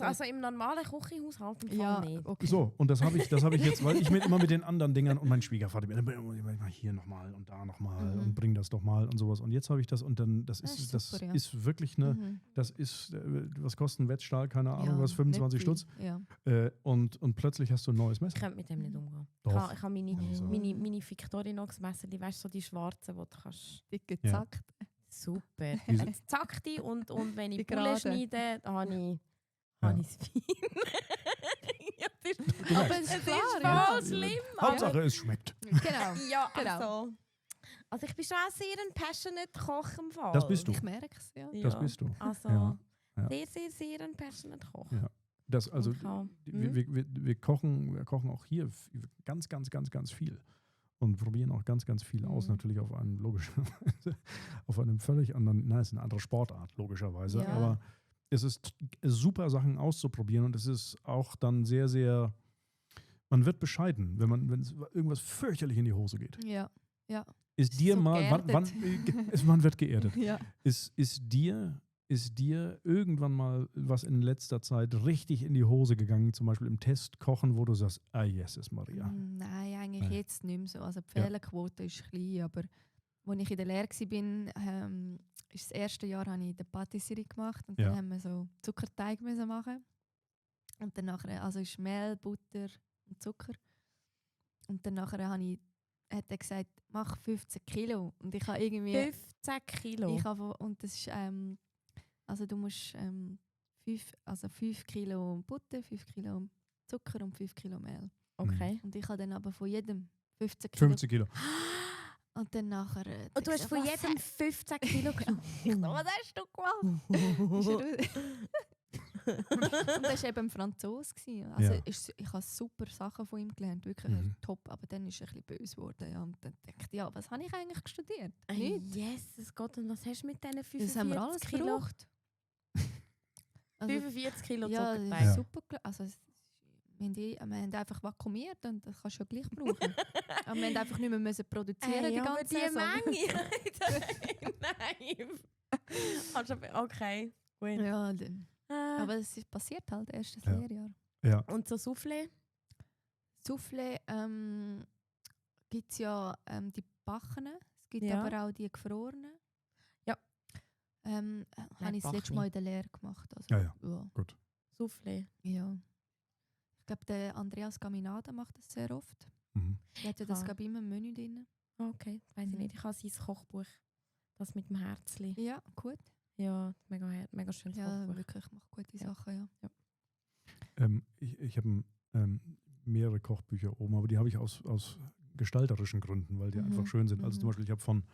Also im normalen Küchenhaushalt im Fall ja, nicht. okay. So, und das habe ich jetzt, weil ich immer mit den anderen Dingern und mein Schwiegervater, immer hier nochmal und da nochmal und bring das doch mal und sowas. Und jetzt habe ich das und dann, das ist wirklich eine, das ist, was kostet ein Wetzstahl? Keine Ahnung, was, 25 Stutz? Ja. Und plötzlich hast du ein neues Ich Messer. könnte mit dem nicht umgehen. Doch. Ich habe Also. meine Victorinox-Messer, die weißt du, so die schwarzen, die du kannst. Dick gezackt. Super. Wieso? Jetzt zack die und wenn ich Die Bulle gerade. schneide, habe ich es fein. Ja, Aber es ist voll klar, schlimm. Hauptsache, es schmeckt. Genau. Ja, Genau. also ich bin schon auch sehr ein passionate Koch im Fall. Das bist du. Ich merke es, ja. Das bist du. Also Ja. sehr, sehr, sehr ein passionate Koch. Ja. Das, also, Und wir kochen auch hier ganz, ganz, ganz, ganz viel. Und probieren auch ganz, ganz viel aus. Natürlich auf einem auf einem völlig anderen, es ist eine andere Sportart, logischerweise. Ja. Aber es ist super, Sachen auszuprobieren und es ist auch dann sehr, sehr, man wird bescheiden, wenn irgendwas fürchterlich in die Hose geht. Ja. Ist dir So mal, man wird geerdet. Ja. Ist dir irgendwann mal was in letzter Zeit richtig in die Hose gegangen, zum Beispiel im Test kochen, wo du sagst, Jesus Maria. Nein, eigentlich jetzt nicht mehr so. Also die Fehlerquote ist klein, aber als ich in der Lehre war, ist das erste Jahr habe ich die Patisserie gemacht und dann haben wir so Zuckerteig müssen machen. Und dann nachher, also ist Mehl, Butter und Zucker. Und dann nachher hat er gesagt, mach 15 Kilo. Und ich habe irgendwie 15 Kilo? und das ist also du musst 5 Kilo Butter, 5 Kilo Zucker und 5 Kilo Mehl. Okay. Und ich habe dann aber von jedem 15 Kilo. 50 Kilo. Und dann nachher... Und du hast von jedem 15 Kilo genommen. Was hast du gemacht? Und das war eben ein Franzose. Also Ja. ich habe super Sachen von ihm gelernt, wirklich top. Aber dann ist er ein bisschen böse geworden. Ja. Und dann dachte ich, ja, was habe ich eigentlich studiert? Nichts. Jesus Gott, und was hast du mit diesen 45 Das haben wir alles Kilo? gebraucht. Also, 45 Kilo ja, Zuckerteig. Ja. super. Also, wir haben einfach vakuumiert und das kannst du ja gleich brauchen. Aber wir haben einfach nicht mehr müssen produzieren die aber ganze die Saison. Menge. Nein. Also, okay, gut. Ja, Aber aber es ist passiert halt, erstes Ja. Lehrjahr. Ja. und so Soufflé? Soufflé gibt es ja die Backenen, es gibt Ja. aber auch die gefrorenen. Ja. Habe ich das letzte Backene. Mal in der Lehre gemacht. Also, Ja. ja. Soufflé. Ja. Ich glaube, der Andreas Gaminada macht das sehr oft. Mhm. Er hat ja das Ah. glaube ich immer im Menü drin. Okay, das weiss ich Mhm. nicht. Ich habe sein Kochbuch. Das mit dem Herzli. Ja, gut. Ja, mega schönes Ja, Kochbuch. wirklich, macht gute Ja. Sachen, ja. Ich habe mehrere Kochbücher oben, aber die habe ich aus gestalterischen Gründen, weil die einfach schön sind. Also zum Beispiel, ich habe von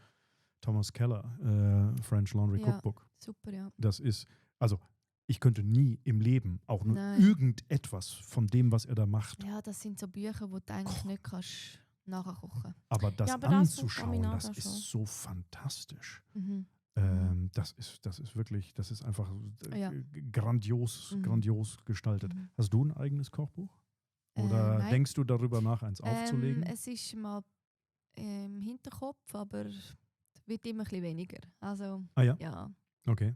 Thomas Keller French Laundry Ja. Cookbook. Super, ja. Das ist, also ich könnte nie im Leben auch nur Nein. irgendetwas von dem, was er da macht. Ja, das sind so Bücher, wo du eigentlich nicht kannst nachkochen. Aber das Ja, aber das anzuschauen, Gaminada das schon. ist so fantastisch. Mhm. Das ist wirklich, das ist einfach Ja. grandios gestaltet. Mhm. Hast du ein eigenes Kochbuch? Oder Nein. denkst du darüber nach, eins aufzulegen? Es ist mal im Hinterkopf, aber es wird immer ein bisschen weniger. Also, Ah ja? ja. Okay.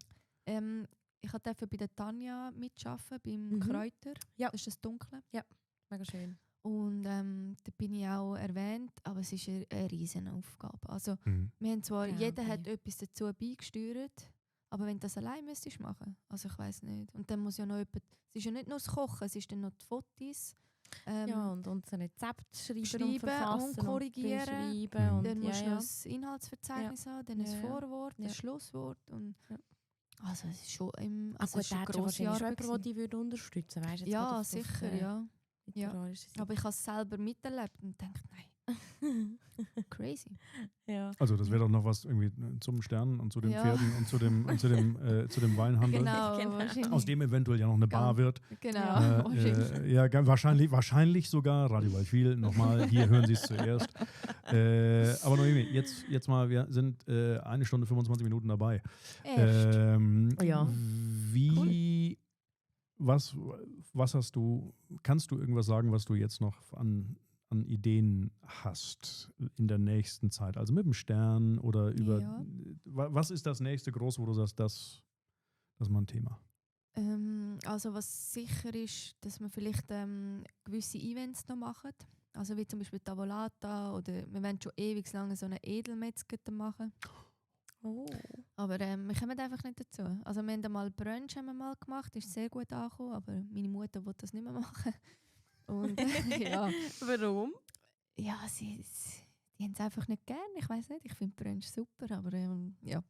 Ich durfte bei der Tanja mitarbeiten, beim Mhm. Kräuter. Ja. Das ist das Dunkle. Mega schön. Und da bin ich auch erwähnt, aber es ist eine riesen Aufgabe. Also, Mhm. wir haben zwar, Ja, jeder okay. hat etwas dazu beigesteuert, aber wenn du das allein müsstest machen, also ich weiß nicht. Und dann muss ja noch jemand, es ist ja nicht nur das Kochen, es ist dann noch die Fotos. Ja, und unser Rezept schreiben schreiben und verfassen und korrigieren. und beschreiben. Mhm. Und Dann musst du noch ja. das Inhaltsverzeichnis haben, dann das Ja, ja. Vorwort, Ja. das Schlusswort. Und Ja. also es ist schon Also es ist gut, eine da hat schon grosse wahrscheinlich schon Arbeit jemand, der gewesen. dich unterstützen würde. Weißt, jetzt Ja, gerade auf sicher, der ja. Ja. literarischen Seite. Aber ich habe es selber miterlebt und denke, nein, crazy. ja. Also das wäre doch noch was irgendwie zum Sternen und zu den Ja. Pferden und zu dem Weinhandel, Genau, Genau. wahrscheinlich. aus dem eventuell ja noch eine Bar wird. Genau, Ja. wahrscheinlich. Ja, wahrscheinlich sogar, Radio Waldwil, nochmal, hier hören Sie es zuerst. Aber Noemi, jetzt mal, wir sind 1 Stunde 25 Minuten dabei. Erst. Ja. Was hast du, kannst du irgendwas sagen, was du jetzt noch an Ideen hast in der nächsten Zeit? Also mit dem Stern oder über, Ja. Was ist das nächste groß, wo du sagst, das ist mal ein Thema? Also was sicher ist, dass wir vielleicht gewisse Events noch machen. Also wie zum Beispiel Tavolata oder wir wollen schon ewig lange so eine Edelmetzger machen. Oh. Aber wir kommen einfach nicht dazu. Also wir haben einmal Brunch mal gemacht, ist sehr gut angekommen, aber meine Mutter will das nicht mehr machen. Und ja, Warum? ja die haben es einfach nicht gern. Ich weiß nicht, ich finde Brunch super, aber ja.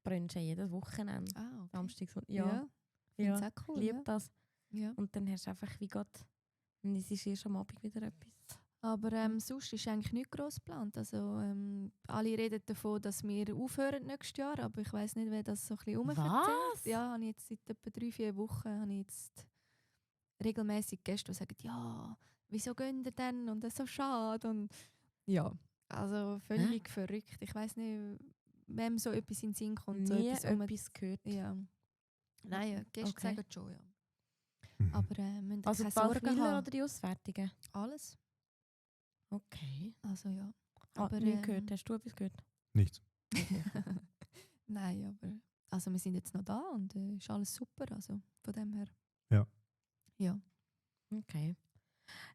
Brunchen jedes Wochenende. Ah, Samstags. ja. Ja. Find's auch cool. Lieb Ja. das. Ja. Und dann hast du einfach wie Gott. Und es ist erst am Abend wieder etwas. Aber sonst ist eigentlich nicht gross geplant. Also, alle reden davon, dass wir aufhören nächstes Jahr, aber ich weiß nicht, wer das so ein bisschen rumverzählt. Was? Ja, habe ich jetzt seit etwa 3-4 Wochen habe ich jetzt regelmäßig Gäste, die sagen, ja, wieso gehen ihr denn? Und das ist so schade. Und ja, also völlig verrückt. Ich weiß nicht, wem so etwas in den Sinn kommt. So Nie etwas gehört. ja. Nein, ja, Gäste Okay. sagen schon, ja. Mhm. Aber müssen Also keine die Sorgen Bauchwiller haben. oder die Auswertungen? Alles. Okay. Also ja. Aber nicht gehört. Hast du etwas gehört? Nichts. Nein, aber also wir sind jetzt noch da und ist alles super, also von dem her. Ja. Ja, Okay.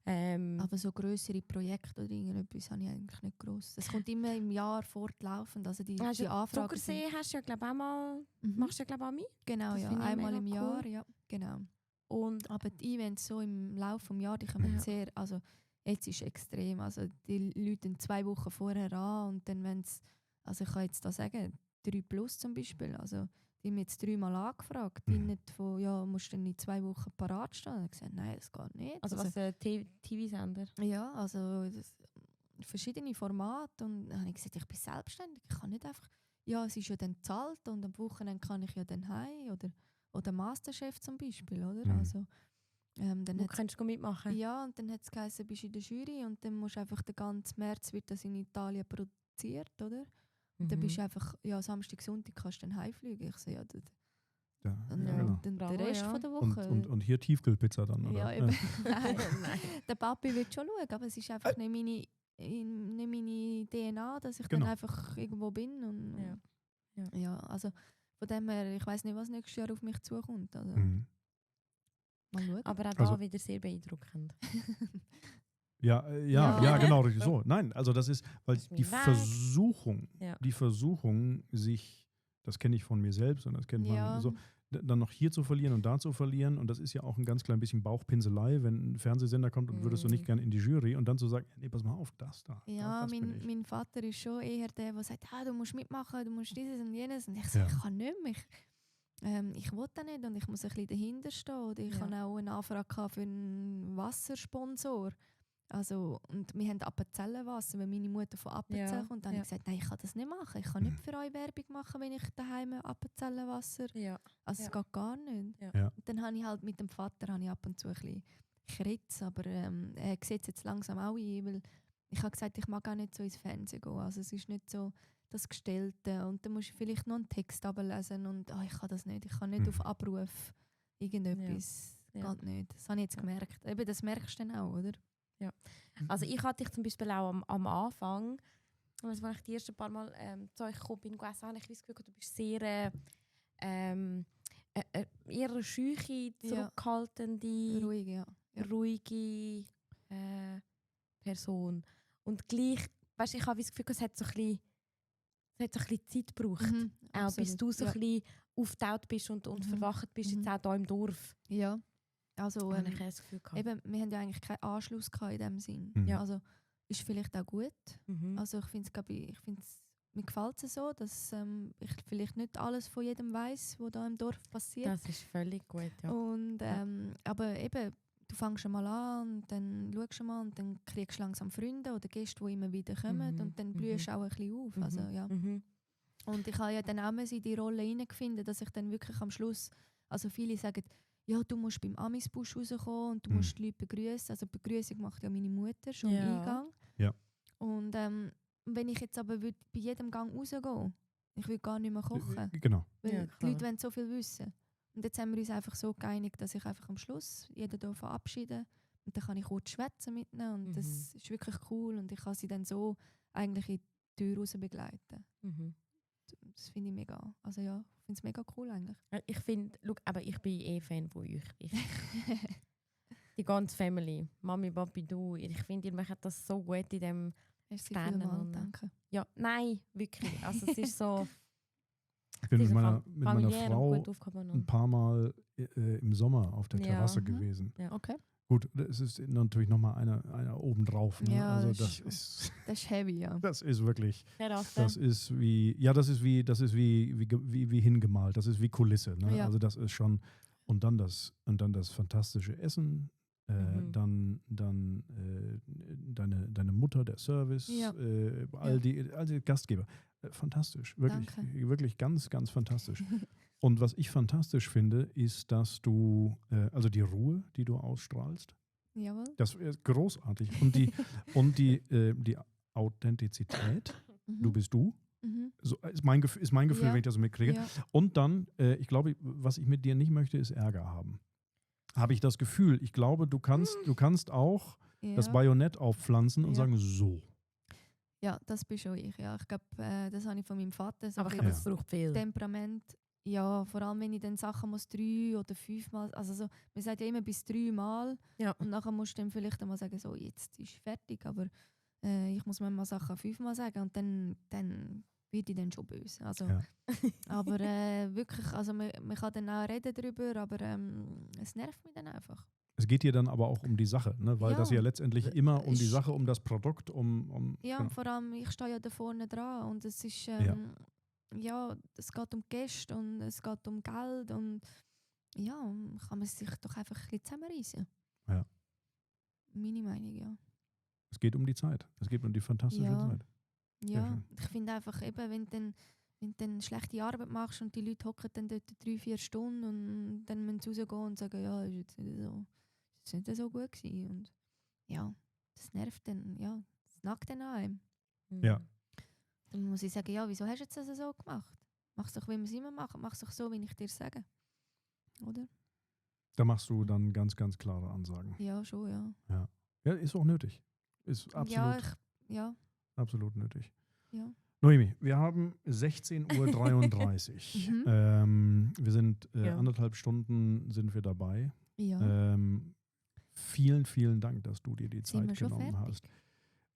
aber so grössere Projekte oder irgendetwas habe ich eigentlich nicht gross. Es kommt immer im Jahr fortlaufend, also die Also Anfragen Zuckersee hast du ja glaube ich auch mal, Mhm. machst du ja glaube ich auch mit. Genau, das ja, finde ich einmal mega im cool. Jahr, ja, genau. Und Aber die Events so im Laufe des Jahres, die kommen Ja. sehr, also jetzt ist extrem, also die Leute 2 Wochen vorher an und dann wenn es, also ich kann jetzt da sagen, 3+ zum Beispiel, also die haben mich jetzt 3-mal angefragt, die Mhm. nicht von, ja, musst du dann in 2 Wochen parat stehen? Und ich gesagt, nein, das geht nicht. also was TV-Sender. Ja, also verschiedene Formate und dann habe ich gesagt, ich bin selbstständig, ich kann nicht einfach, ja, es ist ja dann bezahlt und am Wochenende kann ich ja dann heim oder oder Masterchef zum Beispiel, oder? Mhm. Also, dann Wo kannst du mitmachen? ja, und dann hat es geheißen, bist du in der Jury und dann musst du einfach den ganzen März wird das in Italien produziert, oder? Und dann bist du einfach, ja, Samstag, Sonntag kannst du dann heimfliegen. Ich so, ja, Ja, und ja, genau. dann Bravo, der Rest ja. von der Woche. Und hier Tiefkühlpizza dann, oder? ja, eben. Nein. Nein. Der Papi will schon schauen, aber es ist einfach nicht meine DNA, dass ich Genau. dann einfach irgendwo bin. Und, Ja. Ja. ja, also von dem her, ich weiß nicht, was nächstes Jahr auf mich zukommt. Also, Mhm. mal schauen. Aber auch Also- da wieder sehr beeindruckend. Ja, genau, richtig so. Nein, also das ist, weil Das ist die mir weg. Versuchung, sich, das kenne ich von mir selbst und das kennt Ja. man so, dann noch hier zu verlieren und da zu verlieren und das ist ja auch ein ganz klein bisschen Bauchpinselei, wenn ein Fernsehsender kommt und würdest du nicht gerne in die Jury und dann zu sagen, nee, pass mal auf, das da. Ja, das bin ich. mein Vater ist schon eher der, der sagt, du musst mitmachen, du musst dieses und jenes. Und ich so, Ja. ich kann nicht mehr. Ich will das nicht und ich muss ein bisschen dahinter stehen. Oder ich Ja. habe auch eine Anfrage gehabt für einen Wassersponsor. Also, und wir haben Appenzellenwasser, weil meine Mutter von Appenzell Ja, kommt. Dann habe ja. ich gesagt, nein, ich kann das nicht machen. Ich kann nicht für euch Werbung machen, wenn ich daheim Appenzellenwasser. Ja. Also, es Ja. geht gar nicht. Ja. Ja. Und dann habe ich halt mit dem Vater ab und zu ein bisschen Kritz, aber er sieht es jetzt langsam auch ein, weil ich habe gesagt, ich mag auch nicht so ins Fernsehen gehen. Also es ist nicht so das Gestellte und dann musst du vielleicht noch einen Text ablesen und ich kann das nicht. Ich kann nicht auf Abruf irgendetwas. Ja. Geht nicht. Das habe ich jetzt gemerkt. Eben, das merkst du dann auch, oder? Also ich hatte dich zum Beispiel auch am Anfang, als ich die ersten paar Mal zu euch gekommen bin, habe ich das Gefühl, du bist sehr eher eine scheuche, zurückhaltende, Ruhig, ja. ruhige Person. Und gleich, weißt, ich habe das Gefühl, es hat so ein bisschen Zeit gebraucht. Auch bis du so ein bisschen aufgetaucht bist und verwacht bist, jetzt auch hier im Dorf. Ja. Also, Habe ich das Gefühl gehabt. eben, wir haben ja eigentlich keinen Anschluss gehabt in dem Sinn. Mhm. Ja. Also, ist vielleicht auch gut. Mhm. Also, mir gefällt es so, dass ich vielleicht nicht alles von jedem weiss, was da im Dorf passiert. Das ist völlig gut, ja. Und, aber eben, du fängst einmal an und dann schaust du mal und dann kriegst du langsam Freunde oder Gäste, die immer wieder kommen und dann blühst du auch ein bisschen auf. Also, ja. Und ich habe ja dann auch in die Rolle hineingefunden, dass ich dann wirklich am Schluss, also viele sagen, ja, du musst beim Amisbusch rauskommen und du musst die Leute begrüßen. Also Begrüßung macht ja meine Mutter schon im Eingang. Ja. Und wenn ich jetzt aber bei jedem Gang rausgehen, ich will gar nicht mehr kochen, Genau. weil Ja, die klar. Leute wollen so viel wissen. Und jetzt haben wir uns einfach so geeinigt, dass ich einfach am Schluss jeden hier verabschiede und dann kann ich kurz schwätzen mit ihnen und das ist wirklich cool und ich kann sie dann so eigentlich in die Tür raus begleiten. Das finde ich mega, also ja, ich finde es mega cool eigentlich. Ich finde, aber ich bin Fan von euch. Die ganze Family, Mami, Papi, du, ich finde, ihr macht das so gut in dem Merci Sternen. vielmals, danke. Ja, nein, wirklich. Also es ist so... Ich bin es mit ist meiner familiär und Frau gut aufgehoben. ein paar Mal im Sommer auf der Ja. Terrasse gewesen. Ja. Okay. Gut, es ist natürlich nochmal einer obendrauf. Ne? Ja, also das ist Das ist heavy, ja. das ist wirklich, Terrasse. das ist wie hingemalt. Das ist wie Kulisse. Ne? Ja. Also das ist schon und dann das fantastische Essen. Dann deine Mutter, der Service, Ja. all die Gastgeber. Fantastisch, wirklich, Danke. wirklich ganz, ganz fantastisch. Und was ich fantastisch finde, ist, dass du, also die Ruhe, die du ausstrahlst, Jawohl. das ist großartig. Und die Authentizität, du bist du. So ist mein Gefühl, Ja. wenn ich das so mitkriege. Ja. Und dann, ich glaube, was ich mit dir nicht möchte, ist Ärger haben. Habe ich das Gefühl. Ich glaube, du kannst auch das Bajonett aufpflanzen und Ja. sagen, so. Ja, das bin schon ich. Ja. Ich glaube, das habe ich von meinem Vater. So Aber ich ein glaube, bisschen es braucht viel. Temperament. Ja, vor allem wenn ich dann Sachen muss 3 oder 5 Mal, also so, man sagt ja immer bis 3 Mal Ja. und nachher musst du dann vielleicht einmal sagen, so jetzt ist fertig, aber ich muss manchmal Sachen 5 Mal sagen und dann werde ich dann schon böse. Also, Ja. aber wirklich, also man kann dann auch reden darüber, aber es nervt mich dann einfach. Es geht dir dann aber auch um die Sache, ne? Weil Ja. das ja letztendlich immer um die Ich- Sache, um das Produkt, Ja, genau. und vor allem, ich stehe ja da vorne dran und es ist, ja, es geht um Gäste und es geht um Geld und ja, kann man sich doch einfach ein bisschen zusammenreißen. Ja. Meine Meinung, ja. Es geht um die Zeit. Es geht um die fantastische Ja. Zeit. Sehr Ja, schön. ich finde einfach eben, wenn dann, wenn du dann schlechte Arbeit machst und die Leute hocken dann dort 3-4 Stunden und dann müssen sie rausgehen und sagen, ja, ist jetzt nicht so gut gewesen. Und ja, das nervt dann, ja, das nagt dann an einem. Ja. Dann muss ich sagen, ja, wieso hast du jetzt das so gemacht? Mach es doch, wie wir es immer machen. Mach es doch so, wie ich dir sage. Oder? Da machst du dann ganz, ganz klare Ansagen. Ja, schon, ja. Ja, ist auch nötig. Ist absolut, Ja, absolut nötig. ja. Noemi, wir haben 16:33 Uhr. Wir sind Ja. 1,5 Stunden sind wir dabei. Ja. Vielen, vielen Dank, dass du dir die Sind wir Zeit schon genommen fertig? hast.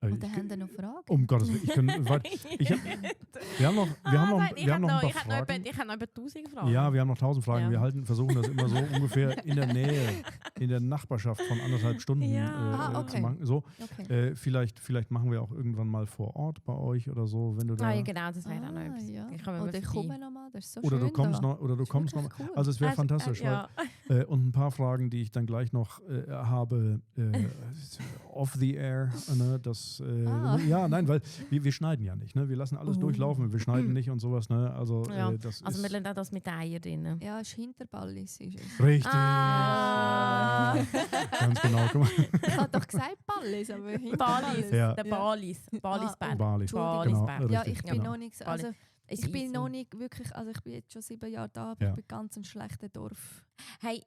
Oder haben Sie noch Fragen? Um Gottes Willen, wir haben noch ein paar Fragen. Ich habe noch über 1000 Fragen. Ja, wir haben noch 1000 Fragen. Ja. Wir versuchen das immer so ungefähr in der Nähe, in der Nachbarschaft von 1,5 Stunden Ja. Okay. zu machen. So, Okay. vielleicht machen wir auch irgendwann mal vor Ort bei euch oder so, wenn du da. Ja, genau, das wäre auch noch etwas. Ja. Ich komme Oder ich vorbei. komme nochmal, das ist so Oder schön du kommst da. noch, oder du Das ist kommst noch. wirklich cool. Also es wäre fantastisch, ja. und ein paar Fragen, die ich dann gleich noch habe off the air. Ne, ja, nein, weil wir schneiden ja nicht. Ne? Wir lassen alles durchlaufen, wir schneiden nicht und sowas. Ne? Also, Ja. das Also wir ist lernen auch das mit den Eiern drin. Ja, es ist Hinterballis. Ist es. richtig. Ah. Ganz genau. Guck mal. Ich habe doch gesagt Ballis, aber Balis, Hinterballis. Ja. der Balis. Balisberg. Bali. Entschuldigung. Genau, Ja, richtig, ich bin genau. noch nicht, also Ist ich bin easy. noch nicht wirklich, also ich bin jetzt schon 7 Jahre da, aber Ja. ich bin ganz ein schlechter Dorfmensch. Hey,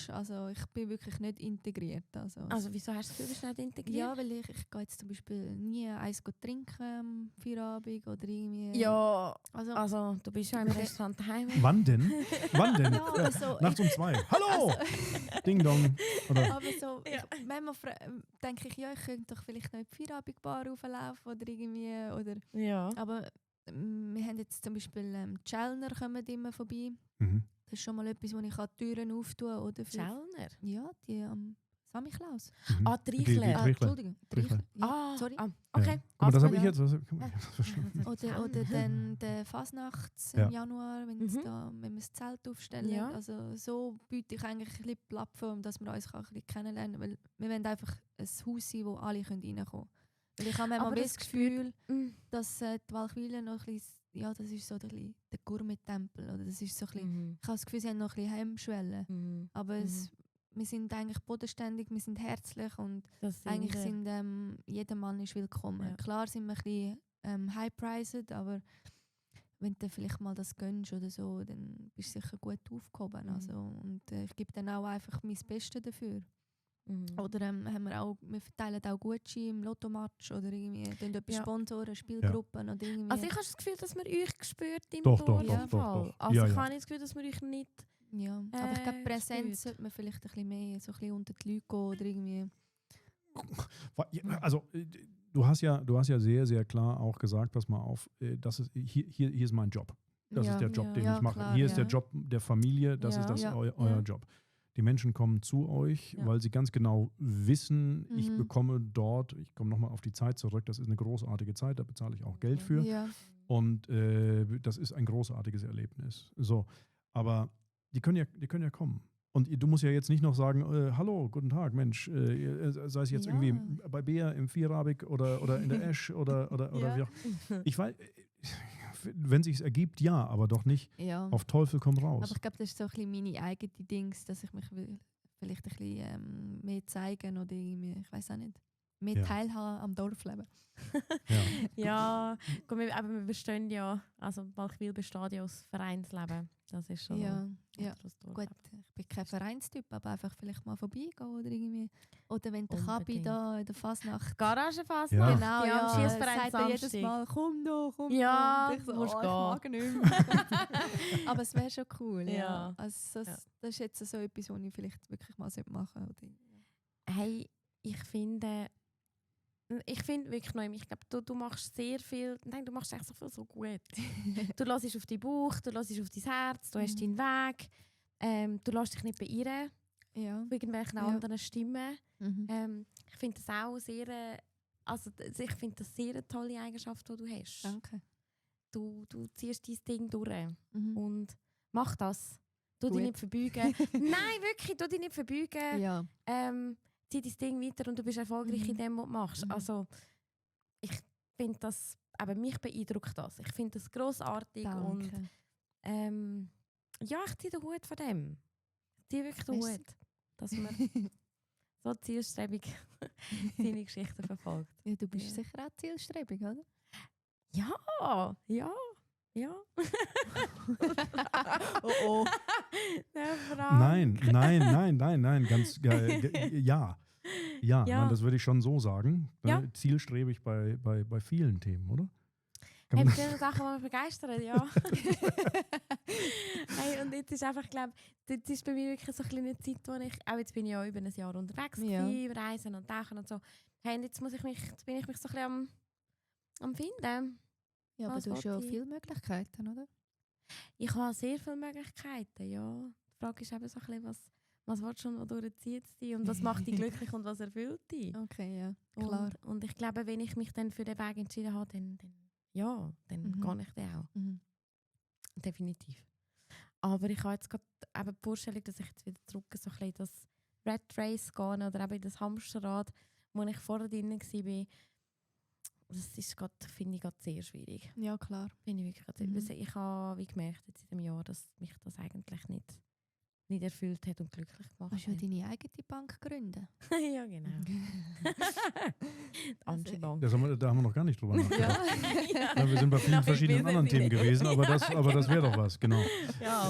Also ich bin wirklich nicht integriert. Also wieso hast du das Gefühl, du bist nicht integriert? ja, weil ich gehe jetzt zum Beispiel nie eins trinken am Feierabend oder irgendwie. Ja, Also, also du bist ja im Restaurant daheim. Wann denn? Wann denn? ja, aber so, Nachts um 2. Hallo! Ding Dong. Oder? aber so Ja. manchmal denke ich, ja, ich könnte doch vielleicht noch in die Feierabendbar rauflaufen oder irgendwie. Oder, Ja. aber wir haben jetzt zum Beispiel die Schellner kommen immer vorbei. Mhm. Das ist schon mal etwas, wo ich die Türen auftun oder für, Schellner? ja, die am Samichlaus. Mhm. Ah, die Reichler. Entschuldigung. Trichler. Ja, sorry. Okay. Ja. Guck mal, das habe ich ja. jetzt. Verstanden. Oder dann der Fasnachts Ja. im Januar, wenn wir das Zelt aufstellen. Ja. Also so biete ich eigentlich ein bisschen Plattform, dass wir uns ein bisschen kennenlernen können. Weil wir wollen einfach ein Haus sein, wo alle reinkommen können. Weil ich habe manchmal Aber das Gefühl, Mm. dass die Walchwil noch ein bisschen, ja, das ist so ein bisschen der Gourmet-Tempel. Oder das ist so ein bisschen, Mhm. ich habe das Gefühl, sie haben noch ein bisschen Hemmschwellen. Mhm. Aber Mhm. wir sind eigentlich bodenständig, wir sind herzlich und Das eigentlich wir. sind jeder Mann ist willkommen. Ja. Klar sind wir ein bisschen high-priced, aber wenn du vielleicht mal das gönnst oder so, dann bist du sicher gut aufgehoben. Mhm. Also, und ich gebe dann auch einfach mein Bestes dafür. Mhm. Oder wir verteilen auch Gutscheine im Lottomatch oder irgendwie etwas Ja. Sponsoren, Spielgruppen oder irgendwie. Also ich habe das Gefühl, dass man euch spürt im Doch, Dorf. doch, im Fall. doch. Also Ja, ich ja. habe nicht das Gefühl, dass man euch nicht... ja. Aber ich glaube, Präsenz spürt. sollte man vielleicht ein bisschen mehr so ein bisschen unter die Leute gehen oder irgendwie. Also, du hast ja sehr, sehr klar auch gesagt, pass mal auf, das ist, hier ist mein Job. Das Ja. ist der Job, Ja. den Ja, ich mache. klar, Hier ist ja. der Job der Familie, das Ja. ist Ja. euer Ja. Job. Die Menschen kommen zu euch, Ja. weil sie ganz genau wissen, ich Mhm. bekomme dort, ich komme nochmal auf die Zeit zurück, das ist eine großartige Zeit, da bezahle ich auch Geld für. Ja. Und das ist ein großartiges Erlebnis. So, aber die können ja kommen. Und du musst ja jetzt nicht noch sagen, hallo, guten Tag, Mensch, sei es jetzt Ja. irgendwie bei Bea im Vierabig oder in der Esch oder Ja. wie auch. Ich weiß, wenn es sich ergibt, ja, aber doch nicht Ja. auf Teufel komm Aber raus. ich glaube, das ist so ein bisschen meine eigene Dings, dass ich mich vielleicht ein bisschen mehr zeigen oder irgendwie, ich weiß auch nicht, mehr Ja. teilhaben am Dorfleben. Ja. Ja, gut, aber wir bestehen ja, also Walchwil besteht ja aus Vereinsleben. Das ist schon... Ja, ja. das Dorf. Gut, ich bin kein Vereinstyp, aber einfach vielleicht mal vorbeigehen oder irgendwie. Oder wenn der Kabi Unbedingt. da in der Fasnacht. Garagefasnacht, Ja. Genau, ja, ja, Schiessverein sagt er jedes Samstag. Mal, komm doch, komm Ja, doch. Und ich so, musst ich gehen. mag nicht mehr. Aber es wäre schon cool, ja. Ja. Also das ist jetzt so etwas, was ich vielleicht wirklich mal machen sollte. Hey, ich finde wirklich noch, ich glaube, du machst sehr viel, nein, du machst echt so viel so gut. Du hörst auf deinen Bauch, du hörst auf dein Herz, du hast deinen Weg, du lässt dich nicht beirren Ja. von irgendwelchen Ja. anderen Stimmen. Mhm. Ich finde das auch sehr, ich finde das sehr eine tolle Eigenschaft, die du hast. Danke. Du ziehst dein Ding durch Mhm. und mach das. Du dich Gut. nicht verbeugen. Nein, wirklich, du dich nicht verbeugen. Ja. Zieh dein Ding weiter und du bist erfolgreich Mhm. in dem, was du machst. Mhm. Also, ich finde das aber mich beeindruckt das. Ich finde das grossartig. Danke. Und ja, ich ziehe den Hut von dem. Ich ziehe wirklich den Merci. Hut, dass man so zielstrebig seine Geschichten verfolgt. Ja, du bist Ja. sicher auch zielstrebig, oder? Ja. Oh. Nein, ganz ja. Ja, Ja. Nein, das würde ich schon so sagen. Ja. Zielstrebig bei vielen Themen, oder? Kann Hey, man- viele Sachen, die mich begeistern, ja. Hey, und jetzt ist einfach, ich glaube, das ist bei mir wirklich so eine kleine Zeit, wo ich, auch jetzt bin ich ja über ein Jahr unterwegs Ja. gewesen, reisen und tauchen und so. Hey, und jetzt bin ich mich so ein bisschen am Finden. Ja, aber Was du hast will ja ich? viele Möglichkeiten, oder? Ich habe sehr viele Möglichkeiten, ja. Die Frage ist eben so ein bisschen, was willst du und wodurch zieht es dich und was macht dich glücklich und was erfüllt dich? Okay, ja, klar. Und ich glaube, wenn ich mich dann für den Weg entschieden habe, dann gehe ich den auch. Mhm. Definitiv. Aber ich habe jetzt gerade eben die Vorstellung, dass ich jetzt wieder zurück so ein bisschen in das Rat Race gehe oder eben in das Hamsterrad, wo ich vorher drin war. Das ist gerade, finde ich, gerade sehr schwierig. Ja, klar. Finde ich wirklich gerade Mhm. sehr. Ich habe wie gemerkt jetzt in dem Jahr, dass mich das eigentlich nicht erfüllt hat und glücklich gemacht Kannst du ja hat. deine eigene Bank gründen? Ja, genau. Die Anti-Bank. da haben wir noch gar nicht drüber nachgedacht. Ja. Ja, wir sind bei vielen Genau, verschiedenen wir anderen sind Themen nicht. gewesen, aber Ja, das wäre doch was, genau. Ja,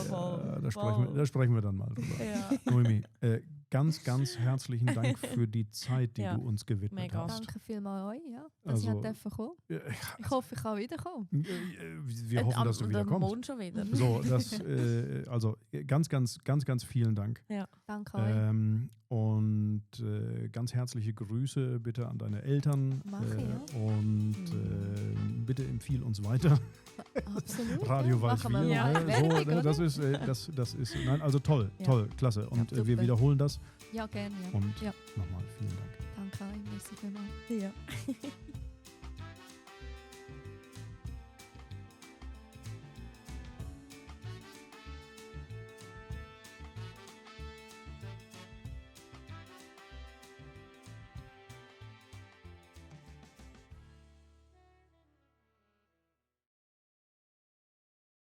voll. Da sprechen wir dann mal drüber. Ja. Noemi, ganz, ganz herzlichen Dank für die Zeit, die Ja, du uns gewidmet mega. hast. Danke vielmals euch, ja, dass Also, ich dürfen kommen. Ja, Ich hoffe, ich kann wiederkommen. Wir hoffen, dass du Und wieder am kommst. Mond schon wieder. So, also ganz, ganz, ganz, ganz vielen Dank. Danke euch. Und ganz herzliche Grüße bitte an deine Eltern. Mach ich, ja. Und bitte empfiehl uns weiter. Absolut. Radio ja. weiß Machen wir wie. Ja. mal. Ne? Werbung, So, oder? das ist, nein, also toll, Ja. toll, klasse. Und wir super. wiederholen das. Ja, gerne. Ja. Und Ja. nochmal vielen Dank. Danke euch. Merci vielmals. Ja.